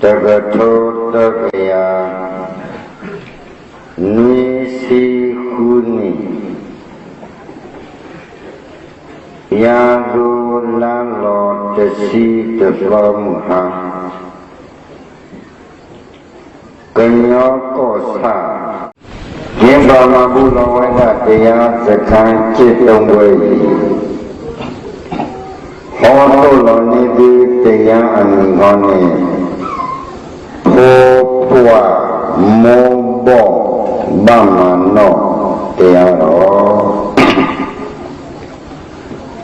တကထိတကယၤ နွံဆံဃုနံၣ် ယၤဒိၣ်လါလီၤတဆံတသီမုၢ်ဟါ ကညီကီၢ်ဆၣ် ယဘၣ်မၤဘူၣ်လီၤဝဲဒၣ် တယါစခါ ကျင့်သုံးပွဲအံၤ ဟီတိၣ်လီၤန့ၢ်သုတယါအမံၤဃီန့ၣ် ဖိပှၢ်မိၢ်ဘီၣ်ဘၣ်မၤနီၣ်တယါလီၤ.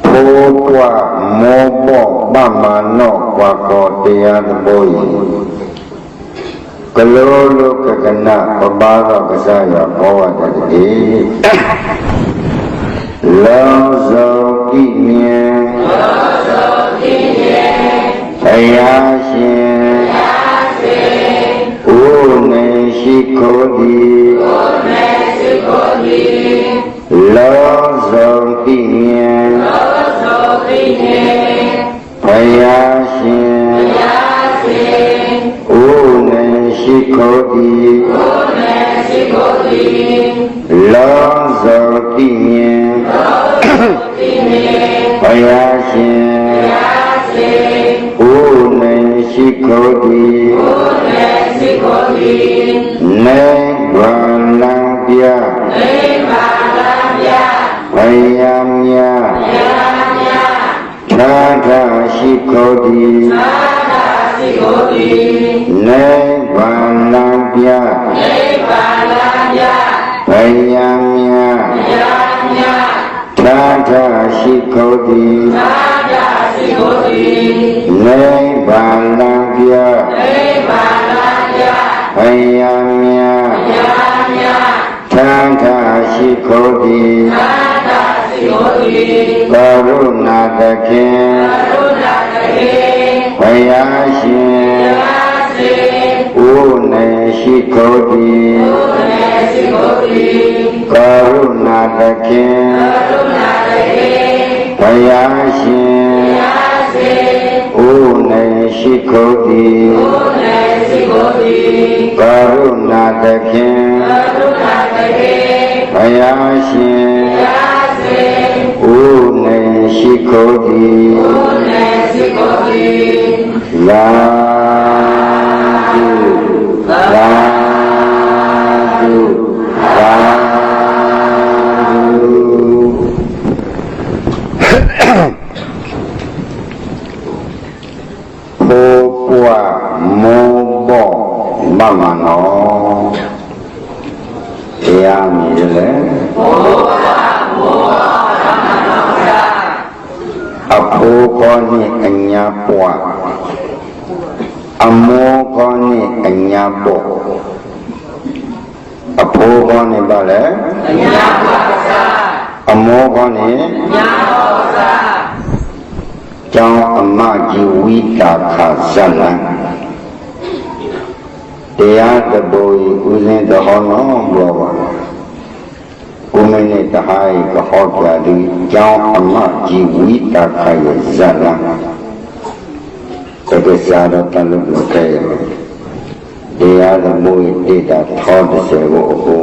ဖိပှၢ်မိၢ်ဘီၣ်ဘၣ်မၤနီၣ်ပှၤကိးတယါတဘိအံၤ ကလိလိကကနၣ် ပဘါထီၣ်ကစၢ်ယွၤကိးဂၤဒဲးတက့ၢ်. လောစုံသိမြဲ ဘုရားရှင် ဦးနှင့်ရှိခိုးသည် လောစုံသိမြဲ ဘုရားရှင် ဦးနှင့်ရှိခိုးသည် လောစုံသိမြဲ ဘုရားရှင် ဦးနှင့်ရှိခိုးသည် နိဗ္ဗာန်လမ်းပြ ဘုရားမြတ် ထားထားရှိခိုးသည် နိဗ္ဗာန်လမ်းပြ ဘုရားမြတ် ထားထားရှိခိုးသည် နိဗ္ဗာန်လမ်းပြ ဘုရားမြတ် ထားထားရှိခိုးသည် ကရုဏာသခင် ဘုရားရှင် ဦးနှင့်ရှိခိုးသည် ကရုဏာသခင် ဘုရားရှင် ဦးနှင့်ရှိခိုးသည် ကရုဏာသခင် ဘုရားရှင် ဦးနှင့်ရှိခိုးသည် သာဓု သာဓု သာဓု ဖိပှၢ်မိၢ်ဘီၣ်ဘၣ်မၤနီၣ် တယါမံၤဒ်လဲၣ်. အဖိခီန့ၣ်အညါပှၢ်, အမိၢ်ခီန့ၣ်အညါဘီၣ်, အဖိခီန့ၣ်ဘၣ်လဲၣ်, အမိၢ်ခီန့ၣ် ကျောင်းအမကြီး ဝံသးစူၤ ဇာတ်လမ်း တယါတဘိအံၤ အူသ့တဟီနီတဘျီဘၣ်. ကိးမုၢ်နံၤတဟါအံၤ ကဟီပၠးသု ကျောင်းအမကြီး ဝံသးစူၤ ဇာတ်လမ်း ပကစးထီၣ်တၢ်လၢပျၢၤခဲအံၤ, တယါတဘိအံၤ တ့ၢ်တၢ်ထီတစဲးဖိအဃိ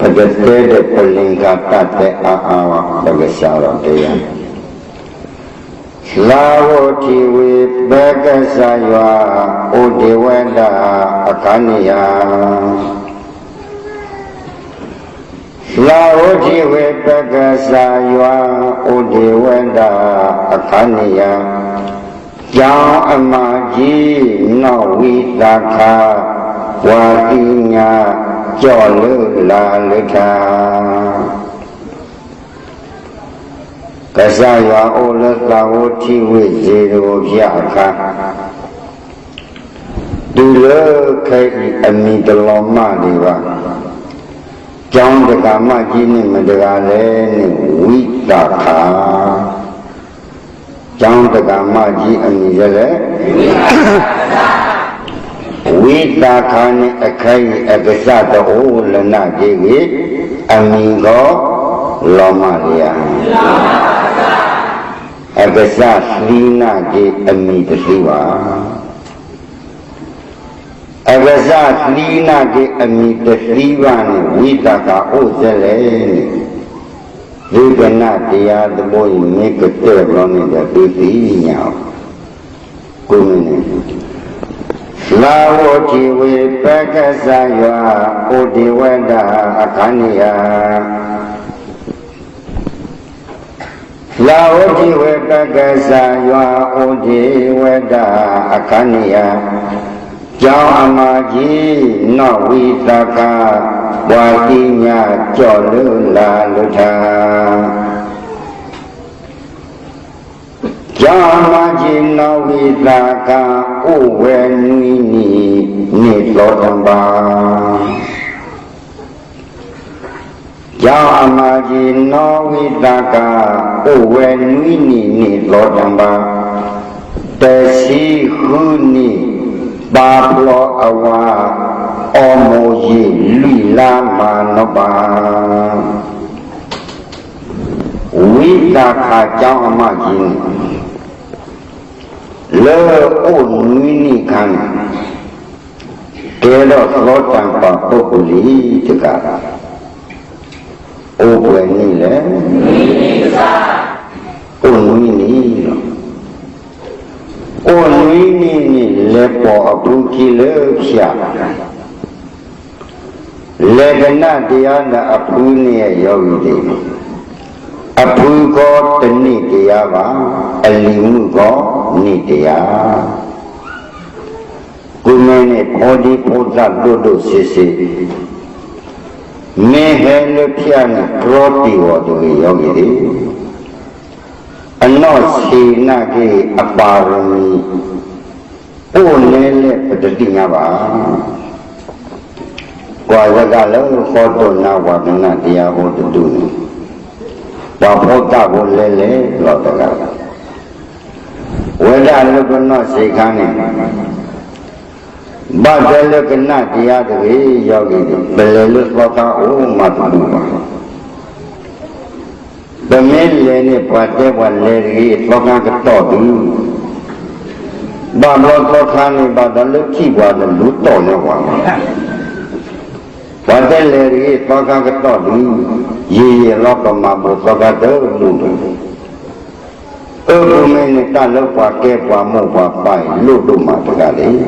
ပကတဲဒီးပလံၤခါတၢ်တဲအါအါဘၣ်, ပကစးထီၣ်တယါ သးအိၣ်ထံၣ်ဝံၤ ပကစၢ်ယွၤ အိၣ်ဒံးဝဲဒၣ်အခါန့ၣ်ဧါ. သးအိၣ်ထံၣ်ဝံၤ ပကစၢ်ယွၤ အိၣ်ဒံးဝဲဒၣ်အခါန့ၣ်ဧါ. ကျောင်းအမကြီး နီၢ်ဝံသးစူၤ ပှၤသ့ၣ်ညါ ကၠီၣ်လၢလၤလၢထး ကစၢ်ယွၤအိၣ်လၢသးအိၣ်ထံၣ်ဝံၤ စ့တအိၣ်ဖျါအခါ, တုၤလၢခဲအံၤအမံၤတလီၤမၢ်ဒံးဘၣ်. ကျောင်းတဂၤမးကံန့ၣ် မတၤတဂၤလဲၣ်န့ၣ် ဝံသးစူၤ ကျောင်းတဂၤမးကံအမံၤဒ်လဲၣ်. ဝံသးစူၤန့ၣ် အခဲအံၤအကစၢ်တအိၣ်လၢနၤက့ဂ့ၤ, အမံၤကီ လီၤမၢ်လံဧါ. အကစၢ်သံနၤက့ အမံၤတသံဘၣ်. အကစၢ်သံနာ်က့အမံၤတသံဘၣ်န့ၣ် ဝံသးစူၤအိၣ်ဖဲလဲၣ်န့ၣ်, သုကနၣ်တယါတဘိအံၤမ့ၢ်ကတၢၢ်ဘျီန့ၣ်ဒီးသုသ့ၣ်ညါအီၤ, ကိးမုၢ်နံၤ, လၢအိၣ်ထံးဝဲပကစၢ်ယွၤ အိၣ်ဒံးဝဲဒၣ်အခါန့ၣ်ဧါ. လၢအိၣ်ထံးဝဲပကစၢ်ယွၤ အိၣ်ဒံးဝဲဒၣ်အခါန့ၣ်ဧါ. ကၠီအမၤကံ နီၢ်ဝံသးစူၤ ပှၤသ့ၣ်ညါကၠီလၢလၢ်လၢထါ. ကၠီအမၤကံ နီၢ်ဝံသးစူၤ အိၣ်ဝဲနွံနံၤန့ၣ်သီတၢ်ဘၣ်. ကၠီအမၤကံ နီၢ်ဝံသးစူၤ အိၣ်ဝဲနွံနံၤန့ၣ်သီတၢ်ဘၣ်. တဆံဃုနံၣ် ပာ်ဖျီအဝၤ အီမိၤယံာ်လွံၢ်လါမၤနီၣ်ဘၣ်. ဝံသးစူၤ ကၠီအမၤကံန့ၣ် လၢအိၣ်နွံနံၣ်အခါန့ၣ် ကဲထီၣ်သီတၢ်ပာ်ဖှိၣ်ဖိလံၤတဂၤ, အိၣ်ပှဲၤနံၣ်လဲၣ်. အိၣ်နွံနံၣ်လီၤ. အိၣ်နွံနံၣ်န့ၣ် လဲၤပိာ်အဖုခံလၢဖၠၣ် လဲၤကနၣ်တယါဒီးအဖုန့ၣ်အယီၤဂ့ၤဒၣ်, အဖုကီတန့ၢ်တယါဘၣ်, အလံၤမုၣ်ကီန့ၢ်တယါ. ကိးမုၢ်နံၤ ဖိဒံဖိသၣ်ဒိၣ်ဒိၣ်ဆံးဆံး, မ့ၢ်ဟဲလၢဖၠၣ်န့ၣ် တြီတံၢ်အီၤတဂ့ၤယီၤဂ့ၤဒၣ်, အနီၢ်ဆံးနာ်က့အပၢ်ရမံၤ အိၣ်နဲလဲၣ်ပတသ့ၣ်ညါဘၣ်. ကွၢ်ယကလၢဃီဒိၣ်နါ ပှၤကနၣ်တယါဖိတဒူၣ်န့ၣ်, ပှၤဖိသၣ်ဖိလဲလဲၣ်လီၤတဂၤ, ဝဲဒၣ်လၢပနီၢ်ဆံးခါန့ၣ်, ဘၣ်တဲလၢကနၣ်တယါတဂ့ၤယီၤဂ့ၤန့ၣ် ပလဲၤလၢသီခါအိၣ်မးတဒူၣ်ဘၣ်. ပမ့ၢ်လဲၤန့ၣ် ပှၤတဲပှၤလဲၤတဂ့ၤ သီခါကတီၢ်ဒုး, ဘၣ်ဘျီသီခါန့ၣ် ဘၣ်ဒီးလၢထံၣ်ပှၤဒီးလူၤတီၢ်လၢပှၤ, ပှၤတဲလဲၤတဂ့ၤ သီခါကတီၢ်ဒုး, ယံာ်ယံာ်လီၤ ပမၤဘိးသီခါတမူးဒီး အၢ ပမ့ၢ်န့ၣ် တၢ်လၢပှၤကဲပှၤမိၢ်ပှၤပၢ်အံၤ လိၣ်ဒိၣ်မးတဂၤလဲၣ်.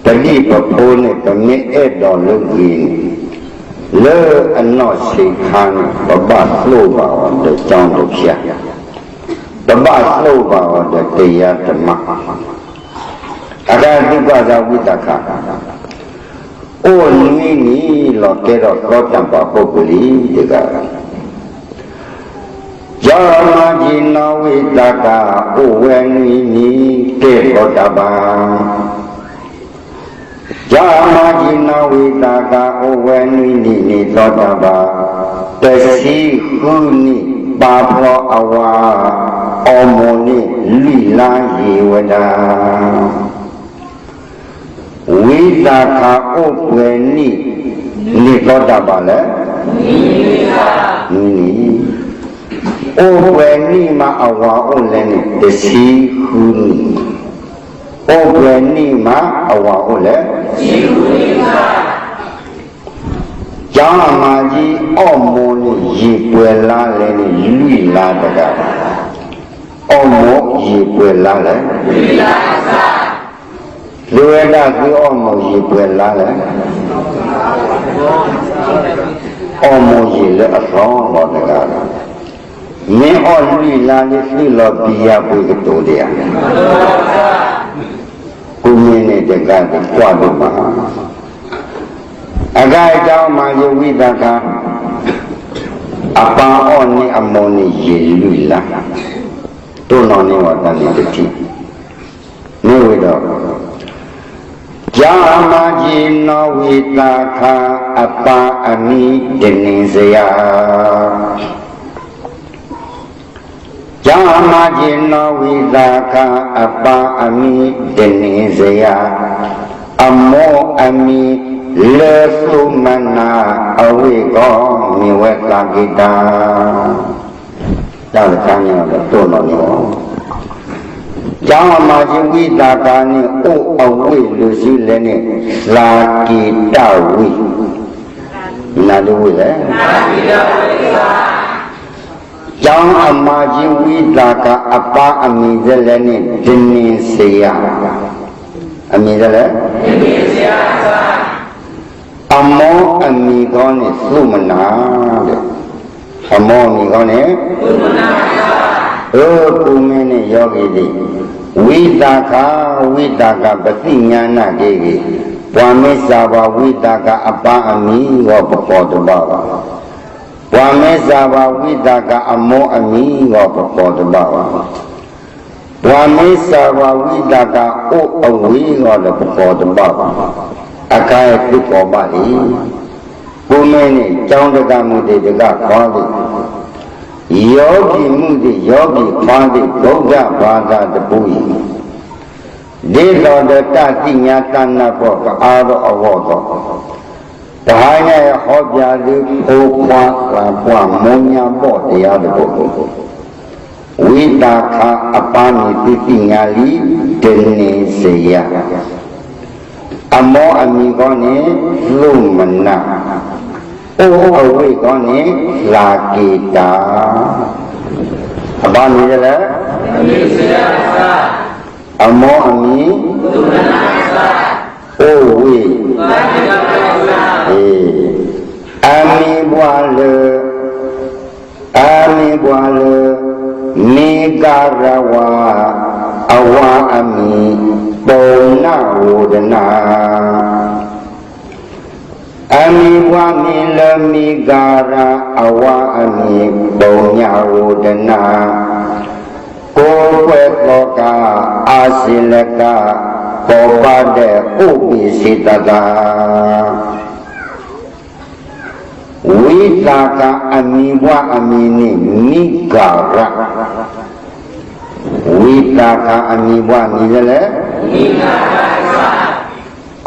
ပဒံၣ်ပဖိန့ၣ် ပမ့ၢ်အဲၣ်ဒိးလၢဂ့ၤန့ၣ်, လၢအနီၢ်ဆံးခါန့ၣ် ပဘၣ်သိၣ်ဘၣ်အီၤဒီးကၠီဒီးဖၠၣ်, ပဘၣ်သိၣ်ဘၣ်အီၤဒီးတယါတမး. အဂၤသုကွၢ်စၢ်ဝံသးစူၤ အိၣ်နွံနံၣ်လီၤ ကဲထီၣ်သီတၢ်ပာ်ဖှိၣ်ဖိလံၤတဂၤ, ကၠီမၤကံနီၢ်ဝံသးစူၤ အိၣ်ဝဲနွံနံၣ် ကဲထီၣ်သီတၢ်ဘၣ်. ကၠီမၤကံနီၢ်ဝံသးစူၤ အိၣ်ဝဲနွံနံၣ်န့ၣ်သီတၢ်ဘၣ်. တဆံဃုနံၣ် ပာ်ဖျီအဝၤ အီမိၤန့ၣ်လွံၢ်လါယံာ်ဝဲဒၣ်. ဝံသးစူၤအိၣ်ပှဲၤနံၣ်န့ၣ်သီတၢ်ဘၣ်လဲၣ်. နွံနံၣ်, အိၣ်ပှဲၤနံၣ်မးအဝၤအိၣ်လဲၣ်န့ၣ် တဆံဃုနံၣ်, အိၣ်ပှဲၤနံၣ်မးအဝၤအိၣ်လဲၣ်. ကၠီမၤကံ အီမိၤန့ၣ်ယံာ်ပှဲၤလါလဲၣ်န့ၣ် လွံၢ်လါတဂၤ, အီမိၤယံာ်ပှဲၤလါလဲၣ်. သုဝဲဒၣ်သုအီမိၤယံာ်ပှဲၤလါလဲၣ်. အီမိၤယံာ်လၢအသီလီၤတဂၤဒီး, မ့ၢ်အီၣ်လွံၢ်လါလၢသုလီၤဘံယၢ်ပှ့ၤကတိၤဒံးဧါ. ကိးမုၢ်နံၤတဂၤဒီးကွၢ်ဒိၣ်မး, အဂၤအံၤ ကၠီမၤကံဝံသးစူၤ အပၢ်အီၣ်န့ၢ်အမိၤန့ၣ်ယံာ်လွံၢ်လါ, တိၢ်နီၣ်န့ၢ်ဝဲတၢ်န့ၣ်တထံၣ်, မ့ၢ်ဝံၤဒီး ကၠီမၤကံနီၢ်ဝံသးစူၤ အပၢ်အမံၤတန့ၢ်စယၤ. ကၠီမၤကံနီၢ်ဝံသးစူၤ အပၢ်အမံၤတန့ၢ်စယၤ, အမိၢ်အမံၤလၢသူၣ်မနၤ အဝ့ၢ်ကီမ့ၢ်ဝဲသးက့ၤတၢ်, တၢ်တခါန့ၣ်ဒီးတိၢ်နီၣ်န့ၢ်အီၤ, ကျောင်းအမကြီးဝိသၣ်ကန့ၣ် အိၣ်အဝ့ၢ်လၢာ်ဆူလဲၣ်န့ၣ် သးက့ၤတၢ်ဝ့ၢ်, နဒဝ့ၢ်လဲၣ်. ကျောင်းအမကြီးဝိသၣ်ကအပၢ်အမံၤဒ်လဲၣ်န့ၣ် ဒနံၤစယၤ, အမံၤဒ်လဲၣ်. အမိၢ်အမံၤခီန့ၣ် သူၣ်မနၤ, အမိၢ်အမံၤခီန့ၣ်, အၢ ပူမ့ၢ်န့ၣ်ယီက့ၤဒံး, ဝံသးခါ, ဝံသးခါ ပသ့ၣ်ညါနာ်က့ၤဂ့ၤ, ပှၤမ့ၢ်စၢ်ဘၣ်ဝံသးခါအပၢ်အမံၤဂီၢ် ပကိးတဘၣ်ဘၣ်. ပှၤမ့ၢ်စၢ်ဘၣ်ဝံသးခါအမိၢ်အမံၤဂီၢ် ပကိးတဘၣ်ဘၣ်. ပှၤမ့ၢ်စၢ်ဘၣ်ဝံသးခါအိၣ်အဝ့ၢ်ဂီၢ်ဒီး ပကိးတဘၣ်ဘၣ်. အခါအံၤသုကိးဘၣ်လံ. ပူမ့ၢ်န့ၣ် ကျောင်းတဂၤမုၣ်သ့ၣ်တဂၤခွါသ့ၣ်, ယောဂီမုၣ်သ့ၣ် ယောဂီခွါသ့ၣ် ဗုဒ္ဓဘာသာတပူၤအံၤ, ဒ်သိးဒီးတၢ်သ့ၣ်ညါတၢ်နၢ်ပၢၢ်ကအါထီၣ်အဂီၢ်ဒီး, တဟါညါအံၤဟီပၠးသု ဖိခွါသးပှၢ်မိၢ်ညါဘီၣ်တရားတဘိ, ဝံသးခါအပၢ်မံၤသုသ့ၣ်ညါလံ, ဒနံၤစယၤ. အမိၢ်အမံၤခီန့ၣ် သူၣ်မနၤ, အိၣ်အဝ့ၢ်ခီန့ၣ် သးက့ၤတၢ်. အပၢ်မံၤဒ်လဲၣ်. အမိၢ်အမံၤ, အိၣ်ဝ့ၢ်, အမံၤပှၢ်လၢ, အမံၤပှၢ်လၢ, မ့ၢ်ကၤရဝၤ, အဝၤအမံၤ, ပိာ်နၢ်ဧိၤတနၢ်. အမံၤပှၢ်မံၤလၢမံၤကၤရၤ အဝၤအမံၤ ပိာ်ညၣ်ဧိၤတနၢ်, ကိးကွဲၢ်သီကၤ အါစ့လကၤ ကိးပၤဒဲး အိၣ်ဘ့ၣ်ဆ့သးသး. ဝံသးကၤအမံၤပှၢ်အမံၤန့ၣ် မံၤကၤရၤ, ဝံသးကၤအမံၤပှၢ်မံၤလၢလဲၣ်.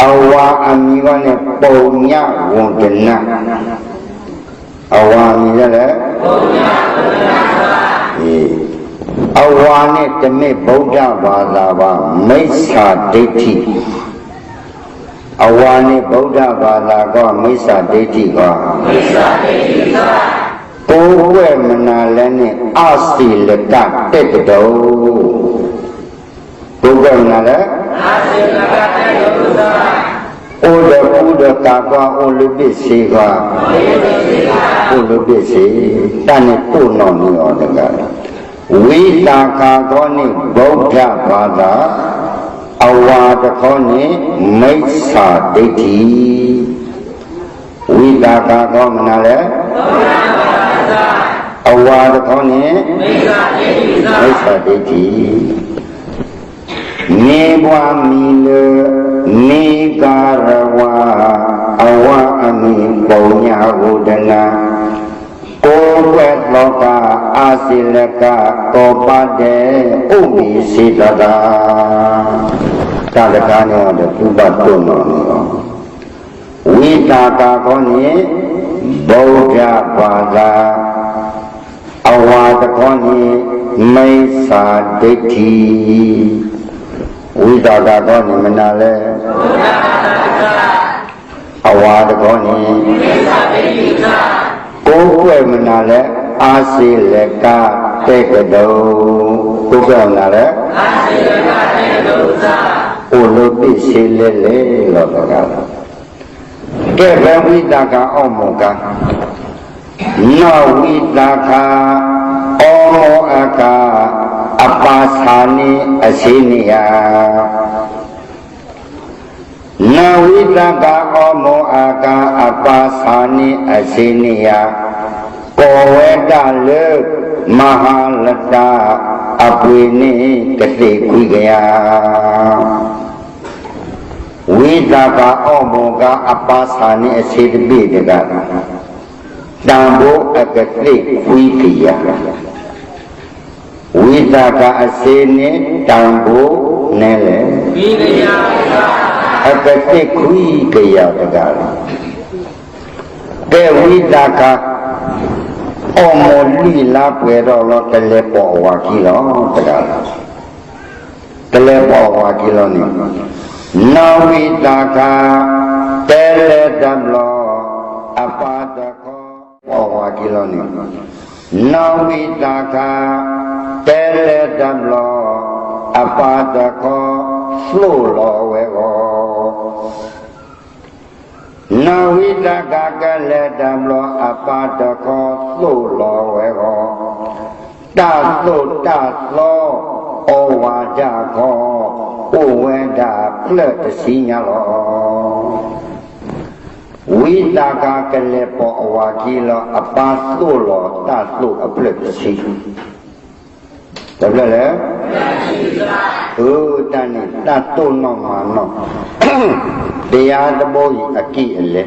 အဝၤအမံၤပှၢ်န့ၣ် ပိာ်ညၣ်ဧိၤတနၢ်, အဝၤအမံၤလၢလဲၣ်. အဝၤန့ၣ်တမ့ၢ် ဗုဒ္ဓဘာသာ ဘၣ်, မိစ္ဆာဒိဋ္ဌိ. အဝၤန့ၣ် ဗုဒ္ဓဘာသာ ကီး မိစ္ဆာဒိဋ္ဌိ ကီး. ကိးကွဲၢ်မနုၤလဲၣ်န့ၣ် အါစ့လကၤတက္ကသိုလ်, ကိးကွဲၢ်မနုၤလဲၣ်. အိၣ်ဒီးကူဒီးကၤ ကီး အိၣ်လၢဘ့ၣ်ဆ့ ကီး, အိၣ်လၢဘ့ၣ်ဆ့, တၢ်န့ၣ်တိၢ်နီၣ်န့ၢ်အီၤတဂၤ. ဝံသးကၤခီန့ၣ် ဗုဒ္ဓဘာသာ, အဝၤတခီန့ၣ် မိစ္ဆာဒိဋ္ဌိ. ဝံသးကၤခီမနုၤလဲၣ်. အဝၤတခီန့ၣ် မိစ္ဆာဒိဋ္ဌိ. မံၤပှၢ်မံၤလၢ မံၤကၤရဝၤ, အဝၤအမံၤ ပိာ်ညၣ်ဧိၤတနၢ်, ကိးကွဲၢ်သီကၤ အါစ့လကၤ ကိးပၤဒဲး အိၣ်ဘ့ၣ်ဆ့သးသး. တၢ်တခါန့ၣ်ဒီး သုဘၣ်တိၢ်နီၣ်န့ၢ်အီၤ. ဝံသးကၤခီန့ၣ် ဗုဒ္ဓဘာသာ, အဝၤတခီန့ၣ် မိစ္ဆာဒိဋ္ဌိ. ဝံသးကၤခီန့ၣ် မနုၤလဲၣ်. အဝၤတခီန့ၣ် ကိးကွဲၢ်မနုၤလဲၣ်. အါစ့လကၤတက္ကသိုလ်, ကိးကွဲၢ်မနုၤလဲၣ်. အိၣ်လၢဘ့ၣ်ဆ့လဲလဲၣ်လီၤတဂၤလီၤ. ကဲ ဖဲဝံသးကၤအီၣ်မိၢ်ကၤ, နီၢ်ဝံသးကၤအီၣ်မိၢ်အကၤ, အပၢ်ဆါန့ၢ်အဆ့န့ၣ်ယၤ. နီၢ်ဝံသးကၤအီၣ်မိၢ်အကၤ, အပၢ်ဆါန့ၢ်အဆ့န့ၣ်ယၤ, ကိးဝဲဒၣ်လၢ မဟါလတၢ် အပှ့ၤန့ၣ် ကသ့ၣ်ခွံကယၤ. ဝံသးကၤအီၣ်မိၢ်ကၤ အပၢ်ဆါန့ၢ်အဆ့တဘ့ၣ်တဂၤ, တၢ်ဘိအကသ့ၣ်ခွံကယၤ. ဝံသးကၤအဆ့န့ၣ် တၢ်ဘိနဲလဲၣ်, အကသ့ၣ်ခွံကယၤတဂၤလီၤ. ကဲ ဝံသးကၤ အီၣ်မိၢ်လွံၢ်လါပှဲၤထီၣ်လီၤ တလဲၤပိာ်အဝၤခံလီၤတဂၤလီၤ. ကလဲၤပိာ်ဝၤခံလီၤန့ၣ်, နီၢ်ဝံသးခါ တဲလဲၤတဘျီ အပၢ်တခီ ပိာ်ဝၤခံလီၤန့ၣ်, နီၢ်ဝံသးခါ တဲလဲၤတဘျီ အပၢ်တခီ သိၣ်လီၤဝဲဂီၢ် နီၢ်ဝံသးခါကလဲၤတဘျီ အပၢ်တခီသိၣ်လီၤဝဲဂီၢ်, တၢ်သိၣ်တၢ်သီ အီဝၤဒၣ်ခီ, အိၣ်ဝဲဒၣ်ဖျၢၣ်တဆံညါလီၤ. ဝံသးခါကလဲၤပိာ်အဝၤခံလီၤ အပၢ်သိၣ်လီၤတၢ်သိၣ်အဖျၢၣ်တဆံ တဖျၢၣ်လဲၣ်, အတၢ်န့ၣ် တၢ်တိၢ်နီၣ်မၤနီၣ် တရားသဘိအံၤအကံၢ်အလဲ,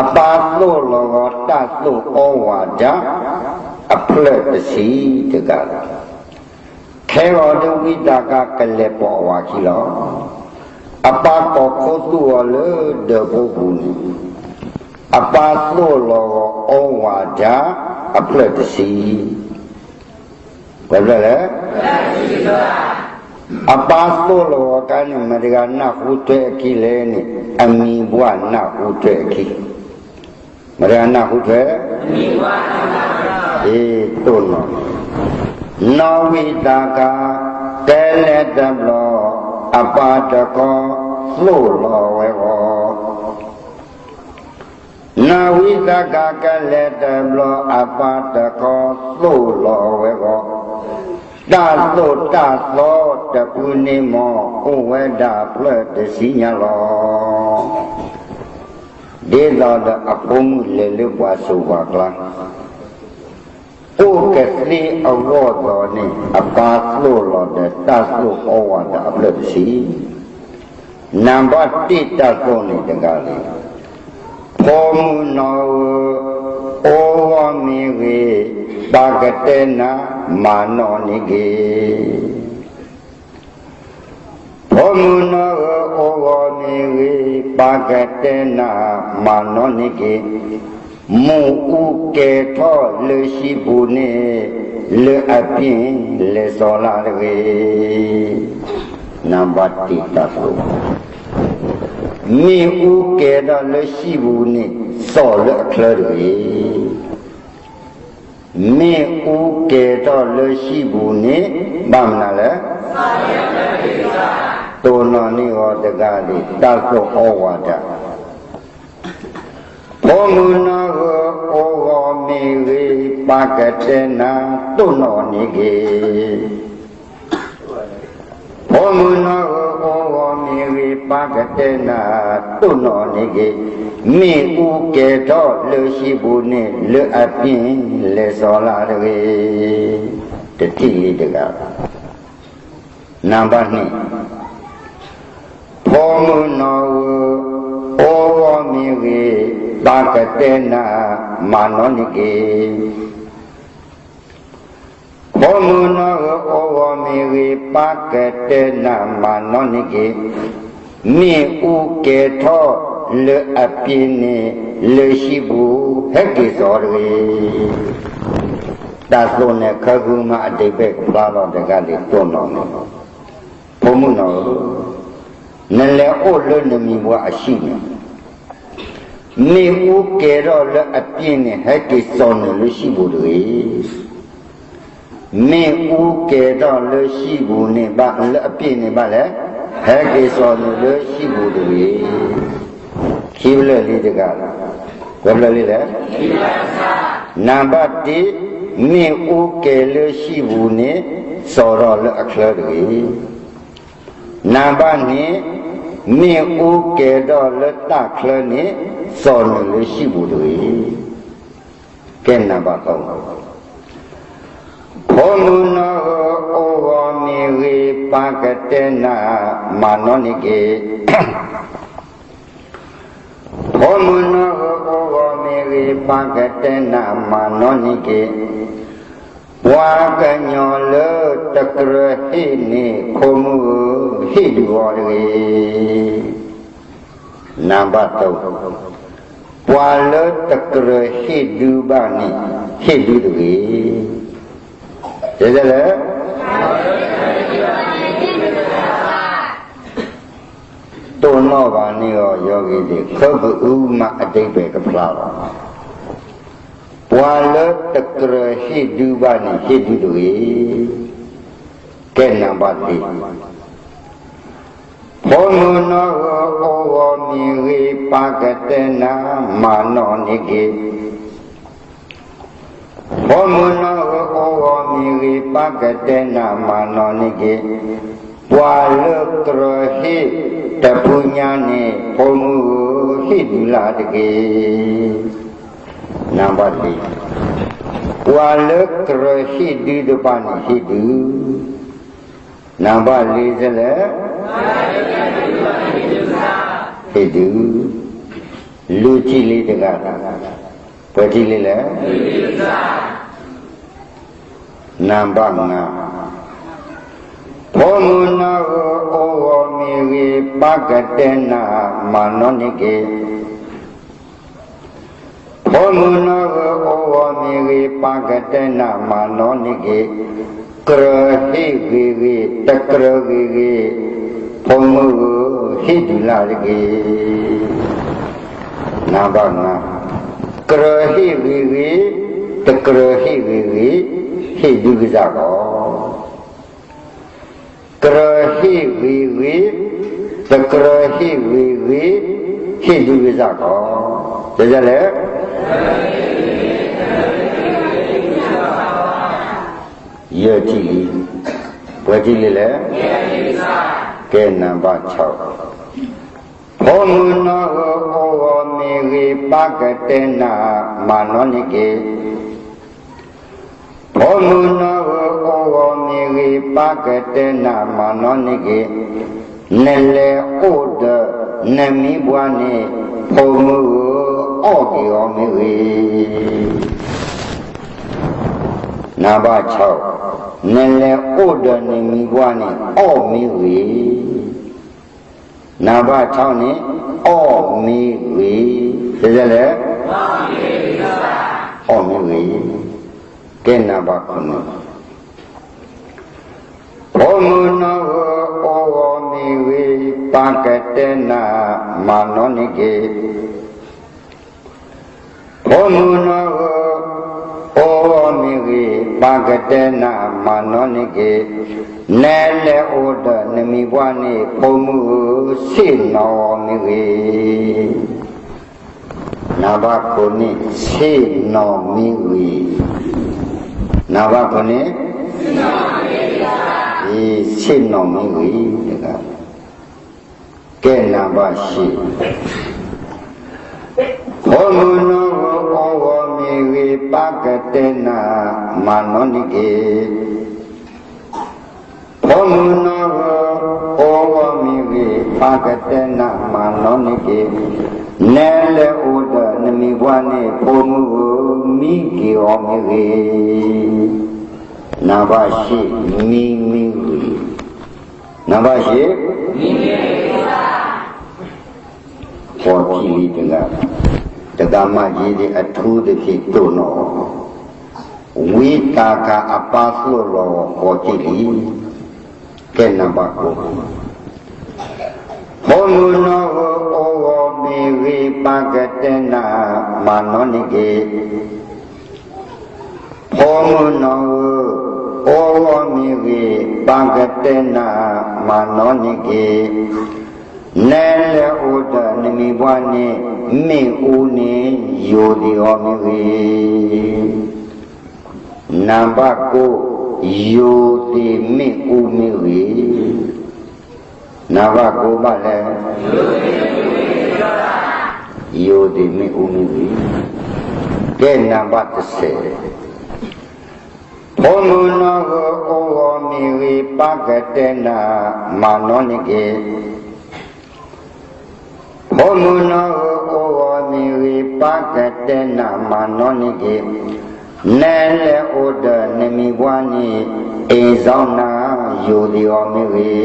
အပၢ်သိၣ်လီၤဂီၤတၢ်သိၣ်အီဝၤဒၣ် အဖျၢၣ်တဆံတဂၤလီၤ. ခဲဂီၤဒ်ဝံသးခါကလဲၤပိာ်အဝၤခံလီၤ. အပၢ်ကိးခူသူၣ်အီၤလၢဒၢးဖိပူၤန့ၣ်, အပၢ်သိၣ်လီၤဂီၤအီဝၤဒၣ်အဖျၢၣ်တဆံ, ပဖျၢၣ်လဲၣ်, အပၢ်သိၣ်လီၤဂီၤခါန့ၣ် မတၤတဂၤနၢ်ဟူထွဲအခံလဲၣ်န့ၣ် အမံၤဘှၢ်နၢ်ဟူထွဲအခံ, မတၤတဂၤနၢ်ဟူထွဲ အ့ တိၢ်နီၣ်, နီၢ်ဝံသးခါ ကလဲၤတဘျီ အပၢ်တခီ သိၣ်လီၤဝဲဂီၢ်, နီၢ်ဝံသးခါကလဲၤတဘျီ အပၢ်တခီ သိၣ်လီၤဝဲဂီၢ်, တၢ်သိၣ်တၢ်သီတဖုန့ၣ်မ့ၢ် အိၣ်ဝဲဒၣ်ဖျၢၣ်တဆံညါလီၤ. ဒ်သိးဒီးအဖိမုၣ်လဲၤလၢပှၤစိၤပှၤကျါ အိၣ်ကသ့အဂီၢ်ဒီးန့ၣ် အပၢ်သိၣ်လီၤဒီးတၢ်သိၣ်အီဝၤဒၣ်အဖျၢၣ်တဆံ, နံပါတ်တစ်တၢ်သိၣ်န့ၣ်တဂၤန့ၣ်, ဖိမုၣ်နီၢ်ဧၢ, အိၣ်ဂီၢ်မ့ၢ်ဂ့ၤ, ပၢ်ကတဲနၤ, မၤနီၣ်န့ၢ်ဂ့ၤ ဖိမုၣ်နီၢ်ဧၢ, အိၣ်ဂီၢ်မ့ၢ်ဂ့ၤ, ပၢ်ကတဲနၤ, မၤနီၣ်န့ၢ်ဂ့ၤ, မ့ၣ်အူကဲၤထီၣ်လၢဟံၣ်ပူၤန့ၣ်, လၢအပျ့ၤလဲၤစီၤလၢ်တဂ့ၤ. နံပါတ်တစ်တၢ်သိၣ်, မ့ၣ်အူကဲၤထီၣ်လၢဟံၣ်ပူၤန့ၣ် စီၤလၢအချၢတဂ့ၤ. မ့ၣ်အူကဲၤထီၣ်လၢဟံၣ်ပူၤန့ၣ် ဘၣ်မနုၤလဲၣ်, တိၢ်နီၣ်န့ၢ်ဂီၤတဂၤန့ၣ် တၢ်သိၣ်အီဝၤဒၣ်, ဖိမုၣ်နီၢ်ဧၢ, အိၣ်ဂီၢ်မ့ၢ်ဂ့ၤ, ပၢ်ကတဲနၤ, တိၢ်နီၣ်န့ၢ်ဂ့ၤ ဖိမုၣ်နီၢ်ဧၢ, အိၣ်ဂီၢ်မ့ၢ်ဂ့ၤ, ပၢ်ကတဲနၤ, တိၢ်နီၣ်န့ၢ်ဂ့ၤ, မ့ၣ်အူကဲၤထီၣ်လၢဟံၣ်ပူၤန့ၣ် လၢအပျ့ၤလဲၤစီၤလၢ်တဂ့ၤ. တထံၣ်လံတဂၤ, နံပါတ်နှစ်, ဖိမုၣ်နီၢ်ဧၢ, အိၣ်ဂီၢ်မ့ၢ်ဂ့ၤ, ပၢ်ကတဲနၤ, မၤနီၣ်န့ၢ်ဂ့ၤ ဖိမုၣ်နီၢ်ဧၢ, အိၣ်ဂီၢ်မ့ၢ်ဂ့ၤ, ပၢ်ကတဲနၤ, မၤနီၣ်န့ၢ်ဂ့ၤ, မ့ၣ်အူကဲၤထီၣ်လၢအပျ့ၤန့ၣ် လၢဟံၣ်ပူၤ ဟဲက့ၤစီၤတဂ့ၤ. တၢ်သိၣ်န့ၣ် ခဲဂုမးအဒံးဘ့ၣ်ကဖျါလီၤတဂၤန့ၣ် တိၢ်နီၣ်န့ၣ်, ဖိမုၣ်နီၢ်ဧၢ, နလဲၤအိၣ်လၢနမံၤပှၢ်အဟံၣ်န့ၣ် မ့ၣ်အူကဲၤထီၣ်လၢအပျ့ၤန့ၣ် ဟဲက့ၤစီၤနုာ်လၢဟံၣ်ပူၤတဂ့ၤ. မ့ၣ်အူကဲၤထီၣ်လၢဟံၣ်ပူၤန့ၣ်ဘၣ်, လၢအပျ့ၤန့ၣ်ဘၣ်လဲၣ်, ဟဲက့ၤစီၤနုာ်လၢဟံၣ်ပူၤတဂ့ၤ. ခံဖျၢၣ်လံတဂၤ, ပှဲၤဖျၢၣ်လံလဲၣ်. နံပါတ်တစ်, မ့ၣ်အူကဲၤလၢဟံၣ်ပူၤန့ၣ် စီၤထီၣ်လၢအချၢတဂ့ၤ. နံပါတ်နှစ်, မ့ၣ်အူကဲၤထီၣ်လၢတၢ်ချၢန့ၣ် စီၤနုာ်လၢဟံၣ်ပူၤတဂ့ၤ. ကဲ နံပါတ်သုံး, ဖိမုၣ်နီၢ်ဧၢ, အိၣ်ဂီၢ်မ့ၢ်ဂ့ၤ, ပၢ်ကတဲနၤ, မၤနီၣ်န့ၢ်ဂ့ၤ. ဖိမုၣ်နီၢ်ဧၢ, အိၣ်ဂီၢ်မ့ၢ်ဂ့ၤ, ပၢ်ကတဲနၤ, မၤနီၣ်န့ၢ်ဂ့ၤ. ပှၤကညီလၢတကြၢးဟ့ၣ်န့ၣ် ဖိမုၣ်ဧၢ, ဟ့ၣ်ဒုးအီၤတဂ့ၤ. နံပါတ်သုံး, ပှၤလၢတကြၢးဟ့ၣ်ဒုးဘၣ်န့ၣ် ဟ့ၣ်ဒုးတဂ့ၤ. တဲလဲၣ် တိၢ်နီၣ်ဘၣ်န့ၢ်အီၤ ယီၤဂ့ၤသ့ၣ် ခၢကအိမးအတံၢ်ပဲာ်ကဖျါလီၤ. ပှၤလၢတကြၢးဟ့ၣ်ဒုဘၣ်န့ၣ် ဟ့ၣ်ဒုတဂ့ၤ. ကဲနံပါတ်လေး, ဖိမုၣ်နီၢ်ဧၢ အိၣ်ဂီၤမ့ၢ်ဂ့ၤ ပၢ်ကတဲနၤမၤနီၣ်န့ၢ်က့ၤ ဖိမုၣ်နီၢ်ဧၢ အိၣ်ဂီၤမ့ၢ်ဂ့ၤ ပၢ်ကတဲနၤမၤနီၣ်န့ၢ်က့ၤ, ပှၤလၢကြၢးဟ့ၣ်တဖုညါန့ၣ် ဖိမုၣ်ဧၢ ဟ့ၣ်ဒုလၢ်တက့ၢ်. နံပါတ်လေး, ပှၤလၢကြၢးဟ့ၣ်ဒုတဖၣ်န့ၣ် ဟ့ၣ်ဒု, နံပါတ်လေး စလဲၣ်, ဟ့ၣ်ဒု, လူၤထံၣ်လံတဂၤ, ပှဲၤထံၣ်လံလဲၣ်. နံပါတ်ငါး, ဖိမုၣ်နီၢ်ဧၢ အိၣ်ဂီၤမ့ၢ်ဂ့ၤ ပၢ်ကတဲနၤမၤနီၣ်န့ၢ်က့ၤ, ဖိမုၣ်နီၢ်ဧၢ အိၣ်ဂီၤမ့ၢ်ဂ့ၤ ပၢ်ကတဲနၤမၤနီၣ်န့ၢ်က့ၤ, ကြၢးဟ့ၣ်ဂ့ၤဂ့ၤ တကြၢးဂ့ၤဂ့ၤ, ဖိမုၣ်ဧၢ ဟ့ၣ်ဒုလၢ်တက့ၢ်. နံပါတ်ငါး, ကြၢးဟ့ၣ်ဂ့ၤဂ့ၤ, တကြၢးဟ့ၣ်ဂ့ၤဂ့ၤ, ဟ့ၣ်ဒုကစၢ်လီၤ. ကြၢးဟ့ၣ်ဂ့ၤဂ့ၤ, တကြၢးဟ့ၣ်ဂ့ၤဂ့ၤ, ဟ့ၣ်ဒုကစၢ်လီၤ. တဲလဲၣ်, ယဲၢ်ထံၣ်လံ, ပှဲၤထံၣ်လံလဲၣ်. ကဲနံပါတ်ခြောက်, ဖိမုၣ်နီၢ်ဧၢ အိၣ်ဂီၤမ့ၢ်ဂ့ၤ ပၢ်ကတဲနၤမၤနီၣ်န့ၢ်က့ၤ, ဖိမုၣ်နီၢ်ဧၢ အိၣ်ဂီၤမ့ၢ်ဂ့ၤ ပၢ်ကတဲနၤမၤနီၣ်န့ၢ်က့ၤ, နလဲၤအိၣ်ဒီးနမံၤပှၢ်န့ၣ် ဖိမုၣ်ဧၢ အီၣ်က့ၤအီၤမ့ၢ်ဂ့ၤ. နံပါတ်ခြောက်, နလဲၤအိၣ်ဒီးနမံၤပှၢ်န့ၣ် အီၣ်မ့ၢ်ဂ့ၤ. နံပါတ်ခြောက်န့ၣ် အီၣ်မ့ၢ်ဂ့ၤ, တဲလဲၣ်, အီၣ်မ့ၢ်ဂ့ၤ. ကဲနံပါတ်ခုနစ်, ဖိမုၣ်နီၢ်ဧၢ အိၣ်ဂီၤမ့ၢ်ဂ့ၤ ပၢ်ကတဲနၤမၤနီၣ်န့ၢ်က့ၤ, ဖိမုၣ်နီၢ်ဧၢ, အိၣ်ဂီၤမ့ၢ်ဂ့ၤ ပၢ်ကတဲနၤမၤနီၣ်န့ၢ်က့ၤ, နလဲၤအိၣ်ဒီးနမံၤပှၢ်န့ၣ် ဖိမုၣ်ဧၢ ဆ့ၣ်နီၤအီၤမ့ၢ်ဂ့ၤ. နံပါတ်ခုနစ်, ဆ့ၣ်နီၤမ့ၢ်ဂ့ၤ. နံပါတ်ခုနစ်, ဆ့ၣ်နီၤမ့ၢ်ဂ့ၤတဂၤ. ကဲနံပါတ်ရှစ်, ဖိမုၣ်နီၢ်ဧၢ အိၣ်ဂီၤမ့ၢ်ဂ့ၤ ပၢ်ကတဲနၤမၤနီၣ်န့ၢ်က့ၤ, ဖိမုၣ်နီၢ်ဧၢ, အိၣ်ဂီၤမ့ၢ်ဂ့ၤ ပၢ်ကတဲနၤမၤနီၣ်န့ၢ်က့ၤ, နလဲၤအိၣ်ဒီးနမံၤပှၢ်န့ၣ် ဖိမုၣ်ဧၢ မံက့ၤအီၤမ့ၢ်ဂ့ၤ. နံပါတ်ရှစ်, မံမ့ၢ်ဂ့ၤ. နံပါတ်ရှစ်, ဃိးထံၣ်လံတဂၤ, တဂၤမးယ့ဒ်အထူသ့ၣ်တိၢ်နီၣ်အီၤ, ဝံတၢ်ခါအပၢ်သိၣ်လီၤအီၤဃိးထံၣ်လံ. ကဲနံပါတ်ကိုး, ဖိမုၣ်နီၢ်ဧၢ အိၣ်ဂီၤမ့ၢ်ဂ့ၤ ပၢ်ကတဲနၤမၤနီၣ်န့ၢ်က့ၤ. ဖိမုၣ်နီၢ်ဧၢ, အိၣ်ဂီၤမ့ၢ်ဂ့ၤ ပၢ်ကတဲနၤမၤနီၣ်န့ၢ်က့ၤ, နလဲၤအိၣ်ဒီးနမံၤပှၢ်န့ၣ် မ့ၣ်အူန့ၣ် ယိာ်ဒံးအီၤမ့ၢ်ဂ့ၤ. နံပါတ်ကိုး, ယိာ်သ့ၣ်မ့ၣ်အူမ့ၢ်ဂ့ၤ. နံပါတ်ကိုးဘၣ်လဲၣ်, ယိာ်သ့ၣ်မ့ၣ်အူမ့ၢ်ဂ့ၤ. ကဲနံပါတ်တဆယ်, ဖိမုၣ်နီၢ်ဧၢ အိၣ်ဂီၤမ့ၢ်ဂ့ၤ ပၢ်ကတဲနၤမၤနီၣ်န့ၢ်က့ၤ. ဖိမုၣ်နီၢ်ဧၢ အိၣ်ဂီၤမ့ၢ်ဂ့ၤ ပၢ်ကတဲနၤမၤနီၣ်န့ၢ်က့ၤ, နလဲၤအိၣ်ဒီးနမံၤပှၢ်န့ၣ် အိမ်ဆောင်နံ ယိာ်သ့ၣ်အီၤမ့ၢ်ဂ့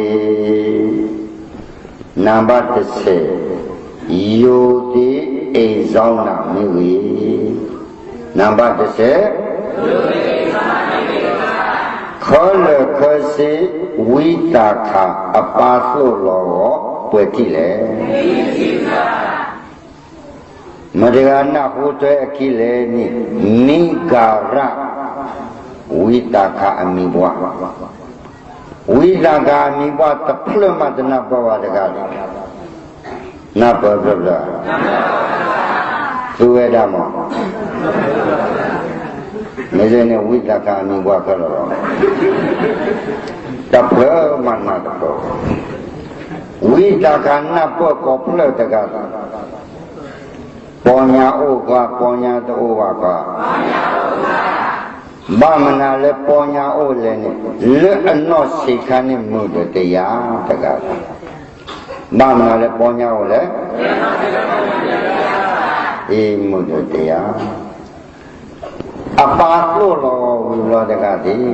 ၤ. နံပါတ်တဆယ်, ယိာ်သ့ၣ်အိမ်ဆောင်နံမ့ၢ်ဂ့ၤ. နံပါတ်တဆယ်, ခဲလၢာ်ခဲဆ့ ဝံတၢ်ခါအပၢ်သိၣ်လီၤအီၤ ပှဲၤထံၣ်လဲၣ်. မတၤတဂၤနၢ်ဟူထွဲအခံလဲၣ်န့ၣ် မံဂၤရၣ် ဝံသးစူၤအမံၤပှၢ်, ဝံသးစူၤအမံၤပှၢ်တဖျၢၣ်မးတနၢ်ပၢၢ်ဘၣ်တဂၤလဲၣ်. နၢ်ပၢၢ်ဖျၢၣ်ဖျၢၣ်ဧါ. သူဝဲဒၣ်မး, မ့ၢ်န့ၣ် ဝံသးစူၤအမံၤပှၢ်ခဲလၢာ်လီၤ. တဖျၢၣ်မးနၢ်တပၢၢ်ဘၣ်. ဝံသးစူၤနၢ်ပၢၢ်ကိးဖျၢၣ်တဂၤလီၤ. ပီညါအိၣ်ကွၢ်, ပီညါတအိၣ်ဘၣ်ကွၢ်. ဘၣ်မနုၤလၢပီညါအိၣ်လဲၣ်န့ၣ် လၢအနီၢ်ဆံးခါန့ၣ်မုာ်ဒီးတယၤတဂၤလီၤ. ဘၣ်မနုၤလၢပီညါအိၣ်လဲၣ်. အ့ၣ်မုာ်ဒီးတယၤ အပၢ်သိၣ်လီၤဂီၤဝံၤဘျီတဂၤဒၣ်,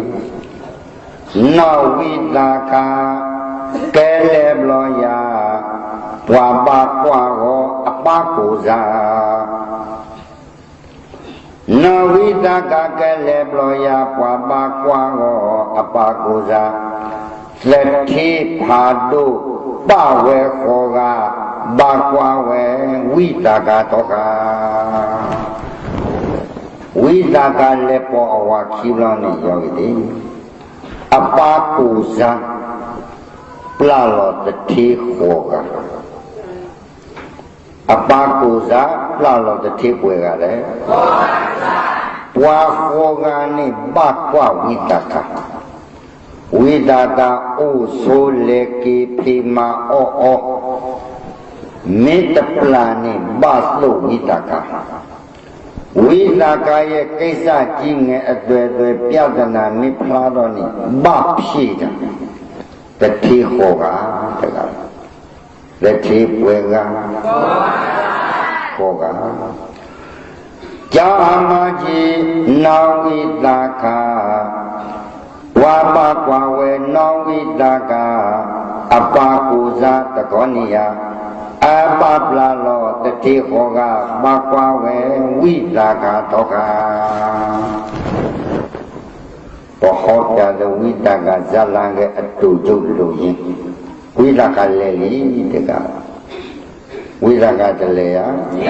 နီၢ်ဝံသးစူၤ ကဲလဲၤဘျီယၤ ပှၤဘၣ်ကွၢ်ဂီၤအပၢ်ကိးစၢ်. နီၢ်ဝံသးစူၤ ကဲလဲၤဘျီယၤ ပှၤဘၣ်ကွၢ်ဂီၤအပၢ်ကိးစၢ်, သထ့ဖးဒိၣ် ပာ်ဝဲဃီၤဂၤ ဘၣ်ကွၢ်ဝဲဝံသးစူၤထီဃာ်. ဝံသးစူၤလဲၤပိာ်အဝၤခံဘျီန့ၣ် ယီၤဂ့ၤဒၣ်, အပၢ်ကိးစၢ် ပျၢ်လီၤသထ့ဃီၤဂၤ. အပၢ်ကိးစၢ် ပျၢ်လီၤသထ့ပှဲၤဂၤလဲၣ်. ပှၤဃီၤဂၤန့ၣ် ဘၣ်ကွၢ်ဝံသးစူၤ, ဝံသးစူၤအိၣ်ဆိးလဲၤက့ၤဖံးမၤအီၣ်အီ, မ့ၢ်တပျၢ်န့ၣ် ဘၣ်သိၣ်ဝံသးစူၤ. ဝံသးစူၤ ယကိစ္စကြီးငယ်အသွဲသွဲ ပြဿနာမ့ၢ်ဖျါထီၣ်န့ၣ် ဘၣ်ဖြေတၢ် သထ့ဃီၤဂၤတဂၤ, သထ့ပှဲၤဂၤ ဃီၤဂၤ. ကမၤက့ၤ နီၢ်ဝံသးစူၤ ပှၤဘၣ်ကွၢ်ဝဲနီၢ်ဝံသးစူၤ, အပၢ်ကိးစၢ်တခီန့ၣ်ယၤ, အပၢ်ပျၢ်လီၤသထ့ဃီၤဂၤ ဘၣ်ကွၢ်ဝဲဝံသးစူၤထီဃာ်. ပဟီၣ်ပၠးလၢဝံသးစူၤ ဇာတ်လမ်း အတိုချုပ်လိုရင်း, ဝံသးစူၤလဲၤလံတဂၤ, ဝံသးစူၤတလဲၤဧါ, ဒီး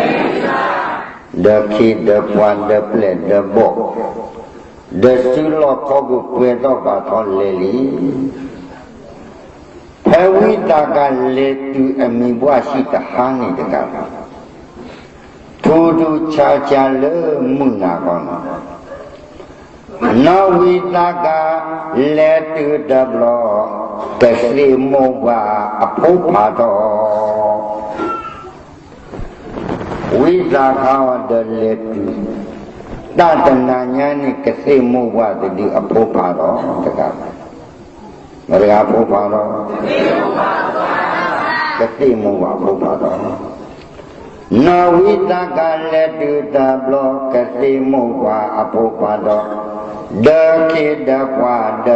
ခ့ဒီးပှၤဒီးပျဲၢ်ဒီးဘီၣ်, ဒီးစုလီၢ်ခီၣ်ခိၣ်ပှဲၤထီၣ်ဘၣ်ထီၣ်လဲၤလံ. ဖဲဝံသးစူၤလဲၤတုၤအမံၤပှၢ်ဆံးတဟါန့ၣ်တဂၤ, ထူထူဆါဆါလၢမုၢ်နၤခီန့ၣ်, နီၢ်ဝံသးစူၤလဲၤတုၤတဘျီ, ကသ့ၣ်မိၢ်ပှၢ်အဖိဖးထီၣ် ဝံသးစူၤဒီးလဲၤတုၤ, တၢ်တနၤညါန့ၣ် ကသ့ၣ်မိၢ်ပှၢ်သဒုအဖိဖးထီၣ်တဂၤ, မတၤတဂၤအဖိဖးထီၣ်, ကသ့ၣ်မိၢ်ပှၢ်အဖိဖးထီၣ်. နီၢ်ဝံသးစူၤလဲၤတုၤတဘျီ ကသ့ၣ်မိၢ်ပှၢ်အဖိဖးထီၣ်, ဒီးခ့ဒီးပှၤဒီးပျဲၢ်ဒီး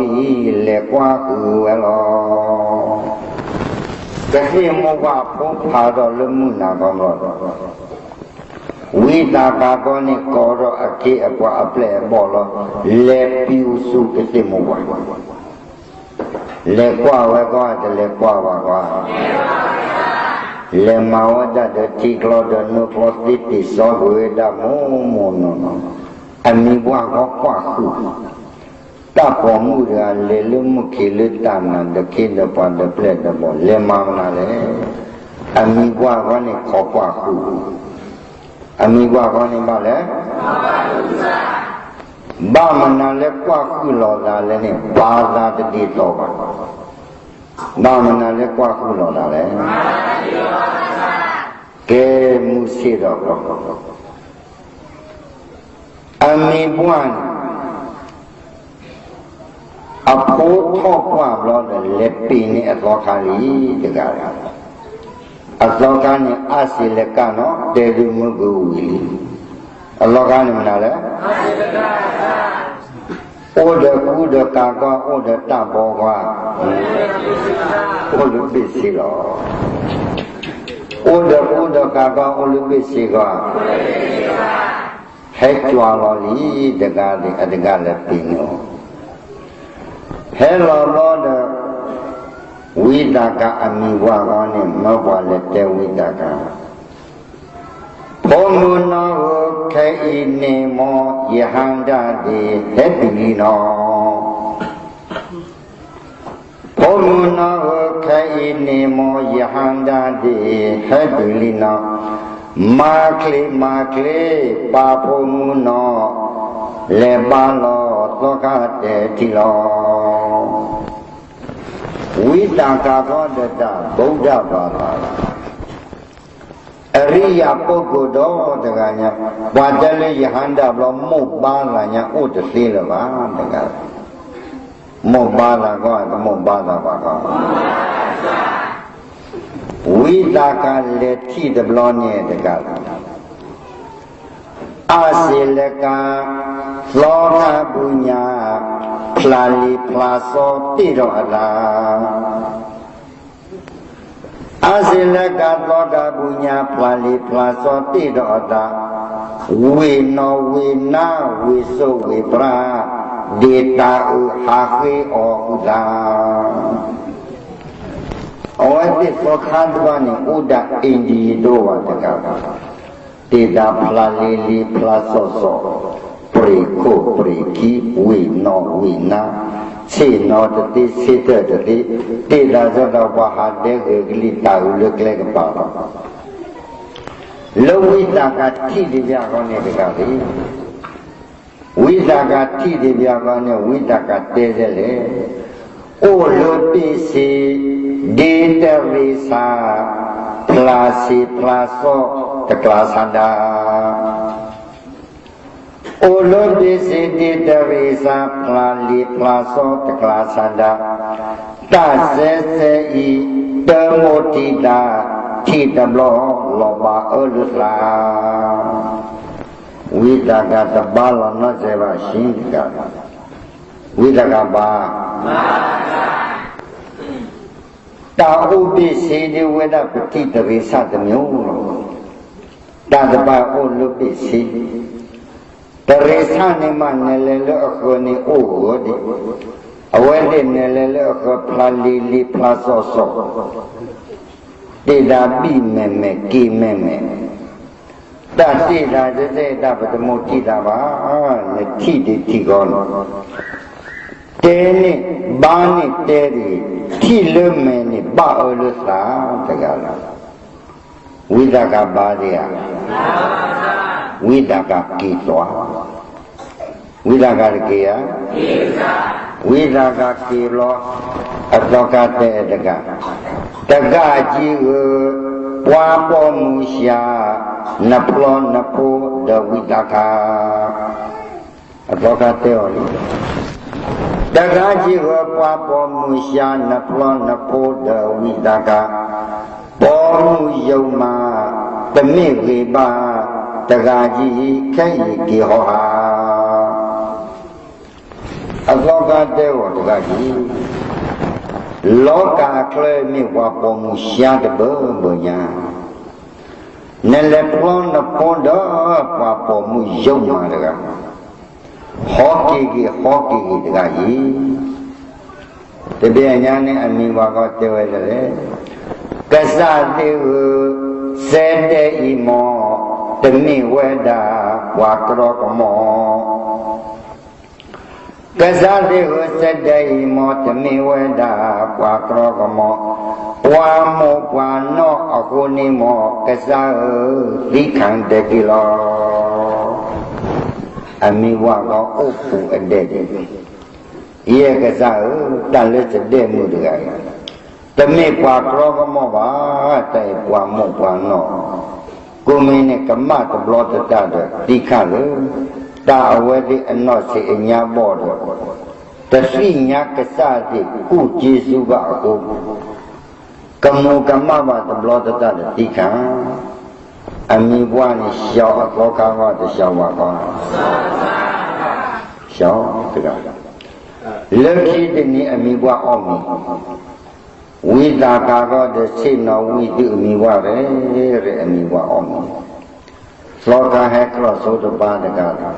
ဘီၣ်, စံၣ်လီၤဝံၤ လဲၤကွၢ်ဃုာ်ဝဲလီၤ. ကသ့ၣ်မိၢ်ပှၢ်အဖိဖးထီၣ်လၢမုၢ်နၤခီဘျီဒီး, ဝံသးစူၤခီန့ၣ် ကိးထီၣ်အခ့အပှၤအပျဲၢ်အဘီၣ်လီၤ, လဲၤပျံၤဆူကသ့ၣ်မိၢ်ပှၢ်, လဲၤကွၢ်ဝဲကွၢ် တလဲၤကွၢ်ဘၣ်ကွၢ်, လဲၤမၤဝဲဒၣ်ဒီးထံချီဒီးနိချီသ့တ့ၢ်စီကွံာ်ဝဲဒၣ်မိၢ်မိၢ်နီၢ်နီၢ်, အမံၤပှၢ်ခီကွၢ်ဃုာ် တၢ်ပိာ်မုၣ်တဂၤလဲၤလၢမုၢ်ခံလၢတၢ်နၤ ဒီးခ့ဒီးပှၤဒီးပျဲၢ်ဒီးဘီၣ် လဲၤမၤမနုၤလဲၣ်. အမံၤပှၢ်ခီန့ၣ် ခိးကွၢ်ဃုာ်, အမံၤပှၢ်ခီန့ၣ်ဘၣ်လဲၣ်. ဘၣ်မနုၤလၢကွၢ်ဃုာ်လိာ်သးလဲၣ်န့ၣ် ဘၣ်သးတဒ်သိးဘၣ်. ဘၣ်မနုၤလၢကွၢ်ဃုာ်လိာ်သးလဲၣ်. ကဲမုၢ်ဆ့ၣ်ဒီးဘျီ အမံၤပှၢ်န့ၣ် အဖိထီၣ်ပှၢ်ဘျီဒီး လဲၤပ့ၤန့ၢ်အသီခါလံတဂၤ, အသီခါန့ၣ် အါစ့ၤလဲၤကၣ်နီၣ် တဲဒုမုၢ်ကဝံၤလံ, အသီခါန့ၣ်မနုၤလဲၣ်. အိၣ်ဒီးကူဒီးကၤကွၢ် အိၣ်ဒီးတၢ်ဘီကွၢ်, အိၣ်လၢဘ့ၣ်ဆ့လီၤ. အိၣ်ဒီးကူဒီးကၤကွၢ် အိၣ်လၢဘ့ၣ်ဆ့ကွၢ်, ဟဲကွၢ်လီၤလံတဂၤဒီး အတဂၤလဲၤပ့ၤန့ၢ်အီၤ, ဟဲလီၤဘျီဒီး ဝံသးကၤအမံၤဝဲအဂီၢ်န့ၣ် မၢပှၤလဲၤတဲဝံသးကၤ, ဖိမုၣ်နီၢ်ဧၢ, ခဲအံၤန့ၣ်မ်ယဟါဒၣ်ဒ့ဟဲတုၤလံနီၤ. ဖိမုၣ်နီၢ်ဧၢ, ခဲအံၤန့ၣ်မ်ယဟါဒၣ်ဒ့ဟဲတုၤလံနီၤ. မၤချ့မၤချ့, ပၢ်ဖိမုၣ်နီၢ်, လဲၤဘါလီၤသီခါတဲထံလီၤ. ဝံသးကၤဃီဒီးတၢ် ဗုဒ္ဓဘာသာ, အရိယပုဂ္ဂိုလ်ဒီးတဂၤညါ, ပှၤတဲလၢယဟါဒၣ်ဘျီ မိၢ်ဘါသးညါအိၣ်တသ့လၢၤဘၣ်တဂၤ, မိၢ်ဘါသးကီ တမိၢ်ဘါသးဘၣ်ကီ, ဝံသးကၤလဲၤထံၣ်တဘျီန့ၣ်တဂၤ အါစ့ၤလကၤ သီခါပူၤညါ ဖျါလံာ်ဖျါစီတ့ၢ်ဒီးအသး, အါစ့ၤလကၤ သီခါပူၤညါ ဖျါလံာ်ဖျါစီတ့ၢ်ဒီးအသး, ဝ့ၢ်နီၢ်ဝ့ၢ်နါ ဝ့ၢ်စိဝ့ၢ်ပြါ, ဒ့ၣ်တၢ်အုးဟးဃ့အီၤအုးသး အဝဲသ့ၣ်သီခါတဖၣ်န့ၣ် အိၣ်ဒၣ် Indian ဒိၣ်ဝဲတဂၤ, တ့ၢ်ဒၣ်ဖျါလံာ်လံာ်ဖျါစီစီ, ပြံာ်ခိၣ်ပြံာ်ခံ, ဝ့ၢ်နီၢ်ဝ့ၢ်နါ, ဆ့ၣ်နီၤတသ့ ဆ့တၢၢ်တသ့, တ့ၢ်ဒၣ်စ့ၢ်ကီးပှၤဟးဒဲဂ့ၤကလံၣ်တၢ်အုးလၢကျဲကပၤလီၤ. လၢဝံသးကၤထံၣ်ဒံးဘၣ်အဂီၢ်န့ၣ်တဂၤန့ၣ် ဝံသးကၤထံၣ်ဒံးဘၣ်အဂီၢ်န့ၣ် ဝံသးကၤတဲဒ်လဲၣ်, အိၣ်လၢဘ့ၣ်ဆ့ ဒ့တရ့ဆၣ်, ဖျါဆ့ဖျါစီ တကျါဆါဒၣ်, အိၣ်လၢဘ့ၣ်ဆ့ ဒ့တရ့ဆၣ်, ဖျါလံာ်ဖျါစီ တကျါဆါဒၣ်, တၢ်စဲစဲအံၤ တမိၢ်ထံၣ်တၢ်, ထံၣ်တဘျီ လီၤဘၣ်အၢလၢသး ဝံသးကၤတဘါလီၤနီတစဲးဘၣ် ဆံတဂၤ, ဝံသးကၤဘါ, တၢ်အိၣ်ဘ့ၣ်ဆ့ဒ်ဝဲဒၣ် ပထံၣ်တရ့ဆၣ်တမံၤလီၤ. တၢ်တဖၣ်အိၣ်လၢဘ့ၣ်ဆ့, တရ့ဆၣ်န့ၣ်မး နဲလဲၤလၢအဃၢၤန့ၣ်အိၣ်ဂၢၢ်ဒံး, အဝဲသ့ၣ်နဲလဲၤလၢအဃၢၤ ဖျါလံာ်လံာ်ဖျါစီစီ တ့ၢ်ဒၣ်ဘံၣ်မဲာ်မဲာ်က့ၤမဲာ်မဲာ်, တၢ်တ့ၢ်ဒၣ်တစဲးဒၣ် ပတမိၢ်ထံၣ်တၢ်ဘၣ်, နထံၣ်ဒံးထံၣ်ကီးန့ၣ်, တဲန့ၣ်ဘါန့ၣ်တဲဒံး, ထံၣ်လၢမဲာ်န့ၣ်ဘၣ်အၢလၢသးတဂၤလီၤ. ဝံသးကၤဘါဒံးဧါ, ဝံသးကၤက့ၤသွါ, ဝံသးကၤတက့ၤဧါ, ဝံသးကၤက့ၤဘျီ, အသီခါတဲတဂၤ, တဂၤကံဧၢ, ပှၤပိာ်မုၣ်ဆှါ, နဖျီနဖိဒီးဝံသးကၤ, အသီခါတဲအီၤလံ, တဂၤကံဧၢ, ပှၤပိာ်မုၣ်ဆှါ, နဖျီနဖိဒီးဝံသးကၤ, ပိာ်မုၣ်ယုာ်မး, တမ့ၢ်ဂ့ၤဘၣ်, တဂၤကံ, ခဲအံၤက့ၤဟီဟး အသီခါတဲအီၤတဂၤကံ, လီၤကၤအချၢမ့ၢ်ပှၤပိာ်မုၣ်ဆှါတဘၢဘၢညါ, နလဲၤဖျီနဖိဒီးပှၤပိာ်မုၣ်ယုာ်မးတဂၤ, ဟီက့ၤဂ့ၤ ဟီက့ၤဂ့ၤတဂၤအံၤ, တဘ့ၣ်ညါန့ၣ် အမံၤဝဲကီးတဲဝဲဒ်လဲၣ်, ကစၢ်သ့ၣ်ဧၢ, စဲဒဲအံၤမ့ၢ်, တမ့ၢ်ဝဲဒၣ်ပှၤကြီကမီၤ ကစၢ်သ့ၣ်ဧၢ, စဲဒဲအံၤမ့ၢ် တမ့ၢ်ဝဲဒၣ်ပှၤကြီကမီၤ, ပှၤမိၢ်ပှၤနီၢ်အဃိန့ၣ်မ့ၢ် ကစၢ်ဧၢ, သံခၣ်ဒဲးက့ၤလီၤ. အမံၤဝဲကီးအိၣ်ပူၤအဒဲးဒံး, ယဲကစၢ်ဧၢ, တၢ်လၢစဒဲမုၣ်တဂၤအံၤ တမ့ၢ်ပှၤကြီကမီၤဘၣ်, တၢ်အံၤပှၤမိၢ်ပှၤနီၢ်, ကိးမံၤန့ၣ် ကမၣ်တဘျီတတၢ်ဒီးသံခၣ်လၢ တၢ်အဝဲသ့ၣ်အနီၢ်ဆံးအညါဘီၣ်ဒီး တသ့ၣ်ညါကစၢ်သ့ၣ်ကူၣ်က့စူဘၣ်အဃိ, ကမူၤကမၣ်ဘၣ်တဘျီတတၢ်ဒီးသံခၣ်, အမံၤပှၢ်န့ၣ် ရှောက်အသီခါဂီၢ် တရှောက်ဝါခီ, ရှောက်တဂၤ, လၢခံတနံၤအမံၤပှၢ်အီၣ်မ့ၤ ဝံသးကၤဂီၢ်ဒီးဆ့ၣ်နီၤဝံသုးအမံၤဝဲရဲၣ်ရဲၣ် အမံၤဝဲအီၣ်မ့ၤ, သီခါဟဲကြီၣ်စိတဘါတဂၤ, သီခါဟဲ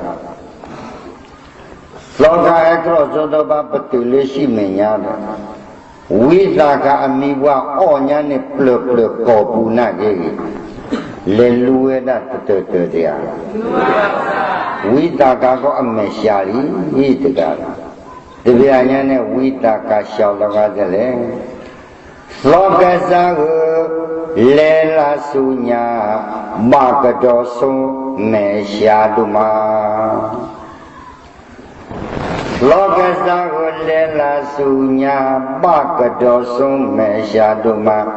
ကြီၣ်စိတဘါ ပတုာ်လၢဟံၣ်မဲာ်ညါဒီး ဝံသးစူၤအမံၤပှၢ်အီၣ်ညါန့ၣ် ပျၢၤပျၢၤကိာ်ပူၤနာ်က့ဂ့ၤ, လဲၤလူဝဲဒၣ်တတၢၢ်တၢၢ်တယၤ, ဝံသးစူၤကအမဲာ်ဆှးလံတဂၤ, တဘျီညါန့ၣ် ဝံသးစူၤလီၤဂာ်ဒ်လဲၣ်, သီကစၢ်ဧၢ, လဲၤလၢဆူညါ, ဘၣ်ကဒီးဆိမဲာ်ဆှးဒိၣ်မး သီကစၢ်ဧၢ, လဲၤလၢဆူညါ, ဘၣ်ကဒီးဆိမဲာ်ဆှးဒိၣ်မး,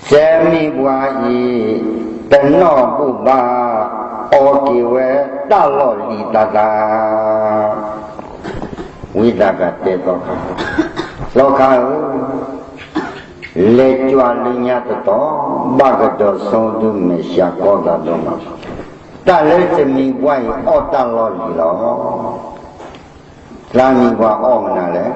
စဲမံၤပှၢ်အံၤ တနီၣ်ဘူၣ်ဘၣ်, အီၣ်က့ၤဝဲတၢ်လီၢ်လံၤသးသး ဝံသးစူၤတဲသီခါ, သီခါဧၢ, လဲၤကွၢ်လၢညါတတီၤ, ဘၣ်ကဒီးဆိဒုးမဲာ်ဆှးကီသးဒိၣ်မး, တၢ်လၢစဲမံၤပှၢ်အံၤအီၣ်တၢ်လီၢ်လံၤလီၤ. သးမံၤပှၢ်အီၣ်မနုၤလဲၣ်.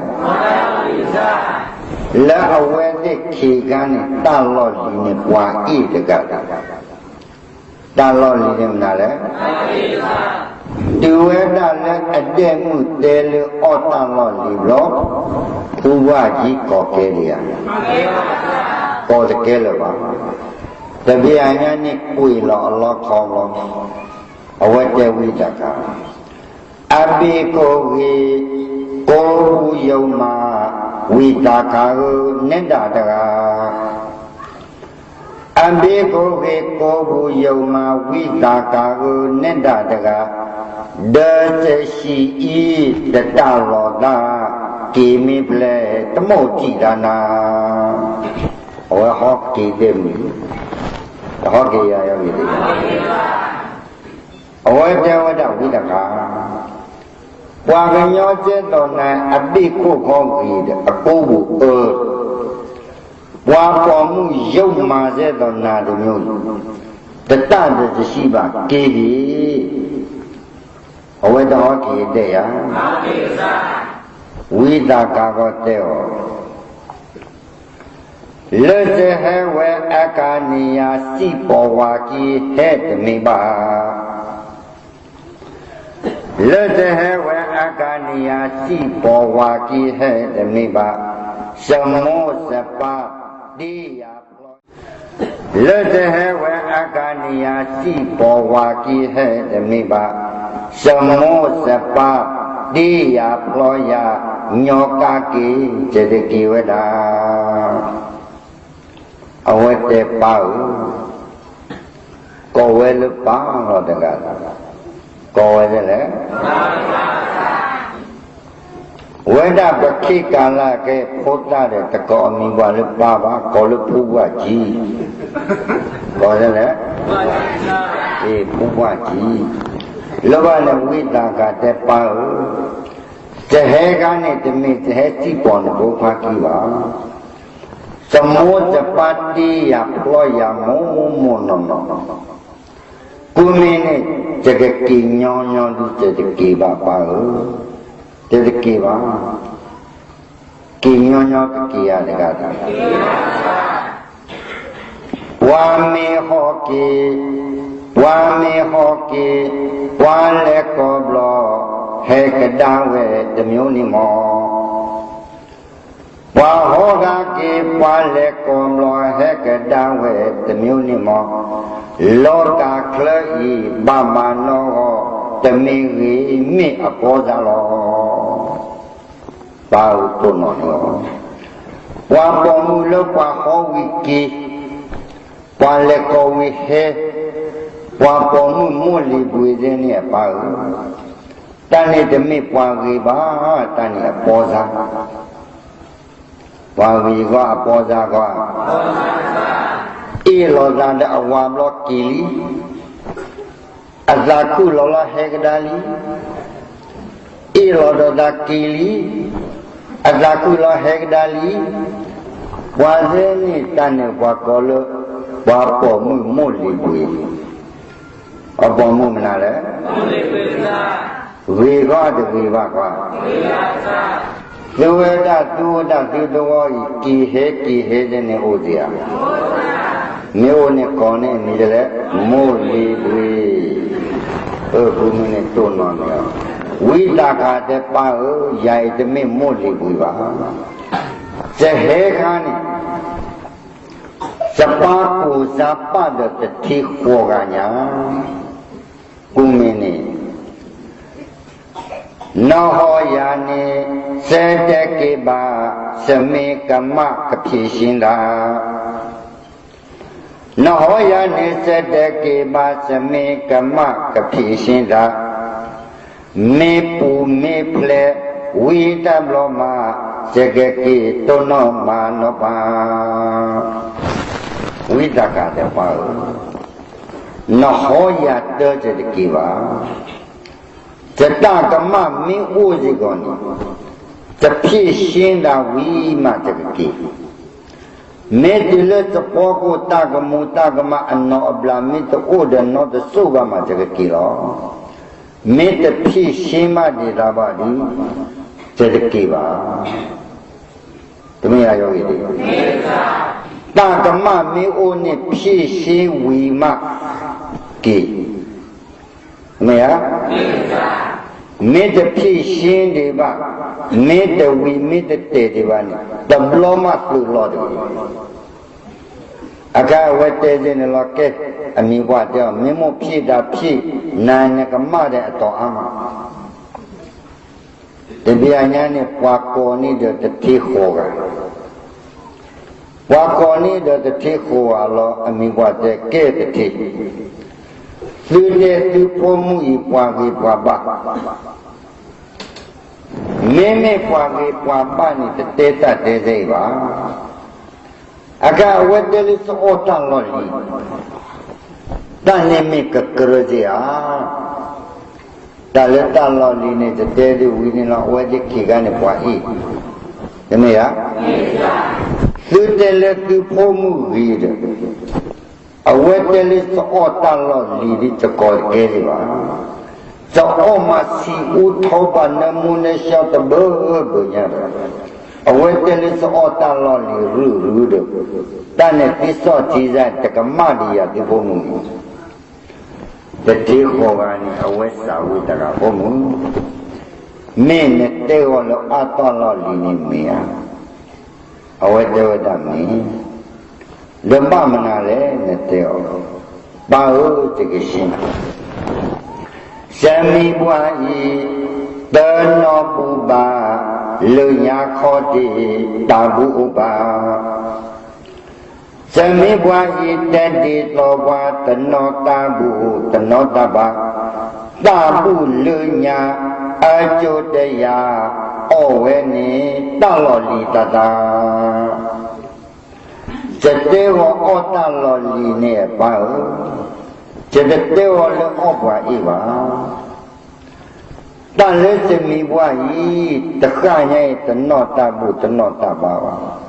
လၢအဝဲသ့ၣ်ခံဂၤန့ၣ် တၢ်လီၢ်လံၤန့ၣ်ပှၤအ့ၣ်တဂၤ, တၢ်လီၢ်လံၤန့ၣ်မနုၤလဲၣ်. တုၤဝဲဒၣ်လၢအဒဲမုၢ်တဲလၢအီၣ်တၢ်လီၢ်လံၤဘျီ, ဖူဘၣ်ကံကိးကဲဒံးဧါ, ကိးတကဲလၢၤဘၣ်. တဘျီညါန့ၣ်ကွံာ်လီၤအလီခီလီၤ, အဝဲတဲဝံသးစူၤ အဘ့ၣ်ကိၢ်ဂ့ၤ, ကိးပူၤယုၢ်မး, ဝံသးစူၤဧၢ, နဲဒၣ်တဂၤ. အဘ့ၣ်ကိၢ်ဂ့ၤ, ကိးပူၤယုၢ်မး, ဝံသးစူၤဧၢ, နဲဒၣ်တဂၤ, ဒီးတဆံးအံၤ တတၢ်လီၤသး, က့ၤမ့ၢ်ဖျဲး တမိၣ်ထံၣ်တၢ်နၤ. အဝဲဟီက့ၤသ့ၣ်မုၢ်, တဟီက့ၤယၤယီၤဂ့ၤတဂၤ အဝဲတဲဝဲဒၣ်ဝံသးစူၤ, ပှၤကညီကဲသိးနၤ အဘ့ၣ်ခိၣ်ခီဂ့ၤဒီး အကိးပူၤအၢ, ပှၤပိာ်မုၣ်ယုၢ်မးကဲသိးနၤတမျိုး, တတၢ်ဒီးတဆံးဘၣ်က့ၤဂ့ၤ, အဝဲတဟီက့ၤတဲယၤ, ဝံသးစူၤကီတဲအီၤ လၢတဟဲဝဲအကါန့ၣ်ယၤ စံၣ်ပိာ်ဝၤကံဟဲတမ့ၢ်ဘၣ်. လၢတဟဲဝဲအကါန့ၣ်ယၤ စံၣ်ပိာ်ဝၤကံဟဲတမ့ၢ်ဘၣ်. စမိၢ်စပၢ်တ့ယၤဖျီ လၢတဟဲဝဲအကါန့ၣ်ယၤ စံၣ်ပိာ်ဝၤကံဟဲတမ့ၢ်ဘၣ်. စမိၢ်စပၢ်တ့ယၤဖျီယၤ ညီကါက့ၤ ယတက့ၤဝဲဒၣ်. အဝဲတဲပၢ်ဧၢ, ကိးဝဲလၢပၢ်လီၤတဂၤ, ကိးဝဲဒ်လဲၣ်. ဝဲဒၣ်ပခ့ကၤလၢကဲဖိသၣ်ဒီး တကိးအမံၤပှၢ်လၢပၢ်ဘၣ်, ကိးလၢဖိပှၢ်ကံ, ကိးဒ်လဲၣ်. အ့ ဖိပှၢ်ကံ, လၢဘၣ်န့ၣ်ဝံသးစူၤတဲပၢ်ဧၢ, တဟဲခါန့ၣ် တမ့ၢ်တဟဲစံၣ်ပိာ်နဖိခွါကံဘၣ်. စမိၢ်စပၢ်တ့ယၤဖျီယၤမိၢ်မိၢ်နီၢ်နီၢ်, ဃုမ့ၢ်န့ၣ် ယကက့ၤညီညီဒုး ယတက့ၤဘၣ်ပၢ်ဧၢ, ယတက့ၤဘၣ်. က့ၤညီညီတက့ၤယၤတဂၤတဂၤ ပှၤမ့ၢ်ဟီၣ်က့ၤ, ပှၤမ့ၢ်ဟီၣ်က့ၤ, ပှၤလဲၤကိးဘျီ ဟဲကဒါဝဲတမံၤန့ၣ်မီၢ်. ပှၤဟီၣ်က့ၤ, ပှၤလဲၤကိးဘျီ ဟဲကဒါဝဲတမံၤန့ၣ်မီၢ်. လီၤကးချၢအံၤ ဘၣ်မၤနီၣ်ဂီၢ် တမ့ၢ်ဂ့ၤ မ့ၢ်အကီၢ်စၢ်လီၤ. ပၢ်ဧၢတိၢ်နီၣ်န့ၣ်လီၤ. ပှၤပိာ်မုၣ်လၢပှၤဟီၣ်ဝံၤက့ၤ, ပှၤလဲၤကိးဝံၤဟဲ, ပှၤပိာ်မုၣ်မိၢ်လံၤဘှံးသ့ၣ်န့ၣ်အပၢ်ဧၢ, တၢ်န့ၣ်တမ့ၢ်ပှၤဂ့ၤဘၣ်, တၢ်န့ၣ်အပီစါ ပှၤဂ့ၤဂီၢ်အပီစါဂီၢ်, အ့ၣ်လိာ်သးဒီးအဝၤဘျီက့ၤလံ, အသးခုၣ်လီၤလီၤဟဲကဒါလံ, အ့ၣ်လိာ်ဒီးသးက့ၤလံ, အသးခုၣ်လီၤဟဲကဒါလံ. ပှၤသ့ၣ်န့ၣ်တၢ်န့ၣ်ပှၤကိးလၢ ပှၤပိာ်မုၣ်မိၢ်လံၤဘှံး အပိာ်မုၣ်မနုၤလဲၣ်. ဂ့ၤဂီၢ်တဂ့ၤဘၣ်ကွၢ်. သုဝဲဒၣ်သုအိၣ်ဒၣ်သုသဝီအံၤ က့ၤဟဲက့ၤဟဲဒ်န့ၣ်အိၣ်ဒံးဧါ. မ့ၢ်အိၣ်န့ၣ်ကိးန့ၢ်အမံၤဒ်လဲၣ်, မိၢ်လံၤဘှံး. အၢ ဃုမ့ၢ်န့ၣ်တိၢ်နီၣ်န့ၣ်လီၤ. ဝံသးစူၤတဲပၢ်ဧၢ, ယၤအံၤတမ့ၢ်မိၢ်လံၤဘှံးဘၣ်. စဟဲခါန့ၣ် စပၢ်ကူၣ်စါပာ်ဒီးတထံဃိးဂၤညါ, ကူမ့ၢ်န့ၣ်, နဟီယၤန့ၣ် စဲတဲက့ၤဘၣ် စမ့ၢ်ကမၣ်ကဖံးရှင်းဒၣ် နဟီယၤန့ၣ် စဲတဲက့ၤဘၣ် စမ့ၢ်ကမၣ်ကဖံးရှင်းဒၣ်, မ့ၢ်ပူၤမ့ၢ်ဖျဲး ဝံတၢ်ဘျီမး စကက့ၤတိၢ်နီၣ်မၤနီၣ်ပၢ်, ဝံသးစူၤဒီးပၢ်ဧၢ, နဟီယၤတၢ်စဲတက့ၤဘၣ် စတၢ်ကမၣ်မ့ၢ်အိၣ်စ့ၢ်ကီးန့ၣ်, တဖံးရှင်းဒၣ်ဝံၤမးတကက့ၤ, မ့ၢ်တုၤလၢသပှၢ်ခိၣ်တၢ်ကမူတၢ်ကမၣ်အနီၢ်အဘျး မ့ၢ်တအိၣ်ဒီးနီတစိၢ်ဘၣ်မးတကက့ၤလီၤ. မ့ၢ်တဖံးရှင်းဘၣ်ဒံးတၢ်ဘၣ်ဒီး တက့ၤဘၣ်. တမ့ၢ်ယၤယီၤဂ့ၤဒံး, တၢ်ကမၣ်မ့ၢ်အိၣ်န့ၣ် ဖံးရှင်းဝံၤမးက့ၤ မ့ၢ်ဧါ, မ့ၢ်တဖံးရှင်းဒံးဘၣ်, မ့ၢ်တဝံၤမ့ၢ်တတဲာ်ဒံးဘၣ်န့ၣ် တဘျီမးသုးလီၤတဂ့ၤ. အခါအဝဲတဲစ့ၢ်န့ၣ်လီၤကဲ, အမံၤပှၢ်တဲအီၤ မ့ၢ်မိၢ်ဖံးတၢ်ဖံး, နၤနကမၣ်ဒီးအတီၤအါမး တဘျီညါန့ၣ် ပှၤကိးန့ၢ်ဒီးတထံဃိးဂၤ, ပှၤကိးန့ၢ်ဒီးတထံဃိးဂၤလီၤ. အမံၤပှၢ်တဲကဲတထံ, သုတဲသုဖိမုၣ်အံၤပှၤဂ့ၤပှၤဘၣ်, မ့မ့ၢ်ပှၤဂ့ၤပှၤဘၣ်န့ၣ် တတဲတၢ်တဲစ့ၢ်အံၤဘၣ်. အခါအဝဲတဲလၢစအီၣ်တၢ်လီၢ်လံၤ, တၢ်န့ၣ်မ့ၢ်ကကြၢးစ့ၢ်ဧါ. တၢ်လၢတၢ်လီၢ်လံၤန့ၣ် တတဲဒ်ဝံၤန့ၣ်လီၤ, အဝဲသ့ၣ်ခံဂၤန့ၣ်ပှၤအ့ၣ်, တမ့ၢ်ဧါ. သုတဲလၢသုဖိမုၣ်ဂ့ၤဒီး, အဝဲတဲလၢစအီၣ်တၢ်လီၢ်လံၤဒ်တကိးတကဲဒံးဘၣ်. စအီၣ်မၤဆံးအူထီၣ်ဘၣ်နၢမူနၢဆှီတဘၢဘၢညါဒီး, အဝဲတဲလၢစအီၣ်တၢ်လီၢ်လံၤရုၢ်ရုၢ်ဒီး, တၢ်န့ၣ်သ့စီၣ်ထံစၢ် တကမၣ်ဒံးယၤသုဖိမုၣ်န့ၣ် တထံဃိးဂၤန့ၣ် အဝဲစံးဝံၤတဂၤ ဖိမုၣ်, မ့ၢ်နတဲဂီၤလၢအီၣ်တၢ်လီၢ်လံၤန့ၣ်မ့ၢ်ဧါ. အဝဲတဲဝဲဒၣ်မ့ၢ်, ဒီးဘၣ်မနုၤလဲၣ်နတဲအီၤ, ပၢ်ဧၢ တကဆ့နၤ, စမံၤပှၢ်အံၤ တနီၢ်ဘူၣ်ဘၣ် လၢညါခီဒ့ၣ် တၢ်ဘူၣ်အိၣ်ဘၣ် စမံၤပှၢ်အံၤ တဲဒ်သိးပှၤ တနီၢ်တၢ်ဘူၣ် တနီၢ်တၢ်ဘၣ်, တၢ်ဘူၣ်လၢညါ အကၠိတယၤ အီၣ်ဝဲန့ၣ် တၢ်လီၢ်လံၤတၢ်သၣ်, ယတဲဂီၤအီၣ်တၢ်လီၢ်လံၤန့ၣ် ပၢ်ဧၢ, ယတတဲဂီၤလၢအီၣ်ပှၤအ့ၣ်ဘၣ်. တၢ်လၢစမံၤပှၢ်အံၤ တဃၣ်ညါအံၤ တနီၢ်တၢ်ဘူၣ် တနီၢ်တၢ်ဘါဘၣ်.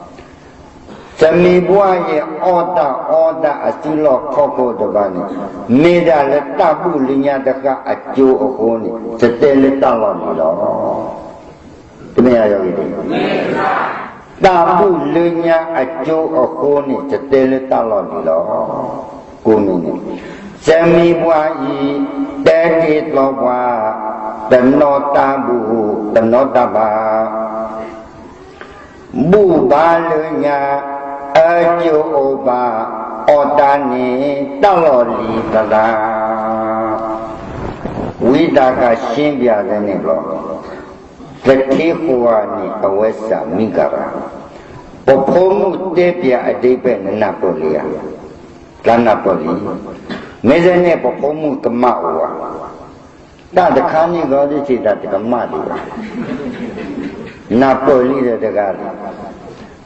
စမံၤပှၢ်အံၤ အီၣ်တၢ်အီတၢ်အစုလီၢ်ခီၣ်ခိၣ်တဖၣ်န့ၣ် မ့ၢ်ဒၣ်လၢတၢ်ဘူၣ်လၢညါတဃၣ်အကၠိအဃိန့ၣ် ယတဲလၢတၢ်လီၢ်လံၤလီၤ. တမ့ၢ်ယၤယီၤဂ့ၤဒံး, တၢ်ဘူၣ်လၢညါအကၠိအဃိန့ၣ် ယတဲလၢတၢ်လီၢ်လံၤလီၤ. ကိးမံၤန့ၣ်, စမံၤပှၢ်အံၤ တဲဒ်သိးပှၤ တနီၢ်တၢ်ဘူၣ် တနီၢ်တၢ်ဘါ, ဘူၣ်ဘါလၢညါ အကၠိအိၣ်ဘၣ် အီၣ်တၢ်န့ၣ် တၢ်လီၢ်လံၤသၢသၢ, ဝံသးစူၤ ရှင်းပြ လၢန့ၣ်ဘျီ, တထံဃိးဂၤန့ၣ် အဝဲစံးမံကၤရၤ, ပဖိမုၣ်တဲပၠးအဓိပ္ပာယ် နနၢ်ပၢၢ်လံဧါ, တၢ်နၢ်ပၢၢ်လံ, မ့ၢ်ဒ်န့ၣ် ပဖိမုၣ်ကမၣ်အိၣ်ဧါ, တၢ်တခါန့ၣ်ဂီၤဒ်စံးတၢ်တကမၣ်ဒံးဘၣ်, နၢ်ပၢၢ်လံဒီးတဂၤလံ,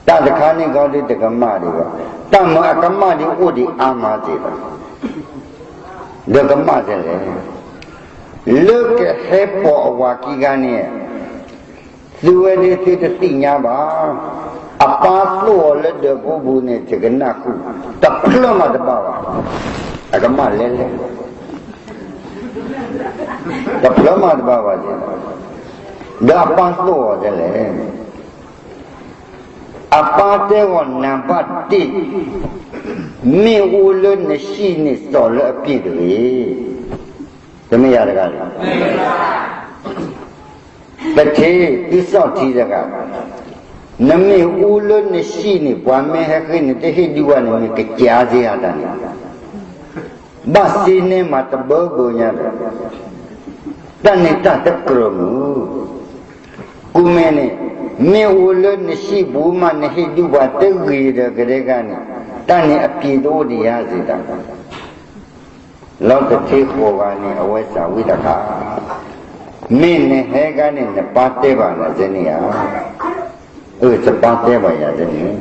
တၢ်တခါန့ၣ်ဂီၤဒ်တကမၣ်ဒံးဘၣ်, တၢ်မၤအကမၣ်ဒံးအိၣ်ဒံးအါမးစ့ၢ်ကီး, ဒီးကမၣ်ဒ်လဲၣ်, လၢကဟဲပိာ်အဝၤခံဂၤန့ၣ် သုဝဲဒၣ်သုတသ့ၣ်ညါဘၣ်, အပၢ်သိၣ်အီၤလၢဒၢးဖိပူၤန့ၣ် ယကနၢ်ဟူ, တဖျၢၣ်မးတဘၣ်ဘၣ်, အကမၣ်လဲၣ်လဲၣ်, တဖျၢၣ်မးတဘၣ်ဘၣ်, ဒီးအပၢ်သိၣ်အီၤဒ်လဲၣ်, အပၢ်တဲအီၤ နံပါတ်တစ်, မ့ၣ်အူလၢနဟံၣ်န့ၣ် စီၤလၢအပျ့ၢ်တဂ့ၤ, တမ့ၢ်ယၤတဂၤလံ ပထံၣ်သုစီၣ်ထံတဂၤ, နမ့ၣ်အူလၢနဟံၣ်န့ၣ် ပှၤမ့ၢ်ဟဲဃ့နတဟ့ၣ်ဒုးဝဲန့ၣ် မ့ၢ်ကစၢ်စ့ၢ်ဧါတၢ်န့ၣ်, ဘၣ်စ့န့ၢ်မးတဘၢဘၢညါဒီး, တၢ်န့ၣ်တၢ်တကြၢးမုၢ်, ကူမ့ၢ်န့ၣ်, မ့ၣ်အူလၢနဟံၣ်ပူၤမးနဟ့ၣ်ဒုးပှၤတဂ့ၤဒီးကဒဲကန့ၣ်, တၢ်န့ၣ်အပျ့ၤတအိၣ်ဒံးဧါစ့ၢ်တၢ် လီၤတထ့ဃီၤဂၤန့ၣ် အဝဲစံးဝံသးစူၤ, မ့ၢ်နဟဲခါန့ၣ် နပၢ်တဲဘၣ်နၤစ့န့ၣ်ဧါ, အၢ တပၢ်တဲဘၣ်ယၤစ့န့ၣ်,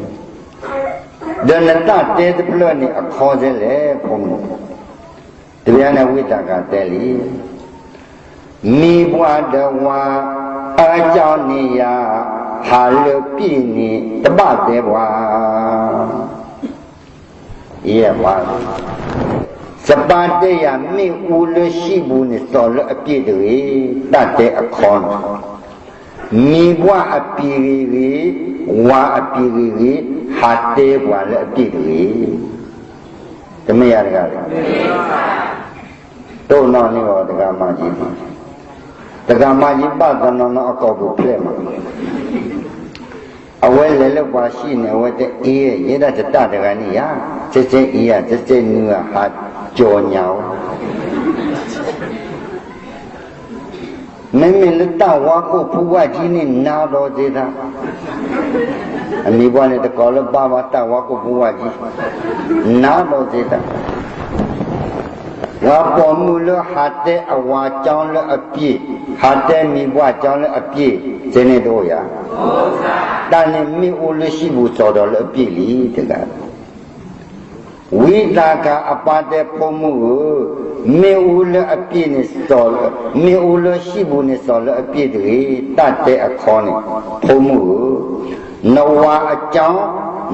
ဒီးနတၢ်တဲတဖျၢၣ်န့ၣ်အခီစ့လဲၣ်ဖိမုၣ်, တဘျီန့ၣ်ဝံသးစူၤတဲလံ, မံၤပှၢ်ဒီးဝၤအကၠီန့ၣ်ယၤ, ဟးလၢပျ့ၢ်န့ၣ်တဘၣ်တဲပှၤ ယဲၢ်ပှၤ, စပၢ်တဲယၤမ့ၣ်အူလၢဟံၣ်ပူၤန့ၣ် စိာ်လၢအပျ့ၢ်တဂ့ၤ, တၢ်တဲအခီန့ၣ်, မံၤပှၢ်အပျ့ၢ်ဂ့ၤဂ့ၤ, ဝၤအပျ့ၢ်ဂ့ၤဂ့ၤ, ဟးတဲပှၤလၢအပျ့ၢ်တဂ့ၤ, တမ့ၢ်ယၤတဂၤလဲၣ် တိၢ်နီၣ်န့ၢ်အီၤတဂၤမၤက့ၤ, တဂၤမၤက့ၤဘၣ်သနီၤနီၤအကိာ်ပူၤဖျဲးမး, အဝဲလဲၤလၢပှၤဟံၣ်န့ၣ် အဝဲတဲအ့ၣ် ယဲဒၣ်တတၢ်တဂၤန့ၣ်ယၤ, ကဲကဲအ့ၣ်ယၤ ကဲကဲနုၤအဟးကၠီၤညါဝဲ မ့မ့ၢ်လၢတၢ်ဝါကိၢ်ဖူဝါကံန့ၣ် နၤဒီးစ့တၢ်, အမံၤပှၢ်န့ၣ်တကိးလၢဘါဘၣ်တၢ်ဝါကိၢ်ဖူဝါကံ, နၤဒီးစ့တၢ်, ပှၤပိာ်မုၣ်လၢဟးတဲအဝၤကၠီလၢအပျ့ၢ်, ဟးတဲမံၤပှၢ်ကၠီလၢအပျ့ၢ်, စ့န့ၣ်တအိၣ်ယၤ, တၢ်န့ၣ်မ့ၣ်အူလၢဟံၣ်ပူၤစိာ်ဒီးလၢအပျ့ၢ်လံတဂၤ ဝံသးစူၤအပၢ်တဲဖိမုၣ်ဧၢ, မ့ၣ်အူလၢအပျ့ၢ်န့ၣ်စိာ်လၢ, မ့ၣ်အူလၢဟံၣ်ပူၤန့ၣ်စိာ်လၢအပျ့ၢ်တဂ့ၤ, တၢ်တဲအခီန့ၣ်, ဖိမုၣ်ဧၢ, နဝၤအကၠီ,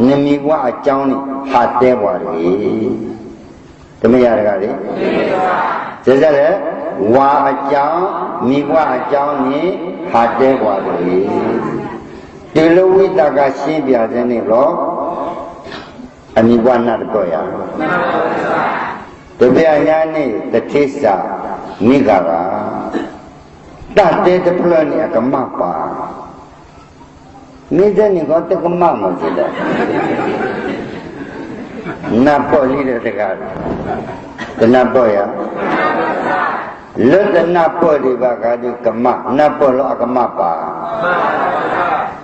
နမံၤပှၢ်အကၠီန့ၣ် ဟးတဲပှၤတဂ့ၤ, တမ့ၢ်ယၤတဂၤတဂ့ၤ, စဲးလဲၣ်, ဝၤအကၠီ, မံၤပှၢ်အကၠီန့ၣ် ဟးတဲပှၤတဂ့ၤ, တုၤလၢဝံသးစူၤရှင်းပြစ့န့ၣ်ဘျီ အမံၤပှၢ်နၢ်တပၢၢ်ယၤ, တဘျီညါန့ၣ် တထံစးမံဂၤဂၤ, တၢ်တဲတဖျၢၣ်န့ၣ်အကမၣ်ပာ်, မ့ၢ်တဲန့ၣ်ကီးတကမၣ်မးစ့ၢ်ဒီး, နၢ်ပၢၢ်လံဒီးတဂၤ, တနၢ်ပၢၢ်ယၤ လၢတနၢ်ပၢၢ်ဒံးဘၣ်ဂၤဒုးကမၣ်, နၢ်ပၢၢ်လီၤအကမၣ်ပာ်,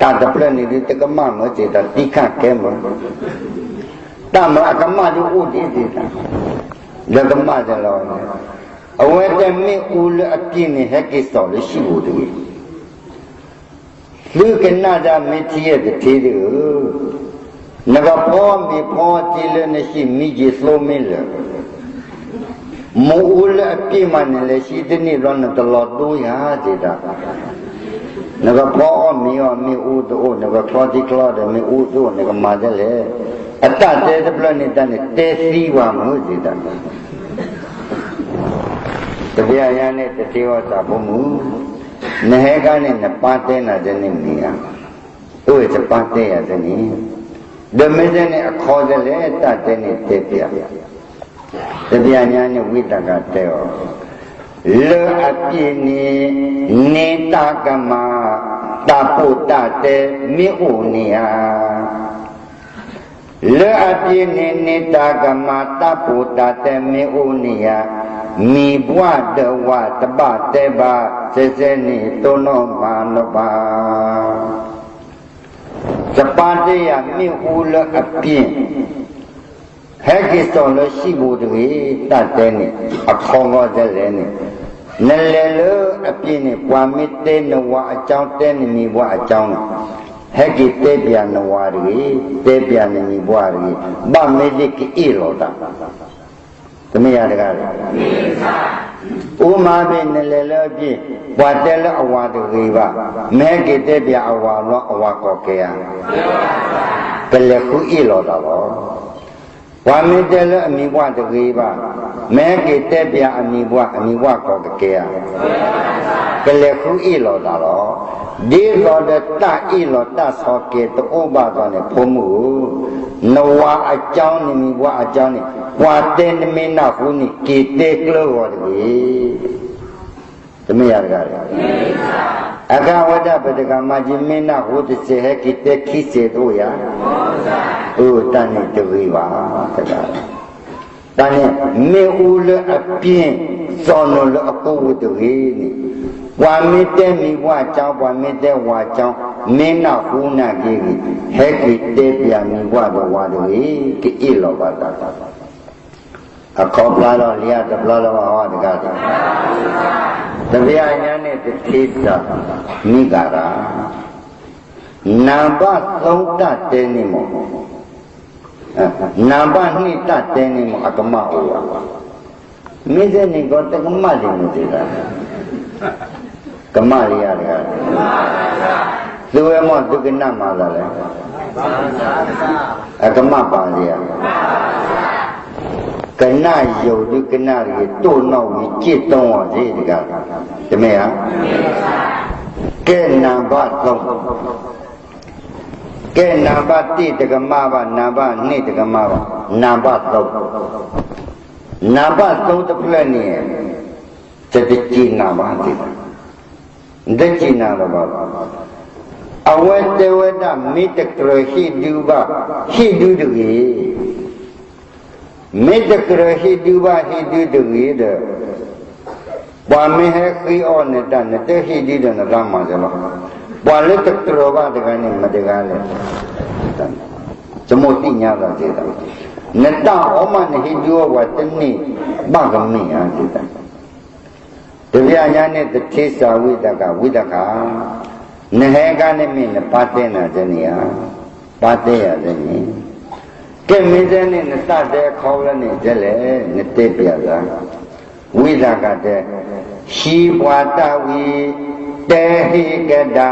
တၢ်တဖျၢၣ်န့ၣ်ဒုးတကမၣ်မ့ၢ်စ့ၢ်ဒီး သံခၣ်ကဲမ့ၢ်, တၢ်မ့ၢ်အကမၣ်ဒုးအိၣ်ဒံးစ့ၢ်ဒီး, လၢကမၣ်စ့ၢ်လီၤ, အဝဲတဲမ့ၣ်အူလၢအပျ့ၢ်န့ၣ် ဟဲက့ၤစိာ်လၢဟံၣ်ပူၤတဂ့ၤ သုကနၣ်ဒၣ်မ့ၢ်ထံၣ်ယဲၢ်တထံၣ်ဒုးဧၢ, နကဖီမ့ၤဖီတ့လၢနဟံၣ်မံက့ၤသိမ့ၢ်လၢာ်, မ့ၣ်အူလၢအပျ့ၢ်မးန့ၣ် လဲၤဆံတန့ၢ်ဘျီနတလီၤဒိယၤစ့ၢ်တၢ်, နကဖီအီၣ်မ့ၤအီၣ်မ့ၣ်အူတအိၣ်, နကချီထံချီဒီးမ့ၣ်အူတအိၣ်, နကမၤဒ်လဲၣ်, အတၢ်တဲတဖျၢၣ်န့ၣ်တၢ်န့ၣ် တဲသံပှၤမုၢ်စ့ၢ်တၢ် တဘျီညါန့ၣ် တထံၣ်အီၤတၢ်ဖိမုၣ်, နဟဲခါန့ၣ် နပၢ်တဲနၤဒ်န့ၣ်မ့ၢ်ဧါ, အိၣ်တပၢ်တဲယၤဒ်န့ၣ်, ဒီးမ့ၢ်ဒ်န့ၣ်အခီဒ်လဲၣ် တၢ်တဲန့ၣ်တဲပျး, တဘျီညါန့ၣ် ဝံသးစူၤတဲအီၤ, လၢအပျ့ၢ်န့ၣ် န့ၢ်တၢ်ကမၣ် တၢ်ပိာ်တၢ်တဲမ့ၢ်အိၣ်န့ၣ်ဧါ လၢအပျ့ၢ်န့ၣ် န့ၢ်တၢ်ကမၣ်တၢ်ပိာ်တၢ်တဲမ့ၢ်အိၣ်န့ၣ်ဧါ, မံၤပှၢ်ဒီးဝၤတဘၣ်တဲဘၣ် စဲစဲန့ၣ်တိၢ်နီၣ်မၤနီၣ်ဘၣ်. စပၢ်တဲယၤမ့ၣ်အူလၢအပျ့ၢ် ဟဲက့ၤစိာ်လၢဟံၣ်ပူၤတဂ့ၤ, တၢ်တဲန့ၣ် အခီဂီၢ်ဒ်လဲၣ်န့ၣ်, နလဲၤလၢအပျ့ၢ်န့ၣ် ပှၤမ့ၢ်တဲနဝၤအကၠီ တဲနမံၤပှၢ်အကၠီန့ၣ်, ဟဲက့ၤတဲပျးနဝၤတဂ့ၤ, တဲပျးနမံၤပှၢ်တဂ့ၤ, ဘၣ်မ့ၢ်သ့ၣ်ကအ့ၣ်လိာ်တၢ်, တမ့ၢ်ယၤတဂၤလဲၣ်. အိၣ်မးဘ့ၣ်နလဲၤလၢအပျ့ၢ်, ပှၤတဲလၢအဝၤတဂ့ၤဘၣ်, မ့ၢ်ဟဲက့ၤတဲပျးအဝၤလီၤ အဝၤကိးကဲဧါ, ကလဲၤဃုအ့ၣ်လိာ်တၢ်လီၤ. ပှၤမ့ၢ်တဲလၢအမံၤပှၢ်တဂ့ၤဘၣ်, မ့ၢ်ဟဲက့ၤတဲပျးအမံၤပှၢ်, အမံၤပှၢ်ကိးကကဲဧါ, ကလဲၤဃုအ့ၣ်လိာ်တၢ်လီၤ. ဒ်သိးဒီးတၢ်အ့ၣ်လိာ်တၢ်ဆီၣ်ကဲၤတအိၣ်ဘၣ်သိးန့ၣ် ဖိမုၣ်ဧၢ, နဝၤအကၠီ နမံၤပှၢ်အကၠီန့ၣ် ပှၤတဲနမ့ၢ်နၢ်ဟူန့ၣ် က့ၤတဲကျၢဂီၤတဂ့ၤ. တမ့ၢ်ယၤတဂၤလဲၣ်. အဃိဝဲဒၣ်ပတဂၤမၤဒ်မ့ၢ်နၢ်ဟူတစဲး ဟဲက့ၤတဲခံစဲးတအိၣ်ဧါ. အၢ တၢ်န့ၣ်တဂ့ၤဘၣ်. တၢ်န့ၣ် မ့ၣ်အူလၢအပျ့ၤ စီၤနိာ်လၢအကိးပူၤတဂ့ၤန့ၣ်, ပှၤမ့ၢ်တဲမံၤဝၣ်ကၠီ, ပှၤမ့ၢ်တဲဝၣ်ကၠီ, မ့ၢ်နၢ်ဟူနၢ်က့ၤဂ့ၤ, ဟဲက့ၤတဲပၠးမံၤဝၣ်ဒီးဝၤတဂ့ၤ, ကအ့ၣ်လိာ်ဘၣ်သး အခီပညီလီၤ လံာ်အတဘျီလၢဘၣ်ဟီတဂၤန့ၣ်, တဘျီညါန့ၣ် တထံၣ်တၢ်မံဂၤရၣ်, နံပါတ်သုံး တၢ်တဲန့ၣ်မ့ၢ်, နံပါတ်နှစ် တၢ်တဲန့ၣ်မ့ၢ် အကမၣ်အိၣ်ဘၣ်. မ့ၢ်တဲန့ၣ်ကီး တကမၣ်ဒံးမ့ၢ်သ့ၣ်တၢ် ကမၣ်လံယၤတဂၤ, သုဝဲမ့ၢ်သုကနၣ်မၤသးလဲၣ်, အကမၣ်ပာ်လံဧါ, ကနၣ်ယိာ်ဒုကနၣ်တဂ့ၤ, တိၢ်နီၣ်ဝံၤ က့ၣ်တိဝီၤစ့ၢ်တဂၤ, တမ့ၢ်ဧါ. ကဲ နံပါတ်သုံး, ကဲ နံပါတ်တစ် တကမၣ်ဘၣ်, နံပါတ်နှစ် တကမၣ်ဘၣ်, နံပါတ်သုံး, နံပါတ်သုံး တဖျၢၣ်န့ၣ် တတစံးနၤဘၣ်သ့ၣ်တဖၣ်, တစံးနၤလၢၤဘၣ်. အဝဲတဲဝဲဒၣ် မ့ၢ်တကြၢးဟ့ၣ်ဒုဘၣ် ဟ့ၣ်ဒုတဂ့ၤ, မ့ၢ်တကြၢးဟ့ၣ်ဒုဘၣ် ဟ့ၣ်ဒုတဂ့ၤဒီး ပှၤမ့ၢ်ဟဲဃ့အီၣ်နတၢ် နတဟ့ၣ်ဒုဒီးနတၢ်မၤစၢၤလီၤ. ပှၤလၢတကြၢးဘၣ်တဂၤန့ၣ် မတၤတဂၤလဲၣ်, တမိၣ်သ့ၣ်ညါလီၤသ့ၣ်တဖၣ်, နတၢ်အီၣ်မး နဟ့ၣ်ဒုအီၣ်ပှၤတန့ၢ် ဘၣ်ကမ့ၢ်ဧါသ့ၣ်တဖၣ်. တဘျီညါန့ၣ် တထံၣ်စၢ်ဝံသးစူၤ ဝံသးစူၤ, နဟဲခါန့ၣ်မ့ၢ်နပၢ်တဲနၤတန့ၢ်ဧါ, ပၢ်တဲယၤတန့ၢ်, ကဲမ့ၢ်တဲန့ၣ် နတၢ်တဲအခီဖျိန့ၣ် တဲလဲၣ် နတဲပျးသး, ဝံသးစူၤတဲ, ဟံးပှၤတၢ်ဝံၤ တဲဟ့ၣ်ကဒါ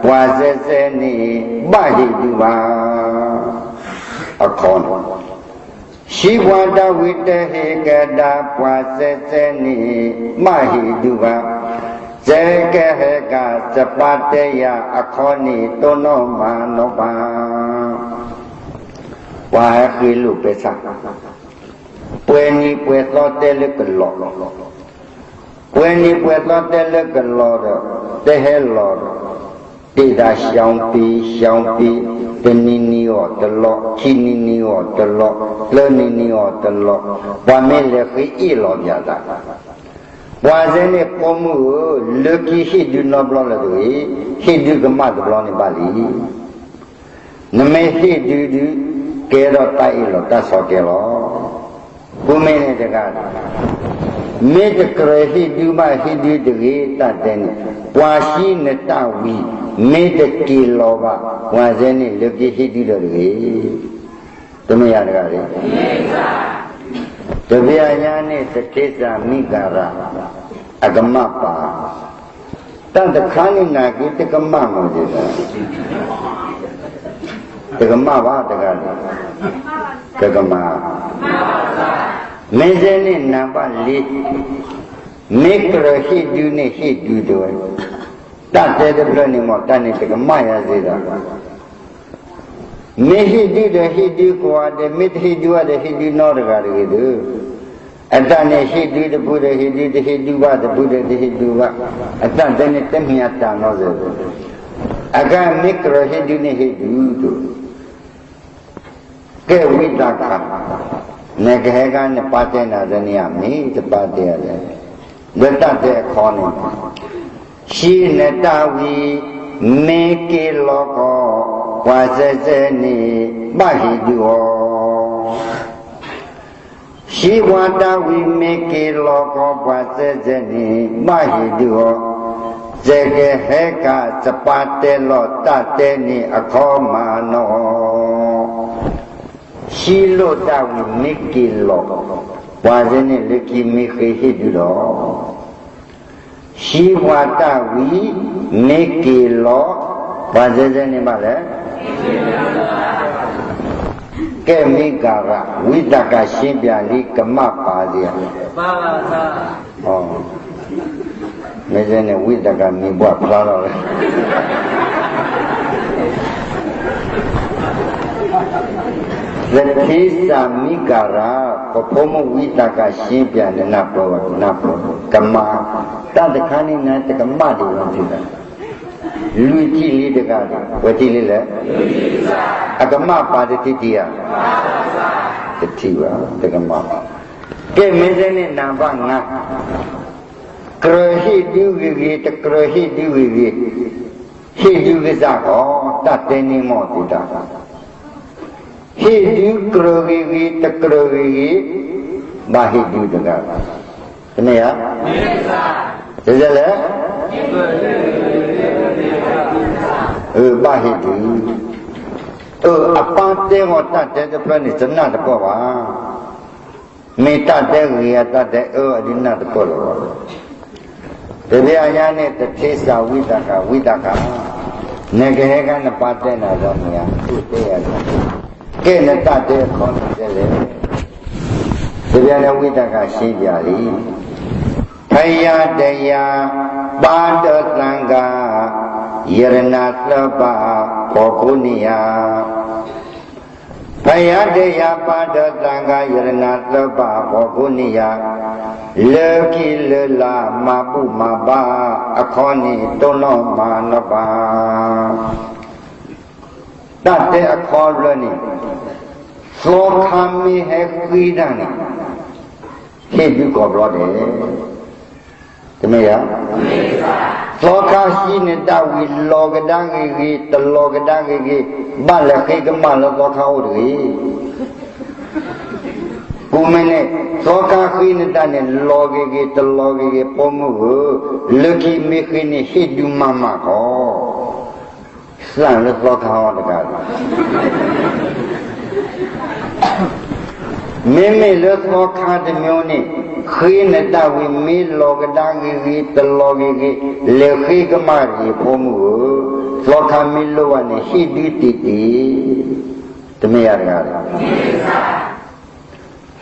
ပှၤစဲစဲန့ၣ် ဘၣ်ဟ့ၣ်ဒုဘၣ်, အခီန့ၣ် ဟံးပှၤတၢ်ဝံၤ တဲဟ့ၣ်ကဒါ ပှၤစဲစဲန့ၣ် ဘၣ်ဟ့ၣ်ဒုဘၣ်, စဲကဟဲကၤ စပၢ်တဲယၤ အခီန့ၣ် တိၢ်နီၣ်မၤနီၣ်ဘၣ်. ပှၤဟဲဃ့လိာ်ပဲဆၣ်, ပှဲၤနံၤပှဲၤသီတဲလၢကလီၤ, ပှဲၤနံၤပှဲၤသီတဲလၢကလီၤဒီး တဟဲလီၤဒီး တ့ၢ်ဒၣ် ရှောင်ပြီ ရှောင်ပြီ, တနံၤနံၤအီၤတလီၤ, ခံနံၤနံၤအီၤတလီၤ, သၢနံၤနံၤအီၤတလီၤ, ပှၤမ့ၢ်လဲၤဃ့အ့ၣ်လိာ်ပၠးသး, ပှၤစဲန့ၣ် ဖိမုၣ်ဧၢ, လၢခံဟ့ၣ်ဒုနီတဘျီလၢၤတဂ့ၤ, ဟ့ၣ်ဒုကမၣ်တဘျီန့ၣ်ဘၣ်လံ. နမ့ၢ်ဟ့ၣ်ဒုဒုး ကဲထီၣ်တၢ်အ့ၣ်လိာ်တၢ်ဆီတလဲလီၤ. ဃိမ့ၢ်န့ၣ်တဂၤန့ၣ်, မ့ၢ်တကြၢးဟ့ၣ်ဒုဘၣ် ဟ့ၣ်ဒုတဂ့ၤ တၢ်တဲန့ၣ်, ပှၤဟံးနတၢ်ဝံၤ မ့ၢ်တက့ၤလီၤဘၣ် ပှၤစဲန့ၣ် လၢခံဟ့ၣ်ဒုဒီးတဂ့ၤ. တမ့ၢ်ယၤတဂၤတဂ့ၤ. တဘျီညါန့ၣ် တထံၣ်စၢ်မံဂၤရၣ် အကမၣ်ပာ် တၢ်တခါန့ၣ် နၤက့ၤတကမၣ်မ့ၢ်ဒ်လဲၣ်, တကမၣ်ဘၣ်တဂၤန့ၣ်, တကမၣ်. မ့ၢ်စဲန့ၣ် နံပါတ်လေး, မ့ၢ်ကြၢးဟ့ၣ်ဒုန့ၣ် ဟ့ၣ်ဒုတဝဲ, တၢ်တဲတဖျၢၣ်န့ၣ်မ့ၢ် တၢ်န့ၣ်တကမၣ်ယၤသ့ၣ်ဒီး မ့ၢ်ဟ့ၣ်ဒုဒီးဟ့ၣ်ဒုကိးဂၤဒဲး, မ့ၢ်တဟ့ၣ်ဒုဘၣ်ဒီးဟ့ၣ်ဒုနီတဂၤတဂ့ၤဒီး, အတၢ်န့ၣ်ဟ့ၣ်ဒုတဖုဒီးဟ့ၣ်ဒု, တဟ့ၣ်ဒုဘၣ်တဖုဒီးတဟ့ၣ်ဒုဘၣ်, အတၢ်တဲန့ၣ်တမ့ၢ်အတၢ်နီတဂၤ, အကမ့ၢ်ကြၢးဟ့ၣ်ဒုန့ၣ်ဟ့ၣ်ဒုတဝဲ ကဲဝံသးစူၤ, နကဟဲခါနပၢ်တဲနၤတန့ၢ်ဧါ, မ့ၢ်တပၢ်တဲယၤလဲၣ်, လၢတၢ်တဲအခီန့ၣ်, ဟံးနတၢ်ဝံၤ မ့ၢ်က့ၤလီၤကီး ပှၤစဲစဲန့ၣ် ဘၣ်ဟ့ၣ်ဒုအီၤ. ဟံးပှၤတၢ်ဝံၤ မ့ၢ်က့ၤလီၤကီး ပှၤစဲစဲန့ၣ် ဘၣ်ဟ့ၣ်ဒုအီၤ, စဲကဟဲကၤ စပၢ်တဲလီၤတၢ်တဲန့ၣ် အခီမၤနီၣ် ဟံးလိာ်တၢ်ဝံၤ မ့ၢ်က့ၤလီၤ, ပှၤစဲန့ၣ် လၢခံမ့ၢ်ဃ့ဟ့ၣ်ဒုလီၤ. ဟံးပှၤတၢ်ဝံၤ မ့ၢ်က့ၤလီၤ, ပှၤစဲစဲန့ၣ်ဘၣ်လဲၣ်. ကဲမ့ၢ်ဂၤရၣ် ဝံသးစူၤ ရှင်းပြလံ ကမၣ်ပာ်စ့ၢ်ဧါ. မ့ၢ်စဲန့ၣ် ဝံသးစူၤ မံၤဘှၣ်ဖျါလီၤဝဲ သထံစၢ်မံဂၤရၣ် ပဖိမုၣ်ဝံသးစူၤ ရှင်းပြ နနၢ်ပၢၢ်ဘၣ် နနၢ်ပၢၢ် ကမၣ်, တၢ်တခါန့ၣ် နတကမၣ်ဒံးဘၣ် လွံၢ်ထံၣ်လံတဂၤန့ၣ် ပှဲၤထံၣ်လံလဲၣ်. အကမၣ်ပာ်တထံၣ်ဧါ. တထံၣ်ဘၣ်, တကမၣ်ဘၣ်. ကဲ မ့ၢ်တဲန့ၣ် နံပါတ်ငါ, ကြၢးဟ့ၣ်ဒုးဂ့ၤဂ့ၤ တကြၢးဟ့ၣ်ဒုးဂ့ၤဂ့ၤ, ဟ့ၣ်ဒုးကစၢ်ဃီ, တၢ်တဲန့ၣ်မ့ၢ်သုတၢ် ဟ့ၣ်ဒုးကြၢးဂ့ၤဂ့ၤ တကြၢးဂ့ၤဂ့ၤ, ဘၣ်ဟ့ၣ်ဒုးတဂၤ, တမ့ၢ်ဧါ. တလဲၣ်, ဘၣ်ဟ့ၣ်ဒုး. အပၢ်တဲအီၤတၢ်တဲတဖျၢၣ်န့ၣ် တနၢ်တပၢၢ်ဘၣ်. မ့ၢ်တၢ်တဲဂ့ၤအတၢ်တဲအၢအဒုးနၢ်တပၢၢ်လီၤဘၣ်. တဘျီညါန့ၣ် တထံစၢ်ဝံသးစူၤ ဝံသးစူၤ, နကဟဲခါနပၢ်တဲနၤဒီးမ့ၢ်ဧါ, သူၣ်တဲယၤ, ကဲနတၢ်တဲအခီန့ၣ်တဲလဲၣ်. တဘျီန့ၣ်ဝံသးစူၤစံးဘၣ်လံ, ဖယၤဒယၤ ပၢ်ဒီးသံဃာ်, ယရနၤသၢဘၣ်ဖီခိၣ်န့ၣ်ယၤ ဖယၤဒယၤ ပၢ်ဒီးသံဃာ် ယရနၤသၢဘၣ်ဖီခိၣ်န့ၣ်ယၤ, လၢခံလၢလၢ်မၤဘူၣ်မၤဘါ, အခီန့ၣ်တိၢ်နီၣ်မၤနီၣ်ဘၣ်. တၢ်တဲအခီဖျၢၣ်န့ၣ်, သီခါမ့ၢ်ဟဲဃ့တၢ်န့ၣ်, ဟ့ၣ်ဒုးကိးဘျီဒဲး တမ့ၢ်ဧါ. သီခါဟံးနတၢ်ဝံၤ လီၤကဒါဂ့ၤဂ့ၤ တလီၤကဒါဂ့ၤဂ့ၤ, ဘၣ်လဲၤဃ့ကမၣ်လၢသီခါအိၣ်တဂ့ၤ. ကိးမ့ၢ်န့ၣ်, သီခါဃ့နတၢ်န့ၣ် လီၤဂ့ၤဂ့ၤ တလီၤဂ့ၤဂ့ၤ ဖိမုၣ်ဧၢ, လၢခံမ့ၢ်ဃ့န့ၣ် ဟ့ၣ်ဒုးမၤမၤဃီ သးလၢသီခါအီၤတဂၤလီၤ. မ့မ့ၢ်လၢသီခါတမျိုးန့ၣ်, ဃ့နတၢ်ဝံၤ မ့ၢ်လီၤကဒါဂ့ၤဂ့ၤ တလီၤဂ့ၤဂ့ၤ, လဲၤဃ့ကမၣ်ဂ့ၤဖိမုၣ်ဧၢ, သီခါမ့ၢ်လိၣ်ဘၣ်န့ၣ် ဟ့ၣ်ဒုးတ့ၢ်တ့ၢ်, တမ့ၢ်ယၤတဂၤလီၤ.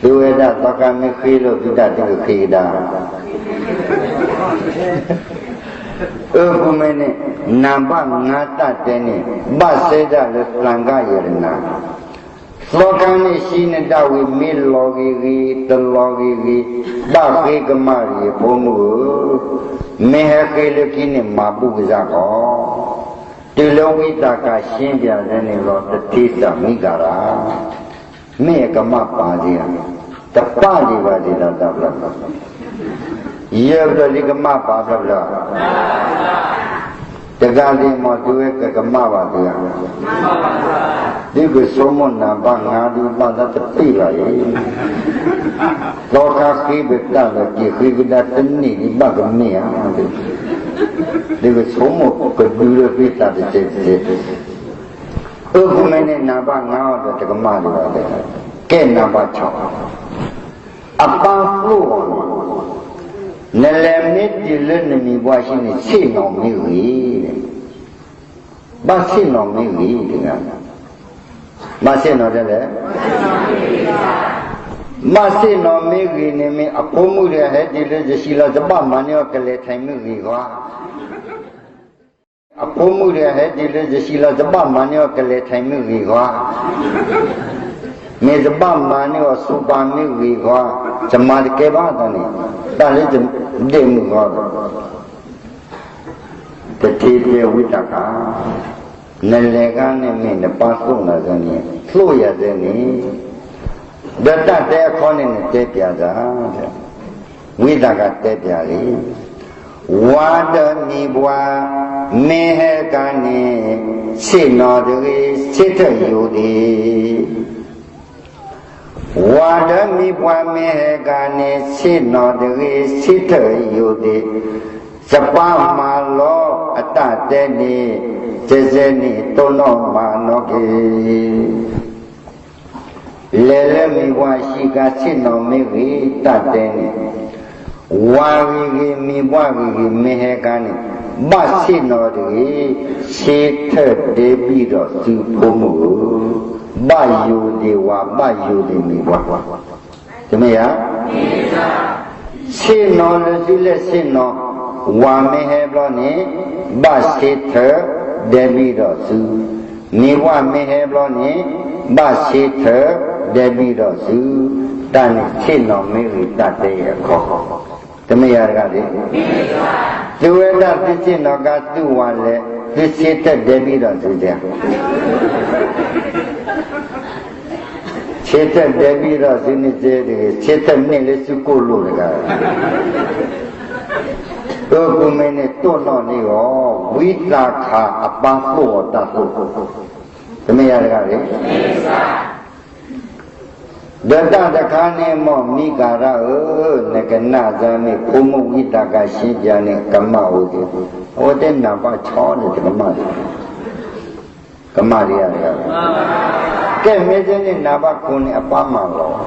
သုဝဲဒၣ်သီခါမ့ၢ်ဃ့လိာ်သုတၢ် သုကဃ့ကဒါ အဃိမ့ၢ်န့ၣ်, နံပါတ်ငါးတၢ်တဲန့ၣ်, ဘၣ်စဲဒၣ်လၢသံဃာ်ယရနၤ, သီခါန့ၣ်ဟံးနတၢ်ဝံၤ မ့ၢ်လီၤဂ့ၤဂ့ၤ တလီၤဂ့ၤဂ့ၤ, ဘၣ်ဃ့ကမၣ်ဂ့ၤဖိမုၣ်ဧၢ, မ့ၢ်ဟဲဃ့လၢခံန့ၣ် မၤဘူၣ်ကစၢ်ဃီ, တုၤလၢဝံသးစူၤစံးဘၣ်လၢန့ၣ်လီၤ တထံစၢ်မံဂၤရၣ် မ့ၢ်အကမၣ်ပာ်ဒံးဧါ, တပာ်ဒံးဘၣ်ဒံးဒီးတၢ်ဘျၢ, ယဲၢ်ဘျၢလံကမၣ်ပာ်ဘျၢဘျၢ, တဂၤဒံးမ့ၢ်တုၤဝဲကကမၣ်ဘၣ်ဒံးဧါ, ဒုးကဆိကမိၣ်နံပါတ်ငါးဒုးဘၣ်လၢတပ့ၢ်ဘၣ်အံၤ, သီခါဃ့ပတၢ်လၢက့ၤဃ့ကဒါတန့ၢ်ဒံးဘၣ်ကမ့ၢ်ဧါ, ဒုးကဆိကမိၣ်ကဒုးလၢသုသးတစဲးတစဲး အဃိမ့ၢ်န့ၣ် နံပါတ်ငါးအီၤဒီးတကမၣ်ဒံးဘၣ်, ကဲနံပါတ်ခြောက်, အပၢ်သိၣ်အီၤန့ၣ်, နလဲၤမ့ၢ်တုၤလၢနမံၤပှၢ်ဆံးန့ၣ် ဆ့ၣ်နီၤမ့ၢ်ဂ့ၤ, ဘၣ်ဆ့ၣ်နီၤမ့ၢ်ဂ့ၤတဂၤ, ဘၣ်ဆ့ၣ်နီၤဒ်လဲၣ်, ဘၣ်ဆ့ၣ်နီၤမ့ၢ်ဂ့ၤန့ၣ်မ့ၢ် အဖိမုၣ်တဂၤဟဲတုၤလၢယဆံးလီၤ တဘၣ်မၤန့ၢ်အီၤကလဲၤထံးမ့ၢ်ဂ့ၤဂီၢ် အဖိမုၣ်တဂၤဟဲတုၤလၢယဆံးလီၤ တဘၣ်မၤန့ၢ်အီၤကလဲၤထံးမ့ၢ်ဂ့ၤဂီၢ်, မ့ၢ်တဘၣ်မၤန့ၢ်အီၤစူးပာ်မ့ၢ်ဂ့ၤဂီၢ်, တမၤတကဲဘၣ်သးန့ၣ်, တၢ်လၢဒဲးမုၢ်ဂီၢ်ဒီး တထံတဲဝံသးစူၤ, နလဲၤဂၤန့ၣ်မ့ၢ်နပၢ်သိၣ်နၤသ့န့ၣ်, သိၣ်ယၤသ့န့ၣ်, ဒီးတၢ်တဲအခီန့ၣ်နတဲပျးသး, ဝံသးစူၤတဲပျးလံ, ဝၤဒီးမံၤပှၢ် မ့ၢ်ဟဲကၤန့ၣ် ဆ့ၣ်နီၤတဂ့ၤ ဆ့ထၢၣ်ယိာ်ဒ့ၣ် ဝၤဒီးမံၤပှၢ်မ့ၢ်ဟဲကၤန့ၣ် ဆ့ၣ်နီၤတဂ့ၤ ဆ့ထၢၣ်ယိာ်ဒ့ၣ်, စပၢ်မၤလီၤအတၢ်တဲန့ၣ်, ကဲကဲန့ၣ် တိၢ်နီၣ်မၤနီၣ်က့ၤ လဲၤလၢမံၤပှၢ်ဆံးကၤ ဆ့ၣ်နီၤမ့ၢ်ဂ့ၤ တၢ်တဲန့ၣ်, ဝၤဂ့ၤဂ့ၤ မံၤပှၢ်ဂ့ၤဂ့ၤ မ့ၢ်ဟဲကၤန့ၣ်, ဘၣ်ဆ့ၣ်နီၤတဂ့ၤ, ဆ့ထၢၣ်ဒဲးဘံၣ်ဒီးသုဖိမုၣ်ဧၢ, ဘၣ်ယိာ်ဒ့ၣ်ဝၤ ဘၣ်ယိာ်ဒ့ၣ်မံၤပှၢ်, တမ့ၢ်ဧါ. ဆ့ၣ်နီၤလၢသုလဲၣ်ဆ့ၣ်နီၤ, ဝၤမ့ၢ်ဟဲဘျီန့ၣ်, ဘၣ်ဆ့ထၢၣ်ဒဲးဘံၣ်ဒီးသု, မံၤပှၢ်မ့ၢ်ဟဲဘျီန့ၣ်, ဘၣ်ဆ့ထၢၣ်ဒဲးဘံၣ်ဒီးသု, တၢ်န့ၣ်ဆ့ၣ်နီၤမ့ၢ်ဂ့ၤ တၢ်တဲအံၤအခီ, တမ့ၢ်ယၤတဂၤဒ့ၣ်, သုဝဲဒၣ်သုဆ့ၣ်နီၤကၤသုဝၤလဲၣ် သုဆ့ထၢၣ်ဒဲဘ့ၣ်ဒီးသုတဲ, ဆ့ထၢၣ်ဒဲဘ့ၣ်ဒီးသုန့ၣ်တဲတဂ့ၤ, ဆ့ထၢၣ်န့ၢ်လၢသုကိၣ်လိာ်တဂၤ. အၢ ပမ့ၢ်န့ၣ်တိၢ်နီၣ်န့ၢ်အီၤ, ဝံသးစူၤအပၢ်သိၣ်အီၤတၢ်သိၣ်, တမ့ၢ်ယၤတဂၤတဂ့ၤ. ဒီးတၢ်တခါန့ၣ် မ်မံကၤရၣ်ဧၢ, နကနၣ်စၢ်မ့ၢ်ဖိမုၣ်ဝံသးစူၤ ရှင်းပြ န့ၣ် ကမၣ်အိၣ်က့ၤ, အဝဲတဲနၢ်ဘၣ်ဆီန့ၣ် တကမၣ်လံ, ကမၣ်လံဧါတဂၤ. ကဲ မ့ၢ်တဲန့ၣ် နၢ်ဘၣ်ခိန့ၣ် အပၢ်မၤလီၤ,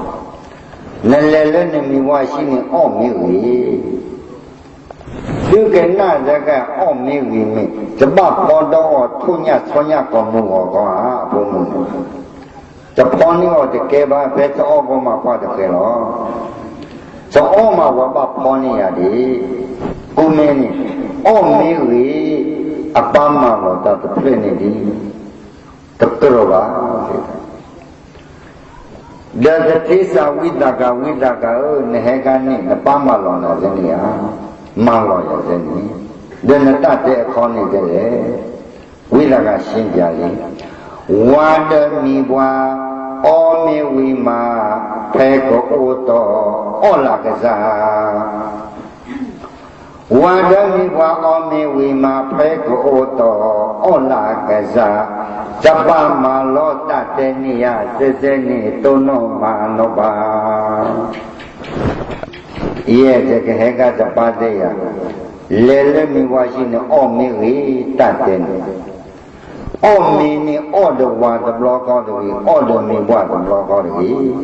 နလဲၤလၢနမံၤဝါဆံးန့ၣ် အီၣ်မ့ၢ်ဂ့ၤ သုကနၣ်စၢ်က အီၣ်မ့ၢ်ဂ့ၤမ့ၢ် တဘၣ်ဖီဒီးအီၤ ထိၣ်ညၣ်ဆီညၣ် ကိးမုၢ်ဂီၤခီဧါ အဖိမုၣ်န့ၣ်, တဖီန့ၢ်အီၤတကဲဘၣ်, ဖဲတအီၣ်ဘၣ်မၤကွၢ်တဃဲၤလီၤ, တအီၣ်မး ပှၤဘၣ်ဖီန့ၢ်ယၤဒံး. ကိးမ့ၢ်န့ၣ် အီၣ်မ့ၢ်ဂ့ၤ, အပၢ်မၤလီၤတၢ်တဖျၢၣ်န့ၣ်ဒံး, တကြၢးဘၣ် ဒီးတထံစး ဝံသးစူၤ ဝံသးစူၤဧၢ, နဟဲခါန့ၣ် နပၢ်မၤလီၤနၤစဲန့ၣ်ဧါ, မၤလီၤယၤစဲန့ၣ်, ဒီးနတၢ်တဲအခီန့ၣ်ဒ်လဲၣ်, ဝံသးစူၤ ရှင်းပြ လံ, ဝၤဒီးမံၤပှၢ် အီၣ်မ့ၢ်ဝံၤမး ဖဲကအိၣ်တီၢ် အီၣ်လၢကစၢ် ဝၤဒီးမံၤပှၢ် အီၣ်မ့ၢ်ဝံၤမး ဖဲကအိၣ်တီၢ် အီၣ်လၢကစၢ်, တဘၣ်မၤလီၤတၢ်တဲန့ၣ်ယၤ စဲစဲန့ၣ် တိၢ်နီၣ်မၤနီၣ်ဘၣ်. ယဲၢ် တကဟဲခါတပၢ်တဲယၤ, လဲၤလၢမံၤဝါဆံးန့ၣ် အီၣ်မ့ၢ်ဂ့ၤ တၢ်တဲန့ၣ်, အီၣ်မ့ၢ်န့ၣ် အီၣ်ဒီးဝၤတဘျီဃီတဂ့ၤ, အီၣ်ဒီးမံၤပှၢ်တဘျီဃီ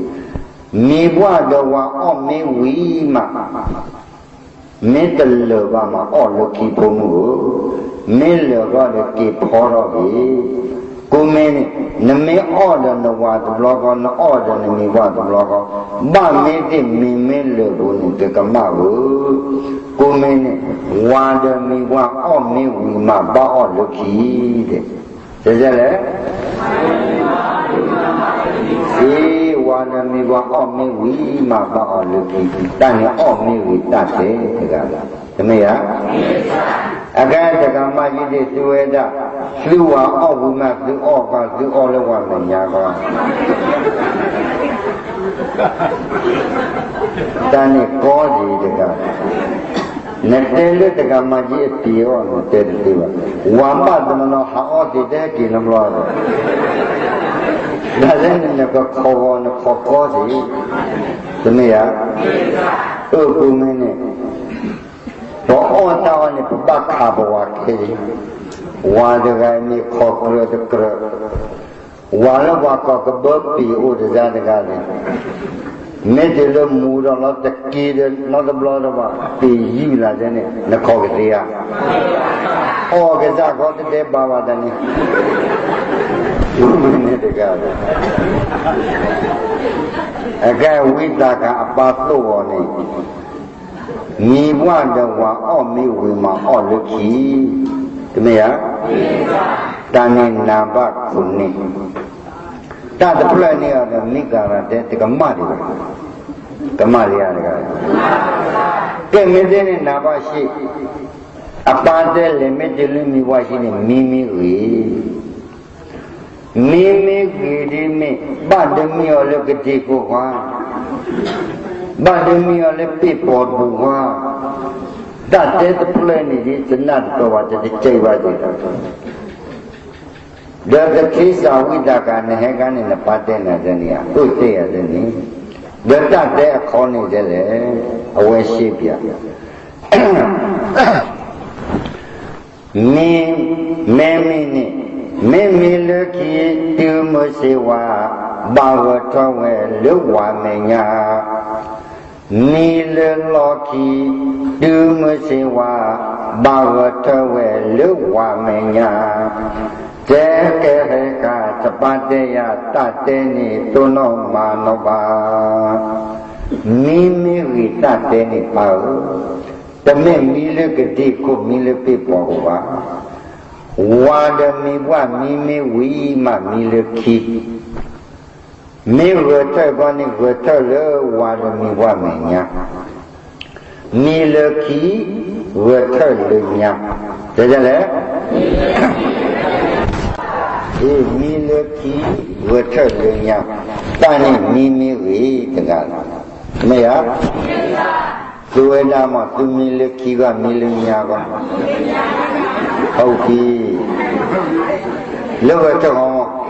တဂ့ၤ, မံၤပှၢ်ဒီးဝၤ အီၣ်မ့ၢ်ဝံၤမး မ့ၢ်တလၢာ်ဘၣ်မး အီၣ်လၢခံ ဖိမုၣ်ဧၢ, မ့ၢ်လၢာ်ဃီဒီး က့ၤဖီထီၣ်က့ၤ, ကိးမ့ၢ်န့ၣ် နမ့ၢ်အီၣ်ဒီးနဝၤတဘျီဃီ, နအီၣ်ဒီးနမံၤပှၢ်တဘျီဃီ, ဘၣ်မ့ၢ်သ့ၣ် မ့မ့ၢ်လၢာ်ပူၤန့ၣ် ကကမၣ်ဧၢ, ကိးမ့ၢ်န့ၣ် ဝၤဒီးမံၤပှၢ် အီၣ်မ့ၢ်ဝံၤမး ဘၣ်အီၣ်လၢခံ တဲ တဲလဲၣ်, အ့ ဝၤဒီးမံၤပှၢ် အီၣ်မ့ၢ်ဝံၤမး ဘၣ်အီၣ်လၢခံ, တၢ်န့ၣ်အီၣ်မ့ၢ်ဝံၤ တၢ်တဲတဂၤလီၤ, တမ့ၢ်ဧါ. အခဲတဂၤမၤယံၤဒံး သုဝဲဒၣ်, သုဝၤအီၣ်ဝံၤမး သုအီၣ်ဘၣ်, သုအီၣ်လၢဝၤမဲာ်ညါဃီ, တၢ်န့ၣ်ကီဒံးတဂၤ, နတဲလၢတဂၤမၤယံၤအပျံၤအီၤ နတဲတသ့ဘၣ်, ဝၤဘၣ်တနီၤနီၤ ဟးအီၣ်သ့ တဟဲက့ၤနီတဘျီဒီး, တၢ်လၢန့ၣ် နကခိးဂီၤ နခိးကီသ့, တမ့ၢ်ဧါ. အၢ ကိးမ့ၢ်န့ၣ် ပအီၣ်တၢ်အီၣ်န့ၣ် ပဘၣ်ခးပဝၤခဲအံၤ, ဝၤတဂၤအံၤမ့ၢ်ခိးကြၢးတကြၢး, ဝၤလၢပှၤကိးကဘၢပ့ၤအိၣ်တဂၤတဂၤန့ၣ်, မ့ၢ်တုၤလၢမူဒီးလီၤတက့ဒီးနီတဘျီဒီးဘၣ် ပ့ၤယုၢ်လၢ်န့ၣ် နခိးကသ့ဧါ, အီၣ်ကစၢ်ခီတတဲဘၣ်ဘၣ်တၢ်န့ၣ်, မ့ၢ်န့ၣ်တဂၤဒီး အကဲဝံသးစူၤအပၢ်သိၣ်အီၤန့ၣ်, မံၤပှၢ်ဒီးဝၤအီၣ်မ့ၢ်ဝံၤမး အီၣ်လၢခံ, တမ့ၢ်ဧါ. တၢ်န့ၣ်နံပါတ်ခုနစ်, တၢ်တဖျၢၣ်န့ၣ်အီၤဒီး မံကၤရၢ်တဲ တကမၣ်ဒံးဘၣ်, ကမၣ်လံဧါတဂၤ, ကဲမ့ၢ်သ့န့ၣ် နံပါတ်ရှစ်, အပၢ်တဲလဲၣ် မ့ၢ်တုၤလၢမံၤပှၢ်ဆံးန့ၣ် မံမ့ၢ်ဂ့ၤ မံမ့ၢ်ဂ့ၤဒ်မ့ၢ် ဘၣ်တမံအီၤလၢကဒံကိၢ်ခွါ, ဘၣ်တမံအီၤလၢပ့ၢ်ပိာ်ပူၤခွါ, တၢ်တဲတဖျၢၣ်န့ၣ်ဒ် တနၢ်တပၢၢ်ဘၣ် တတကဲဘၣ်ဒ်ဒီး, ဒီးကခ့စးဝံသးစူၤ နဟဲခါန့ၣ် နပၢ်တဲနၤဒ်န့ၣ်ဧါ, အိၣ်တဲယၤဒ်န့ၣ်, ဒီးတၢ်တဲအခီန့ၣ်ဒ်လဲၣ်, အဝဲရှဲပၠး မ့မ့ၢ်န့ၣ်, မ့မ့ၢ်လၢခံ တုၤမုၢ်ဆ့ၣ်ဝါ ဘၣ်ဂဲၤထၢၣ်ဝဲလၢဝၤမဲာ်ညါ, မံၤလၢလီၢ်ခံ တုၤမုၢ်ဆ့ၣ်ဝါ ဘၣ်ဂဲၤထၢၣ်ဝဲလၢဝၤမဲာ်ညါ, တဲကဲဟဲခါ တပၢ်တဲယၤ တၢ်တဲန့ၣ် တိၢ်နီၣ်မၤနီၣ်ဘၣ်, မံမ့ၢ်ဂ့ၤတၢ်တဲန့ၣ်ပၢ်ဧၢ, တမ့ၢ်မံလၢကဒံခိၣ် မံလၢပ့ၢ်ပိာ်ပူၤဘၣ်, ဝၤဒီးမံၤပှၢ် မံမ့ၢ်ဝံၤမး မံလၢခံ, မ့ၢ်ဂဲၤထၢၣ်ခီန့ၣ် ဂဲၤထၢၣ်လၢဝၤဒီးမံၤပှၢ်မဲာ်ညါ, မံလၢခံ, ဂဲၤထၢၣ်လၢညါ, တဲဒ်လဲၣ်, အ့ မံလၢခံ, ဂဲၤထၢၣ်လၢညါ, တၢ်န့ၣ်မံမ့ၢ်ဂ့ၤတဂၤလီၤ, မ့ၢ်ဧါ, သုဝဲဒၣ်မ့ၢ်သုမံလၢခံဂီၢ် မံလၢညါဂီၢ်, အုၣ်ကံ လၢဂဲၤထၢၣ်ဂီၢ်မ့ၢ်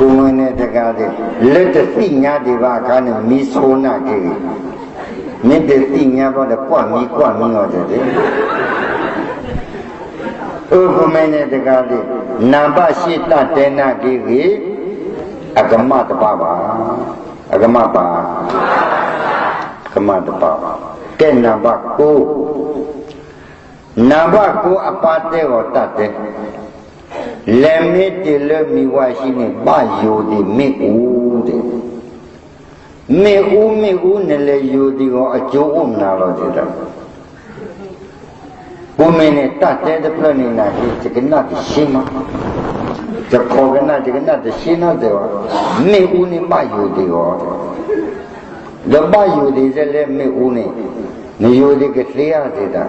ဃိမ့ၢ်န့ၣ်တဂၤဒၣ်, လၢတသ့ၣ်ညါဒံးဘၣ်အခါန့ၣ် မံဆိနၢ်က့ၤဂ့ၤ, မ့ၢ်တသ့ၣ်ညါဘၣ်ဒီး ကွၢ်မံကွၢ်မံအီၤတဂ့ၤ, အုၣ် ဃိမ့ၢ်န့ၣ်တဂၤဒၣ်, နၢ်ဘၣ်ရှ့တၢ်တဲနၢ်က့ၤဂ့ၤ, အကမၣ်တပၢ်ဘၣ်, အကမၣ်ပၢ်, ကမၣ်တပၢ်ဘၣ်, ကဲနၢ်ဘၣ်ကိ နၢ်ဘၣ်ကိအပၢ်တဲအီၤတၢ်တဲ, လဲၤမ့ၢ်တ့ၢ်လၢမံၤဝါဟံးန့ၣ် ဘၣ်ယိၤဒံးမ့ၣ်အူဒံး, မ့ၣ်အူမ့ၣ်အူ နလဲၤယိၤဒံးအီၤ အကၠိအိၣ်မနုၤလီၤဒံးဒီး, ဃိမ့ၢ်န့ၣ် တၢ်တဲတဖျၢၣ်န့ၣ် နၤဟ့ၣ် ယကနၣ်တဆ့မး, ယခိးကနၣ် ယကနၣ်တဆ့နီတစဲးဘၣ်, မ့ၣ်အူန့ၣ်ဘၣ်ယိၤဒံးအီၤ, ဒီးဘၣ်ယိၤဒံးဒ်လဲၣ်မ့ၣ်အူန့ၣ်, နယိၤဒံးကသ့ဧါဒံးတၢ်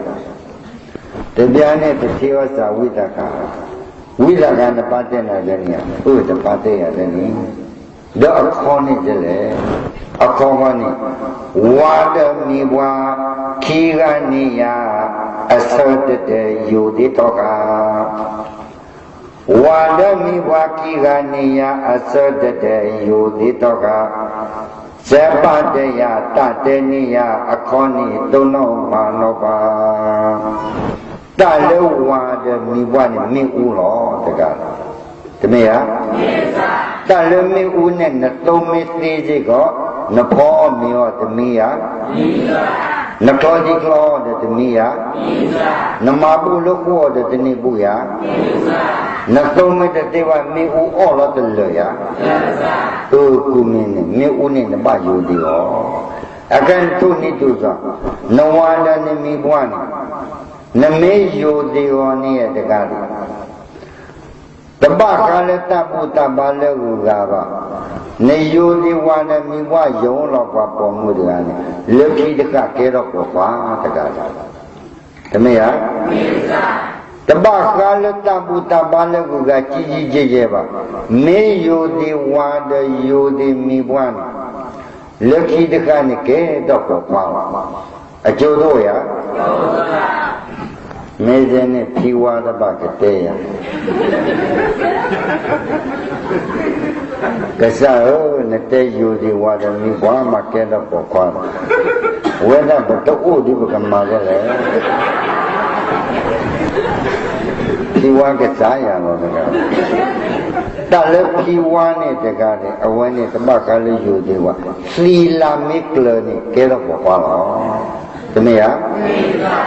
တဘျီန့ၣ် တထံၣ်အီၣ်စၢ်ဝံသးစူၤ, ဝံသးစူၤနပၢ်တဲနၤဒ်န့ၣ်ဧါ, အၢ တပၢ်တဲယၤဒ်န့ၣ်, ဒီးအခီန့ၣ်ဒ်လဲၣ်, အခီဃီန့ၣ်, ဝၤဒီးမံၤပှၢ်ခံဂၤန့ၣ်ယၤ, အဆၢတတဲယိၤဒံးထီဃာ် ဝၤဒီးမံၤပှၢ်ခံဂၤန့ၣ်ယၤ အဆၢတတဲယိၤဒံးထီဃာ်, စဲးပာ်တဲယၤ တၢ်တဲန့ၣ်ယၤ အခီန့ၣ်တိၢ်နီၣ်မၤနီၣ်ဘၣ်, တၢ်လၢဝၤဒီးမံၤပှၢ်န့ၣ် မ့ၣ်အူလီၤတဂၤ, တမ့ၢ်ဧါ, တၢ်လၢမ့ၣ်အူန့ၣ် နသိမ့ၢ်သ့စ့ၢ်ကီး, နဖီမ့ၤအီၤတမံယၤ နချီထံချီအီၤဒီးတမံယၤ, နမၤဘူၣ်လၢဃိအီၤဒီးတန့ၢ်ဘူၣ်ယၤ, နသိမ့ၢ်တသ့ဘၣ် မ့ၣ်အူအီၣ်လီၤတလၢာ်ယၤ, အၢ ဃိမ့ၢ်န့ၣ် မ့ၣ်အူန့ၣ်နဘၣ်ယိၤဒံးအီၤ, အခဲနထိၣ်န့ၢ်ဒိၣ်စီၤ, နဝၤဒီးနမံၤပှၢ်န့ၣ်, နမ့ၢ်ယိၤဒံးအီၤန့ၣ်တဂၤဒံး တဘၣ်ဃးလၢတၢ်ဘူၣ်တၢ်ဘါလၢဂုၤဂၤဘၣ်, နယိၤဒံးဝၤဒီးမံၤပှၢ်ယိၤလီၤပှၤပိာ်မုၣ်တဂၤန့ၣ်, လၢခံတဃၣ်ကဲထီၣ်ပိာ်ခွါတဂၤလီၤ, တမ့ၢ်ဧါ, တဘၣ်ဃးလၢတၢ်ဘူၣ်တၢ်ဘါလၢဂုၤဂၤကံကံကဲကဲဘၣ်, မ့ၢ်ယိၤဒံးဝၤဒီးယိၤဒံးမံၤပှၢ်န့ၣ်, လၢခံတဃၣ်န့ၣ်ကဲထီၣ်ပိာ်ခွါလီၤ, အကၠိတအိၣ်ဧါ မ့ၢ်ဒ်န့ၣ် ဖံဝါတဘၣ်ကတဲယၤ, ကစၢ်ဧၢ, နတဲယိၤဒံးဝၤဒီးမံၤပှၢ်မးကဲထီၣ်ပိာ်ခွါ, ဝဲဒၣ်ပတအိၣ်ဒ်ပကမၤဒ်လဲၣ်, ဖံဝါကစၢ်ယၤလီၤတဂၤ, တၢ်လၢဖံဝါန့ၣ်တဂၤန့ၣ် အဝဲန့ၣ်တဘၣ်ဃးလၢယိၤဒံးဝၤ, သံလၢမ့ၢ်ကျၢၤန့ၣ် ကဲထီၣ်ပိာ်ခွါလီၤ, တမ့ၢ်ဧါ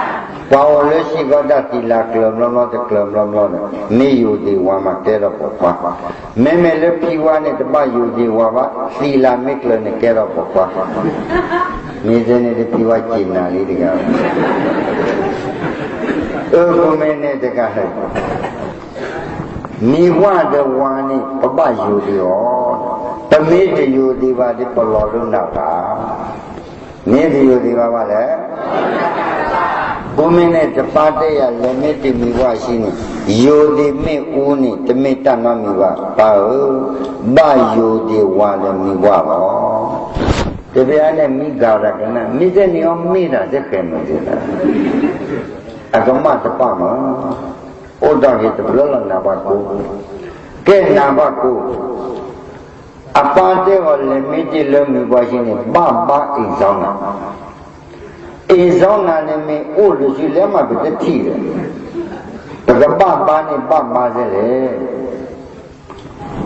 ပှၤအိၣ်လၢဟံၣ်ဃီတၢ်သံလၢကျၢၤဘျီဘျီတကျၢၤဘျီဘျီဒီး မ့ၢ်ယိၤဒံးဝၤမးကဲထီၣ်ပိာ်ခွါ, မ့မ့ၢ်လၢဖံဝါန့ၣ် တဘၣ်ယိၤဒံးဝၤဘၣ်, သံလၢမ့ၢ်ကျၢၤန့ၣ်ကဲထီၣ်ပိာ်ခွါ, မ့ၢ်ဒ်န့ၣ်ဒီးဖံဝါက့ၤနၤလံတဂၤ, အၢ ဃိမ့ၢ်န့ၣ်တဂၤ မံၤပှၢ်ဒီးဝၤန့ၣ် ပဘၣ်ယိၤဒံးအီၤ, ပမ့ၢ်တယိၤဒံးဘၣ်ဒီး ပလီၤလိနၢ်ပၢၢ်, မ့ၢ်တယိၤဒံးဘၣ်ဘၣ်လဲၣ်, ဃိမ့ၢ်န့ၣ် တပၢ်တဲယၤ လဲၤမ့ၢ်တ့ၢ်မံၤပှၢ်ဆံးန့ၣ်, ယိၤဒံးမ့ၣ်အူန့ၣ် တမ့ၢ်တၢ်နီတမံၤဘၣ်, ပၢ်ဧၢ, ဘၣ်ယိၤဒံးဝၤဒီးမံၤပှၢ်လီၤ. တဘျီန့ၣ် မံၤဂၤတၢ်ကနၣ် မ့ၢ်တဲန့ၣ်အီၤ မ့ၢ်တၢ်တဃဲၤမုာ်သ့ၣ်တဖၣ်, အကမၣ်တပၢ်မး, အိၣ်ဒီးက့ၤတဖျၢၣ်လီၤနၢ်ပှၤကိး, ကဲနၢ်ပှၤကိး, အပၢ်တဲအီၤ လဲၤမ့ၢ်တ့ၢ်လၢမံၤပှၢ်ဆံးန့ၣ် ဘၣ်ဘါအ့ၣ်စီနၤ, အ့ၣ်စီနၤန့ၣ်မ့ၢ်အိၣ်လၢစုလဲၣ်မး ပတထံၣ်ဒီး, ပကဘၣ်ဘါန့ၣ်ဘၣ်ဘါဒ်လဲၣ်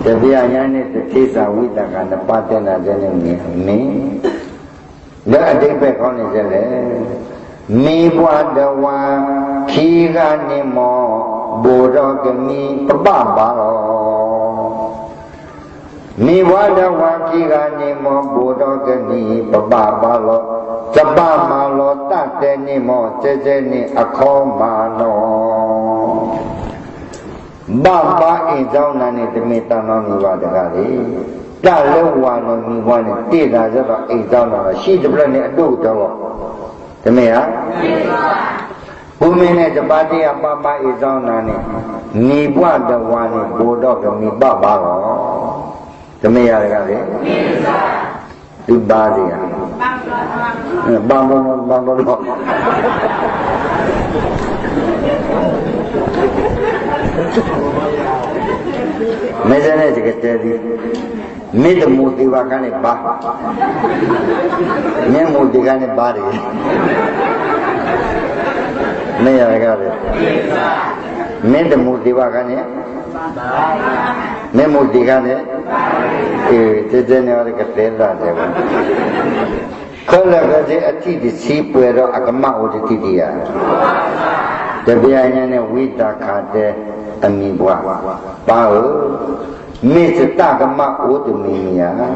တဘျီညါန့ၣ် တထံၣ်စၢ်ဝံသးစူၤ နပၢ်တဲနၤဒ်န့ၣ်မ့ၢ်, လၢအဒ့ပဲၢ်ခီန့ၣ်ဒ်လဲၣ်, မံၤပှၢ်ဒီးဝၤခံဂၤန့ၣ်မ့ၢ် ဘိၣ်ဒီးကမံၤ ပဘၣ်ဘါလီၤ. မံၤပှၢ်ဒီးဝၤခံဂၤန့ၣ်မ့ၢ် ဘိၣ်ဒီးကမံၤ ပဘၣ်ဘါလီၤ. တဘၣ်မၤလီၤတၢ်တဲန့ၣ်မ့ၢ် တဲတဲန့ၣ်အခီမၤနီၤ ဘၣ်ဘါအ့ၣ်စီနၤန့ၣ် တမ့ၢ်တၢ်နီတမံၤဘၣ်တဂၤန့ၣ်, တၢ်လၢဝၤဒီးမံၤပှၢ်န့ၣ် တ့ၢ်သးစ့ၢ်ကီး အ့ၣ်စီနၤလီၤ. ဟံၣ်တဖျၢၣ်န့ၣ်အဒိၣ်ကတၢၢ်လီၤ. တမ့ၢ်ဧါ. ဃိမ့ၢ်န့ၣ် တဘၣ်တ့ၢ်အဘၣ်ဘၣ် အ့ၣ်စီနၤန့ၣ်, မံၤပှၢ်ဒီးဝၤန့ၣ် ဘိးဒီးကမံၤဘၣ်ဘၣ်လီၤ. တမ့ၢ်ဧါတဂၤလဲၣ်. သုဘါသ့ဧါ. ဘၣ်ဘၣ်ဘၣ်ဘၣ်ဘၣ်ဘၣ်. မ့ၢ်စ့ၢ်န့ၣ် ယကတဲသု, မ့ၢ်တမူးသ့ဘၣ်ခါန့ၣ်ဘါ, မ့ၢ်မူးသ့ခါန့ၣ်ဘါတဂ့ၤ. မ့ၢ်ယၤတဂၤလဲၣ်. မ့ၢ်တမူးသ့ဘၣ်ခါန့ၣ်, မ့ၢ်မူးသ့ခါန့ၣ်, တဲတဲန့ၣ်အီၤတကတဲလၢာ်တဲဝဲ, ခဲလၢာ်ခဲဆ့အထံၣ်တဆံပှဲၤဒီးအကမၣ်အိၣ်တထံၣ်ဒံးဧါ. တဘျီညါန့ၣ် ဝံသးစူၤတဲအမံၤပှၢ်, ပၢ်ဧၢ, မ့ၢ်ယတၢ်ကမၣ်အိၣ်တမံၤမံၤဧါ.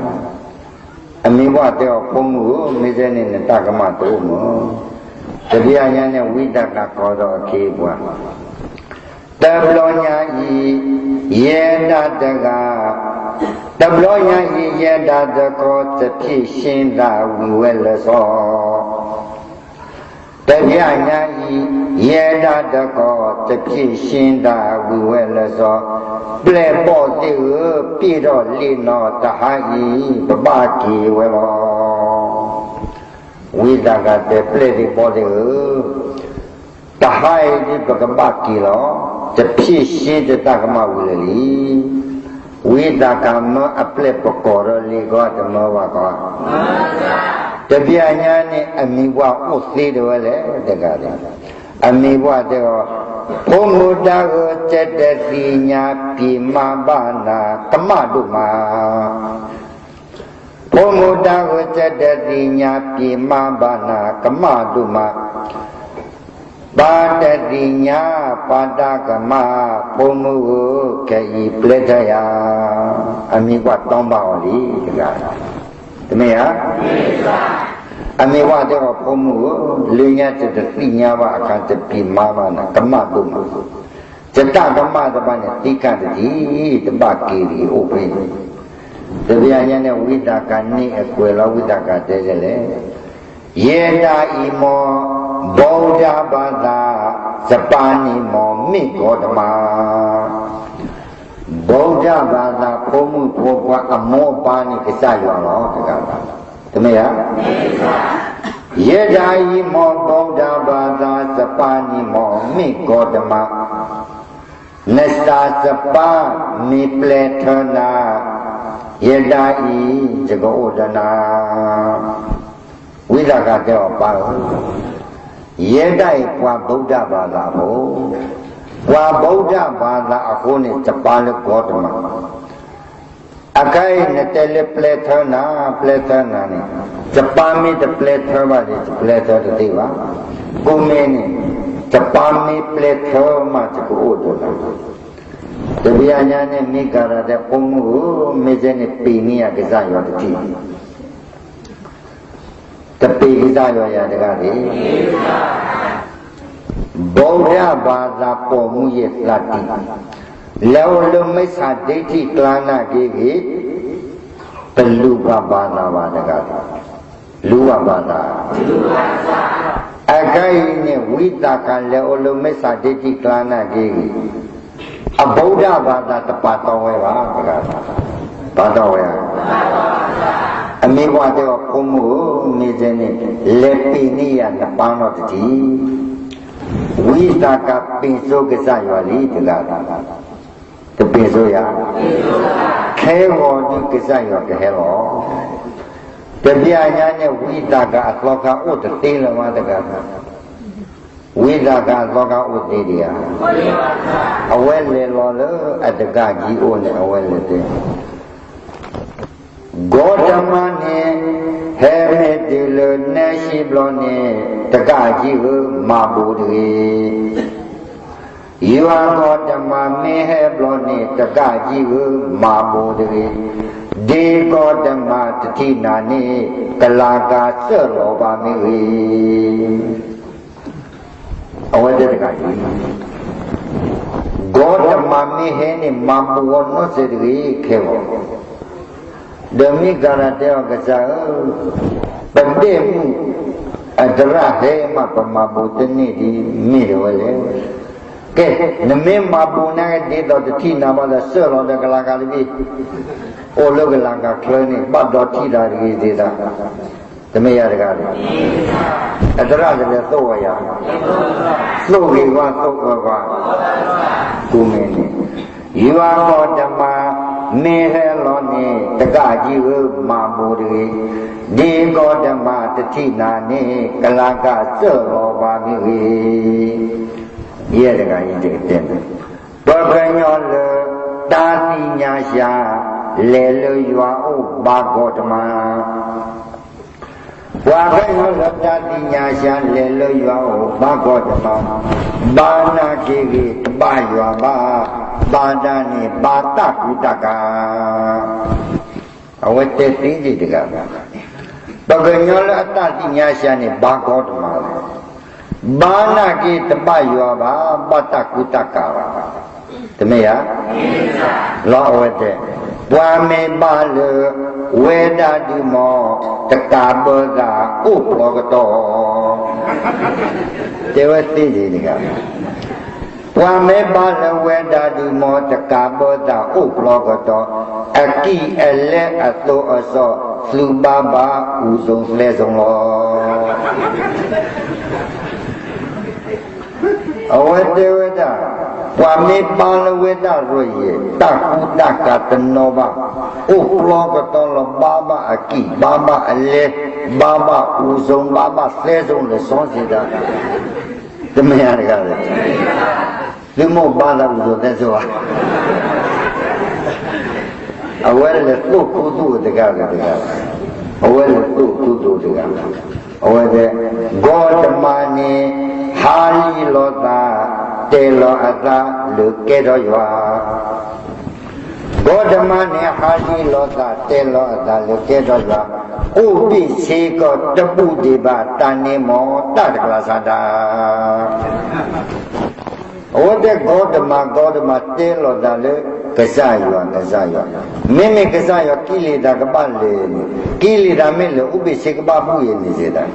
အမံၤပှၢ်တဲအီၤ ဖိမုၣ်ဧၢ, မ့ၢ်စ့ၢ်န့ၣ် နတၢ်ကမၣ်တအိၣ်မး. တဘျီညါန့ၣ် ဝံသးစူၤကိးဒီးအခ့အပှၤ, တဘျီညါအံၤ, ယဲဒၣ်တဂၤ, တဘျီညါအံၤ ယဲဒၣ်တခီ တဖံးရှင်းဒၣ်ဝံၤဝဲလၢစီၤ တဘျီညါအံၤ, ယဲဒၣ်တခီ တဖံးရှင်းဒၣ်ဝံၤဝဲလၢစီၤ, ပျဲၢ်ဘီၣ်သ့ၣ်ဧၢ, ပ့ၢ်ထီၣ်လံနီၤ, တဟါအံၤ ပဘၣ်က့ၤဝဲလီၤ. ဝံသးစူၤတဲ ပျဲၢ်သ့ၣ်ဘီၣ်သ့ၣ်ဧၢ, တဟါအံၤဒ်ပကဘၣ်က့ၤလီၤ, တဖံးရှင်းတၢ်ကမၣ်ဝံၤလၢာ်လံ. ဝံသးစူၤမၢအပျဲၢ်ပကိာ်ဒီးလံၤကီ, တမၢဘၣ်ကီ. တဘျီညါန့ၣ် အမံၤပှၢ်အိၣ်သ့ဒၣ်ဝဲလဲၣ်တဂၤန့ၣ်, အမံၤပှၢ်တဲအီၤ, ဖိမုၣ်တၢ်ဧၢ, ကတသ့ၣ်ညါပံာ်မါဘၣ်နၤ, ကမၣ်ဒိၣ်မး. ဖိမုၣ်တၢ်ဧၢ, ကတသ့ၣ်ညါပံာ်မါဘၣ်နၤ, ကမၣ်ဒိၣ်မး. ပၢ်တသ့ၣ်ညါ ပၢ်တၢ်ကမၣ်, ဖိမုၣ်ဧၢ, ခဲအံၤပျဲထၢယၤ. အမံၤပှၢ်တီဘၣ်အီၤလံတဂၤ, တမ့ၢ်ဧါ. အမံၤပှၢ်တဲအီၤ ဖိမုၣ်ဧၢ, လၢညါယတသ့ၣ်ညါဘၣ်အခါ တပံာ်မါဘၣ်နၤ, ကမၣ်ဒိၣ်မး. ယတၢ်ကမၣ်တဖၣ်န့ၣ် သံခါတထံၣ်, တဘၣ်က့ၤတဂ့ၤ အိၣ်ဖဲအံၤ. တဘျီညါန့ၣ် ဝံသးစူၤန့ၢ်အကွဲးလီၤ, ဝံသးစူၤတဲဒ်လဲၣ်, ယဲဒၣ်အံၤမ့ၢ် ဗုဒ္ဓဘာသာ, ယပၢ်န့ၣ်မ့ၢ် မ့ၢ်ဂေါတမၤ. ဗုဒ္ဓဘာသာ ဖိမုၣ်ဖိခွါအမိၢ်အပၢ်န့ၣ် ကစၢ်ယွၤလီၤတဂၤ, တမ့ၢ်ဧါ. ယဲဒၣ်အံၤမ့ၢ် ဗုဒ္ဓဘာသာ, ယပၢ်န့ၣ်မ့ၢ် မ့ၢ်ဂေါတမၤ. နစၢ်ယပၢ်မ့ၢ်ပျဲထၢနၤ, ယဲဒၣ်အံၤ ယကအိၣ်ဒီးနၤ. ဝံသးစူၤတဲအီၤ ပၢ်ဧၢ, ယဲဒၣ်အံၤပှၤ ဗုဒ္ဓဘာသာ ဖိ, ပှၤ ဗုဒ္ဓဘာသာ အဃိန့ၣ် ယပၢ်လၢ ဂေါတမၤ. အခါအံၤနတဲလၢပျဲထၢနၤ, ပျဲထၢနၤန့ၣ်, ယပၢ်မ့ၢ်တပျဲထၢဘၣ်ဒီး ယပျဲထၢတသ့ဘၣ်. ကိးမ့ၢ်န့ၣ်, ယပၢ်မ့ၢ်ပျဲထၢမး ယကအိၣ်ဒီးနၤ. တဘျီညါန့ၣ် မံၤကၤရၤတဲ ဖိမုၣ်ဧၢ, မ့ၢ်စ့ၢ်န့ၣ် ပ့ၤန့ၢ်ယၤကစၢ်ယွၤတထံၣ်, တပ့ၤကစၢ်ယွၤယၤတဂၤန့ၣ်. ဗုဒ္ဓဘာသာ ပိာ်မူရသးတံၢ်, လဲၤအိၣ်လၢ မိစ္ဆာဒိဋ္ဌိ ကျါနာ်က့ဂ့ၤ, တလူၤပှၤ ဘာသာ ဘၣ်တဂၤ, လူၤပှၤ ဘာသာ. အခါအံၤန့ၣ် ဝံသးစူၤ လဲၤအိၣ်လၢ မိစ္ဆာဒိဋ္ဌိ ကျါနာ်က့ဂ့ၤ, အ ဗုဒ္ဓဘာသာ တပာ်တီဝဲဘၣ်တဂၤ, ပာ်တီဝဲဧါ. အမံၤပှၢ်တဲအီၤ ဖိမုၣ်ဧၢ, မ့ၢ်စ့ၢ်န့ၣ် လဲၤပ့ၤန့ၢ်ယၤနပၢ်နီတထံၣ်. ဝံသးစူၤပ့ၤစိကစၢ်ယွၤလံတဂၤ, တပ့ၤစိယၤ, ခဲဂီၤဒုးကစၢ်ယွၤကဟဲလီၤ. တဘျီညါန့ၣ် ဝံသးစူၤအသီခါ အိၣ်တသ့လၢၤမးတဂၤ, ဝံသးစူၤအသီခါ အိၣ်သ့ဒံးဧါ. အဝဲလဲၤလီၤလၢအတကးကံအိၣ်န့ၣ် အဝဲလဲၤတဲ ဂေါတမၤန့ၣ် ဟဲမ့ၢ်တုၤလၢနဲၣ်ဆံဘျီန့ၣ် တကးကံဧၢ မၤဘိးတဂ့ၤ. ယွၤဂေါတမၤမ့ၢ်ဟဲဘျီန့ၣ် တကးကံဧၢ မၤဘိးတဂ့ၤ. ဒ့ဂေါတမၤတထံၣ်နၤန့ၣ် ကလၤကၤစၢၢ်လီၤဘၣ်မ့ၢ်ဂ့ၤ. အဝဲတဲတကးကံ, ဂေါတမၤမ့ၢ်ဟဲန့ၣ် မၤဘိးအီၤနီတစဲးတဂ့ၤ ခဲဂီၤ. ဒီးမံကၤရၤတဲအီၤ ကစၢ်ဧၢ, ပဒဲၣ်မုၣ်အသရၣ်ဟဲမး ပမၤဘူးတန့ၢ်ဒံး မ့ၢ်ဒ်ဝဲလဲၣ်. ကဲ, နမ့ၢ်မၤဘူးနာ်က့ ဒ်သိးတထံၣ်နၤဘၣ်ဒီး စၢၢ်လီၤဒီးကလၤကၤတဘ့ၣ်, အိၣ်လၢကလၤကၤချၢန့ၣ် ဘၣ်ဒီးထံၣ်တၢ်တဂ့ၤသ့ၣ်တၢ်, တမ့ၢ်ယၤတဂၤလဲၣ်. အသရၣ်တလဲၤသိၣ်ဝဲယၤ, သိၣ်ဂ့ၤဝဲသိၣ်အၢဝဲ, ကူမ့ၢ်န့ၣ် ယွၤဂီၢ်တမး မ့ၢ်ဟဲလီၤန့ၣ် တကးကံဧၢ မၤဘူးတဂ့ၤ, ဒ်ဂီၢ်တမးတထံၣ်နၤန့ၣ် ကလၤကၤစၢၢ်လီၤဘၣ်မ့ၢ်ဂ့ၤ. ယဲၢ်တဂၤအံၤတကတဲ, ပှၤကညီလၢတၢ်သ့ၣ်ညါစှၤ လဲၤလၢယွၤအိၣ်ဘါဂီၢ်တမး ပှၤကညီလၢတၢ်သ့ၣ်ညါစှၤ လဲၤလၢယွၤအိၣ်ဘါဂီၢ်တမး, ဘၣ်နာ်က့ဂ့ၤ တဘၣ်ယွၤဘၣ်, ဘၣ်ဒၣ်န့ၣ် ဘၣ်တၢ်ကူတၢ်ကၤ. အဝဲတဲသ့ဒံးတဂၤ, ပှၤကညီလၢအတၢ်သ့ၣ်ညါစှၤန့ၣ် ဘါဂီၢ်တမးလီၤ. ဘၣ်နာ်က့ တဘၣ်ယွၤဘၣ်, ဘၣ်တၢ်ကူတၢ်ကၤလီၤ. တမ့ၢ်ဧါ. လီၤအဝဲတဲ, ပှၤမ့ၢ်ဘါလၢ ဝဲဒၣ်ဒုးမီၤ တကးဘၢသးအိၣ်ပျီကတီၢ်, တဲဝဲသ့ဒံးတဂၤ, ပှၤမ့ၢ်ဘါလၢဝဲဒၣ်ဒုးမီၤ တကးဘၢသးအိၣ်ပျီကတီၢ်, အကံၢ်အလဲအသိးအစီ သုဘၣ်ဘၣ်အူစိၤသဲစိၤလီၤ. အဝဲတဲဝဲဒၣ်, ပှၤမ့ၢ်ဘါလၢဝဲဒၣ်ရၢၢ်ယဲၢ် တၢ်ကူတၢ်ကၤတနီၤဘၣ်, အိၣ်ပျီကတီၢ်လီၤ ဘၣ်ဘၣ်အကံၢ် ဘၣ်ဘၣ်အလဲ, ဘၣ်ဘၣ်အူစိၤ ဘၣ်ဘၣ်သဲစိၤလၢာ်စီဆှံတၢ်, တမ့ၢ်ဧါတဂၤလဲၣ်. သုမိၢ်ဘါသးအူစိၤသဲစိၤဧါ. အဝဲလဲၤသိၣ်ခူသူၣ်တဂၤလၢတဂၤ, အဝဲလဲၤသိၣ်ခူသူၣ်တဂၤ, အဝဲတဲ, ဂီၢ်တမးန့ၣ် ဟးလံလီၤသး တဲလီၤအသးလၢကဲထီၣ်ယွၤ, ဂီၢ်တမးန့ၣ် ဟးလံလီၤသး တဲလီၤအသးလၢကဲထီၣ်ယွၤ, အိၣ်ဘ့ၣ်ဆ့ကီးတဘူၣ်ဒံးဘၣ် တၢ်န့ၣ်မ့ၢ်တၢ်တကျါစးဒၣ်. အဝဲတဲ ဂီၢ်တမး ဂီၢ်တမး တဲလီၤသးလၢ ကစၢ်ယွၤ ကစၢ်ယွၤ, မ့မ့ၢ်ကစၢ်ယွၤ ကံၢ်လံာ်တၢ်ကဘၣ်လၢာ်န့ၣ်, ကံၢ်လံာ်တၢ်မ့ၢ်လၢာ် အိၣ်ဘ့ၣ်ဆ့ကဘၣ်ဘူၣ်အံၤန့ၣ်သ့ၣ်တၢ်,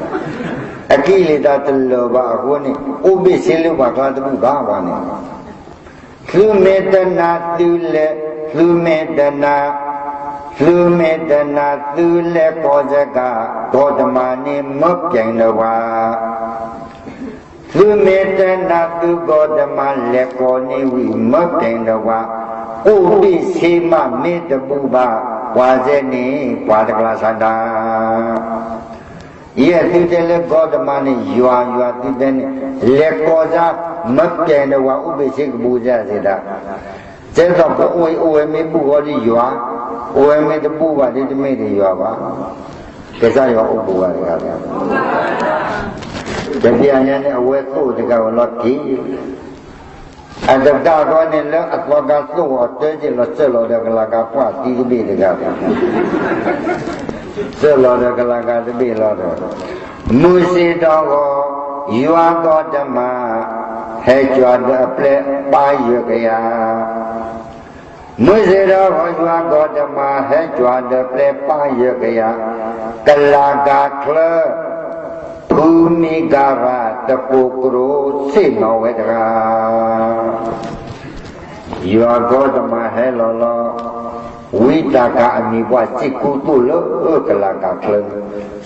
အကံၢ်လံာ်တၢ်တလၢာ်ဘၣ်အဃိန့ၣ် အိၣ်ဘ့ၣ်ဆ့လၢပှၤကျါတဘူၣ်ဘၣ်ဝဲန့ၣ်, သုမ့ၢ်တနာ်သုလဲၤ, သုမ့ၢ်တနာ်, သုမ့ၢ်တနာ်သုလဲၤကိးစ့ၢ်ကီး, ဂီၢ်တမးန့ၣ် မၢပျဲၢ်နဝၤ သုမ့ၢ်တနာ်သုဂီၢ်တမး လဲၤကိးန့ၢ်ဝံၤ မၢပျဲၢ်နဝၤ, အိၣ်ဘ့ၣ်ဆ့မးမ့ၢ်တဘူၣ်ဘၣ်, ပှၤစဲန့ၣ် ပှၤတကျါစးဒၣ်. ယဲၢ်သုတဲလၢဂီၢ်တမးန့ၣ် ယွၤယွၤသုတဲန့ၣ်, လဲၤကိးစ့ၢ် မၢပျဲၢ်နဝၤ အိၣ်ဘ့ၣ်ဆ့ကဘူၣ်စ့ၢ်သ့ၣ်တၢ်, ကဲသိးပအိၣ်အံၤ အိၣ်ဝဲမ့ၢ်ဘူၣ်ဂီၢ်ဒ်ယွၤ, အိၣ်ဝဲမ့ၢ်တဘူၣ်ဘၣ်ဒ်တမ့ၢ်ဒ်ယွၤဘၣ်. ကစၢ်ယွၤအိၣ်ဘူးဂၤတဂၤလီၤ. တဘျီညါန့ၣ် အဝဲသိၣ်တဂၤဝဲလီၤတံၢ်, အတဂၤဃီန့ၣ် လၢအသီခါသိၣ်အီၤတၢ်က့ၤလီၤ စၢၢ်လီၤဒီးကလၤကၤပှၢ်သံတဘ့ၣ်တဂၤ, စၢၢ်လီၤဒီးကလၤကၤတဘ့ၣ်လီၤဒီး, မုၢ်ဆ့ၣ်ဒီးဂီၤ ယွၤဂီၢ်တမး ဟဲကွၢ်ဒီးအပျဲၢ်ပၢ်ယၢၢ်ကယၤ မုၢ်ဆ့ၣ်ဒီးဂီၤ ယွၤဂီၢ်တမး ဟဲကွၢ်ဒီးပျဲၢ်ပၢ်ယၢၢ်ကယၤ, ကလၤကၤချၢ ဖုမံကၤရၤ တကိးကရိး ဆ့ၣ်နီၤဝဲတဂၤ, ယွၤဂီၢ်တမးဟဲလီၤလီၤ, ဝံတၢ်ကၤအမံၤပှၢ် စံၣ်ခူသူၣ်လၢကလၤကၤချၢ,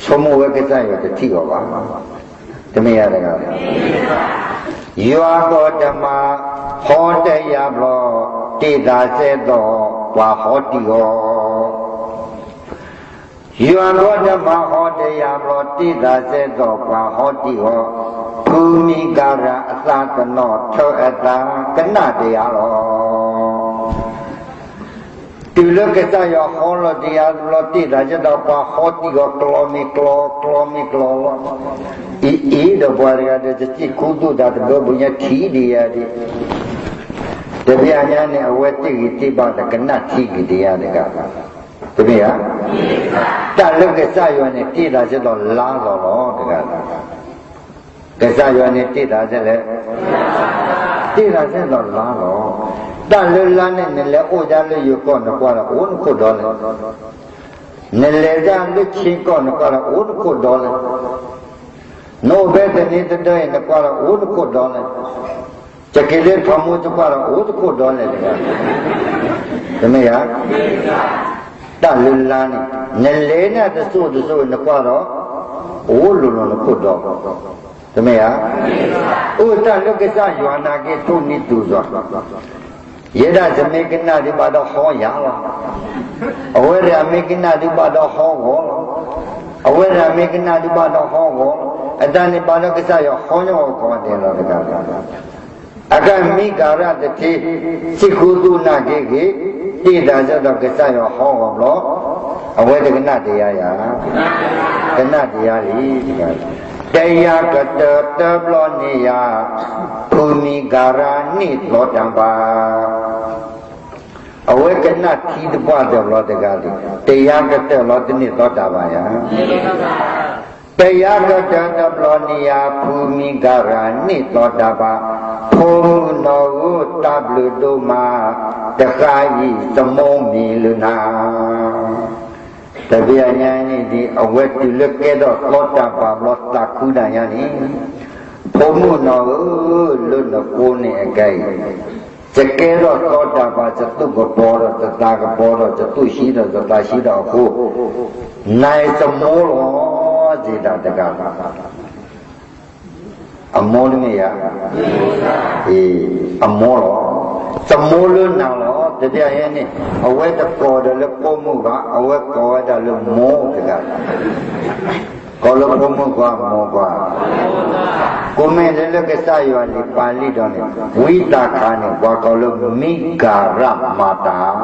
ဆိကမိၣ်ဝဲကစၢ်ယွၤတထံၣ်အီၤဘၣ်. တမ့ၢ်ယၤတဂၤ, ယွၤဂီၢ်တမး ဟီတယၤဘျီ တ့ၢ်သးစဲသိး ပှၤဟီတံၢ်အီၤ, ယွၤဂီၢ်တမး ဟီတယၤဘျီ တ့ၢ်သးစဲသိးပှၤဟီတံၢ်အီၤ, ဖုမံကၤရၤအသးတနီၤ ထၢအသးကနၣ်တယၤလီၤ. တုၤလၢကစၢ်ယွၤဟီလီၤတယၤဘျီ တ့ၢ်သးစဲသိး ပှၤဟီတံၢ်အီၤ ကျီမ့ၢ်ကျီ ကျီမ့ၢ်ကျီလီၤ. အံၤအံၤဒီးပှၤတဂၤဒီး တစံၣ်ခူသူၣ်တၢ်တဘၢဘုညါထံၣ်ဒံးယၤဒံး, တဘျီညါန့ၣ် အဝဲတ့ၢ်ဂံၢ်တ့ၢ်ဘါဒီး ကနၣ်ထံဂ့ၤတယၤတဂၤ, တမ့ၢ်ဧါ. တၢ်လၢကစၢ်ယွၤန့ၣ် တ့ၢ်သးစဲသိးလါလီၤလီၤတဂၤ, ကစၢ်ယွၤန့ၣ် တ့ၢ်သးစဲလဲၣ်, တ့ၢ်သးစဲသိးလါလီၤ. တၢ်လၢလါန့ၣ် နလဲၤအိၣ်ဒၣ်လၢယိၤကီၢ် နကွၢ်ဒီး အိၣ်နခိၣ်ဒီးလဲၣ်. နလဲၤဒၣ်လၢဆ့ကီၢ် နကွၢ်ဒီးအိၣ်နခိၣ်ဒီလဲၣ်. နအိၣ်ဖဲသန့ၤသဒၢအံၤ နကွၢ်ဒီးအိၣ်နခိၣ်ဒီလဲၣ်. ယက့ၤလၢထီမိ ယကွၢ်ဒီးအိၣ်နခိၣ်ဒီလဲၣ်တဂၤ. တမ့ၢ်ဧါ. တၢ်လၢလါန့ၣ် နလဲၤန့ၣ်တစိၢ်တစိၢ် နကွၢ်ဒီး အိၣ်လိၤလိၤနခိၣ်ဒီ တမ့ၢ်ဧါ. အိၣ်တၢ်လၢကစၢ်ယွၤနာ်က့ ထိၣ်နံၤတူာ်စွၤ, ယဲဒၣ်ယမ့ၢ်ကနၣ်ဒုးဘၣ်ဒီးဟီယၤလီၤ. အဝဲဒၣ်မ့ၢ်ကနၣ်ဒုးဘၣ်ဒီးဟီဂီၤလီၤ. အဝဲဒၣ်မ့ၢ်ကနၣ်ဒုးဘၣ်ဒီးဟီဂီၤလီၤ. အတၢ်န့ၣ်ဘၣ်ဒီးကစၢ်ယွၤဟီညီအီၤကိးဂၤဒဲးလီၤတဂၤ. အကမံကၤရၣ်တထံ စံးဃုာ်သူၣ်နာ်က့ဂ့ၤ, တ့ၢ်တၢ်စၢဒီးကစၢ်ယွၤဟီဂီၤဘျီ, အဝဲတကနၣ်တယါယၤ, ကနၣ်တယါလံ. တယၤကတၢၢ်တဘျီန့ၣ်ယၤ, ဖုမံကၤရၣ်န့ၢ်သီတၢ်ဘၣ်. အဝဲကနၣ်ထံတပှၢ်တဘျီတဂၤလံ, တယၤကတၢၢ်လီၤတန့ၢ်သီတၢ်ဘၣ်ယၤ. ပယၤကတၢၢ်တဘျီန့ၣ်ယၤ ဖုမံကၤရၣ်န့ၢ်သီတၢ်ဘၣ်, ဖိမုၣ်နီၢ်ဧၢတၢ်ဘျုးဒိၣ်မး, တဃၣ်အံၤသမူမံၤလၢနၤ. တဘျီညါန့ၣ်ဒ် အဝဲတုၤလၢကဲထီၣ်သီတၢ်ဘၣ်ဘျီသးခုဒၣ်ညါန့ၣ်, ဖိမုၣ်နီၢ်ဧၢ, လၢနဃိန့ၣ်အကဲအံၤ ယကဲထီၣ်သီတၢ်ဘၣ် ယသူၣ်ကပီၤဒီးယသးကပီၤဒီး ယသူၣ်ဆံဒီးယသးဆံဒီးအဃိ, နၤအံၤသမူလီၤ, စံးတၢ်တဂၤလီၤ. အမိၢ်တမ့ၢ်ဧါ. အမိၢ်လီၤ. သမူလၢနၤလီၤ. တဘျီညါန့ၣ် အဝဲတကိးဒီးလၢဖိမုၣ်ဘၣ်, အဝဲကိးဝဲဒၣ်လၢမိၢ်တဂၤလီၤ. ကိးလၢဖိမုၣ်ကွၢ်မိၢ်ကွၢ်. ကိးမ့ၢ်လၢလၢကစၢ်ယွၤလံာ်ပာ်လံာ်ဒီးန့ၣ်, ဝံသးခါန့ၣ် ပှၤကိးလၢမံကၤရၣ်မၤတၢ်,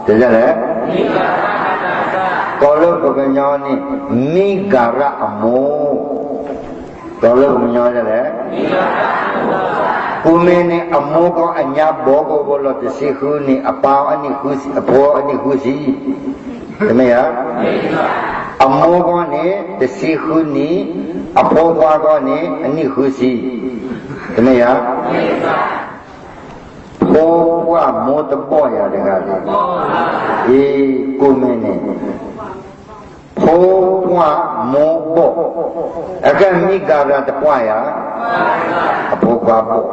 တလဲၣ်လဲၣ်. ကိးလၢပှၤကညီန့ၣ် မံကၤရၣ်အမိၢ်, ကိးလၢပှၤကညီလဲၣ်. ကိးမ့ၢ်န့ၣ် အမိၢ်ကီၢ်အညါဘီကီၢ်ဘိလီၤ တဆံဃုနံၣ်, အပၢ်အနံၣ်ဃုဆံ, အဖိအနံၣ်ဃုဆံ, တမ့ၢ်ဧါ. အမိၢ်ကီၢ်န့ၣ် တဆံဃုနံၣ်, အဖိခွါကီၢ်န့ၣ် အနံၣ်ဃုဆံ, တမ့ၢ်ဧါ. ဖိခွါမိၢ်တဘီၣ်ယၤတဂၤန့ၣ်, အ့ ကိးမ့ၢ်န့ၣ် ဖိခွါမိၢ်ဘီၣ်, အကဲမံကၤရၣ်တဘီၣ်ယၤ, အဖိခွါဘီၣ်,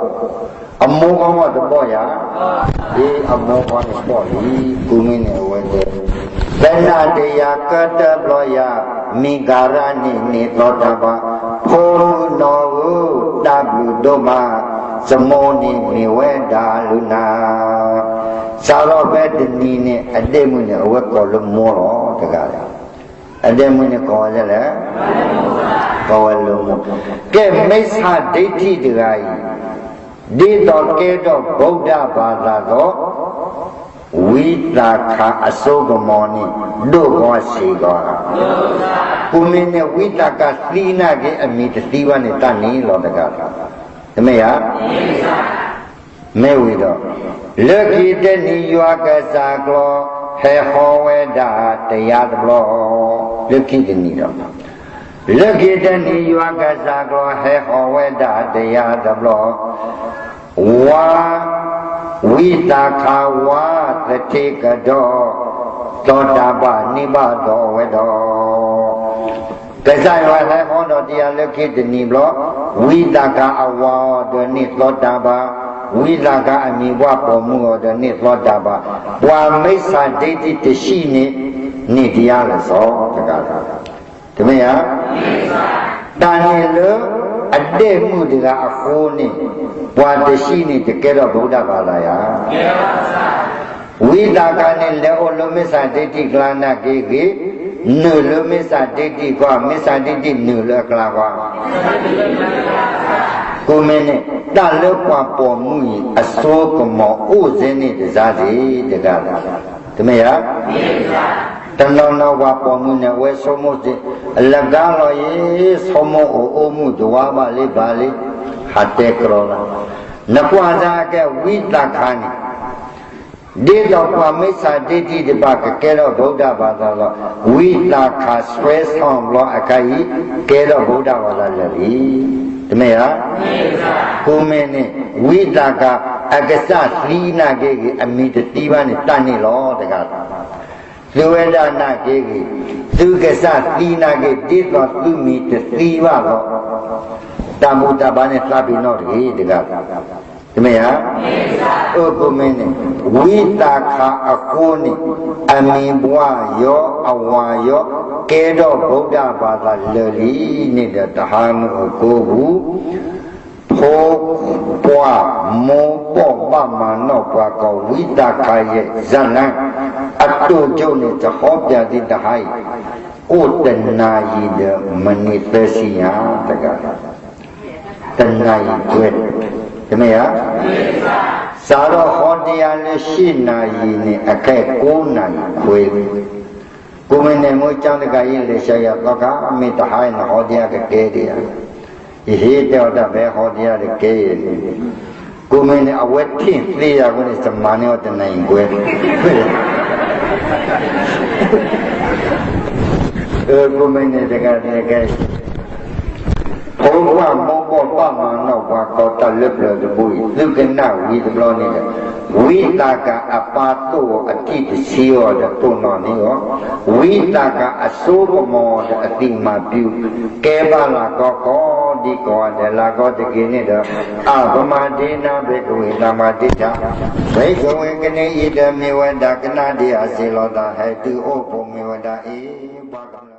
အမိၢ်ကီၢ်တဘီၣ်ယၤ, အ့ အမိၢ်ကီၢ်န့ၣ်ဘီၣ်လံ, ကိးမ့ၢ်န့ၣ်အဝဲတဲ, သနာ်က့ယၤကတၢၢ်တဘျီယၤ, မံကၤရၣ်န့ၣ်န့ၢ်သီတၢ်ဘၣ်, ဖိမုၣ်နီၢ်ဧၢ, တၢ်ဘျုးဒိၣ်မး, သမူန့ၣ်မ့ၢ်ဝဲဒၣ်လၢနၤ. စးထီၣ်ဖဲတနံၤန့ၣ် အဒဲၣ်မုၣ်န့ၣ် အဝဲကိးလၢမိၢ်လီၤတဂၤလီၤ. အဒဲၣ်မုၣ်န့ၣ်ကိးဝဲဒ်လဲၣ်, ကိးဝဲလၢမိၢ်. ကဲ မိစ္ဆာဒိဋ္ဌိတဂၤအံၤ, ဒ်သိးကဲထီၣ်ဗုဒ္ဓဘာသာဒီး ဝံသးခါအစိကမီၤန့ၣ် ဒိၣ်ဂီၤဆံးဂီၤဧါ. ကိးမ့ၢ်န့ၣ် ဝံသးခါသံနာ်က့ အမံၤတသံဘၣ်န့ၣ် တၢ်န့ၣ်လီၤတဂၤလီၤ. တမ့ၢ်ဧါ. မ့ၢ်ဝံၤဒီး လၢခံတနံၤယွၤကစၢ်ကျိာ် ဟဲဟီဝဲဒၣ်တယါတဘျီ, လၢခံတနံၤဒီး လၢခံတနံၤယွၤကစၢ်ကျိာ် ဟဲဟီဝဲဒၣ်တယါတဘျီ, ဝါ ဝံသးခါဝါသထ့ကဒီး သီတၢ်ဘၣ်န့ၢ်ဘၣ်ဒီးအဝဲဒီး ကစၢ်ယွၤဟဲဟီဒီးတယါလၢခံတနံၤဘျီ, ဝံသးခါအဝၤအီၤဒီးန့ၢ်သီတၢ်ဘၣ်, ဝံသးခါအမံၤပှၢ်ပိာ်မုၣ်အီၤဒီးန့ၢ်သီတၢ်ဘၣ်, ပှၤမိစ္ဆာဒိဋ္ဌိတဆံန့ၣ် န့ၢ်တယါလၢာ်စီၤတဂၤလီၤ. တမ့ၢ်ဧါ. တၢ်န့ၣ်လၢအဒဲၣ်မုၣ်တဂၤအဃိန့ၣ်, ပှၤတဆံန့ၣ်တကဲထီၣ်ဗုဒ္ဓဘာသာယၤ. ဝံသးခါန့ၣ် လဲၤအိၣ်လၢမိစ္ဆာဒိဋ္ဌိကျါနာ်က့ဂ့ၤ, နုာ်လၢမိစ္ဆာဒိဋ္ဌိကွၢ်, မိစ္ဆာဒိဋ္ဌိနုာ်လၢအကျါကွၢ်. ကိးမ့ၢ်န့ၣ် တၢ်လၢပှၤပိာ်မုၣ်အံၤ အစိကမီၤအိၣ်စ့ၢ်န့ၣ်တစါစ့ၢ်တဂၤလီၤ. တမ့ၢ်ဧါ. တနီၤနီၤပှၤပိာ်မုၣ်န့ၣ် အဝဲဆိကမိၣ်စ့ၢ်, အလၢကါလီၤယ့ၣ်, ဆိကမိၣ်အိၣ်အိၣ်မုၣ်တဝါဘၣ်လံဘၣ်လံ, ဟးတဲကြီလီၤ. နကွၢ်ဒၣ်ကဲဝံသးခါန့ၣ် ဒ်သိးပှၤမိစ္ဆာဒိဋ္ဌိတဖၣ်ကကဲထီၣ်ဗုဒ္ဓဘာသာလီၤ. ဝံသးခါစွဲဆီၣ်ဘျီအခါအံၤ ကဲထီၣ်ဗုဒ္ဓဘာသာလၢာ်လံ. တမ့ၢ်ဧါ. ကိးမ့ၢ်န့ၣ် ဝံသးခါအကစၢ်သံနာ်က့ဂ့ၤ အမံၤတသံဘၣ်န့ၣ် တၢ်န့ၣ်လီၤတဂၤလီၤ. သုဝဲဒၣ်နာ်က့ဂ့ၤ, သုကစၢ်သံနာ်က့ ဒ်သိးသုမံၤတသံဘၣ်လီၤ. တၢ်ဘူၣ်တၢ်ဘါန့ၣ်သးပ့ၤနီၣ်တဂ့ၤတဂၤ, တမ့ၢ်ဧါ. အၢ ကမ့ၢ်န့ၣ် ဝံသးခါအဃိန့ၣ် အမံၤပှၢ်ယီၤ အဝၤယီၤ ကဲထီၣ်ဗုဒ္ဓဘာသာ လၢာ်လံန့ၣ်ဒီး တဟါမုၢ်အကိပူၤ ဖိခွါမိၢ်ပှၢ်ဘၣ်မၤနီၣ်ပှၤကိး ဝံသးခါ ရဲ့ဇာတ်လမ်း အတိုချုပ်န့ၣ် ယဟောပြသုတဟါအံၤ အိၣ်တနၤအံၤဒီး မိနစ်သၢဆံညါတဂၤ, တနၤအံၤခွဲ, တမ့ၢ်ဧါ. စးထီၣ်ဟောတရားလၢ ရှစ်နာရီန့ၣ် အခဲအံၤ ကိုးနာရီခွဲလံ. ကိုယ်မင်းနဲ့ မွေးကျောင်းတခါကြီး လံာ်စံယွၤသီခါ မ့ၢ်တဟါအံၤ နဟောတရားကကဲဒံးဧါ. ယဟ့ၣ်တဲအီၤတၢ် ဖဲဟောတရားတကဲအံၤန့ၣ်, ကိုယ်မင်းန့ၣ် အဝဲထံၣ်သ့ယၤအဃိန့ၣ် ယမၤန့ၢ်အီၤတနၤအံၤခွဲ. အဲ ကိုယ်မင်းန့ၣ်တဂၤန့ၣ်ကဲ ဖိခွါမိၢ်ပှၢ်ဘၣ်မၤနီၣ်ပှၤကိး တၢ်လၢပျၢၤတဘိအံၤ သုကနၣ်ဝံၤတဘျီန့ၣ်ဒီး ဝံသးခါအပၢ်သိၣ်အီၤ အထံၣ်တဆံအီၤဒီး တိၢ်နီၣ်န့ၢ်အီၤ, ဝံသးခါအစိကမီၤအီၤဒီး အသိမၤပျူၤ ကဲဘၣ်လၢကီကီဒံးကိးဂၤဒဲး လၢကီတက့ၢ်န့ၣ်ဒီး အပမၤဒ့နၤ ဘဲကဝံၤ သးမၤဒ့တၢ် ဘဲကဝံၤကန့ၢ်အံၤဒီး မ့ၢ်ဝဲဒၣ်ကနၣ်ဒံး အစ့လီၤသး ဟဲတုၤအိၣ်ဖှိၣ် မ့ၢ်ဝဲဒၣ်အံၤ ပှၤကမျၢၢ်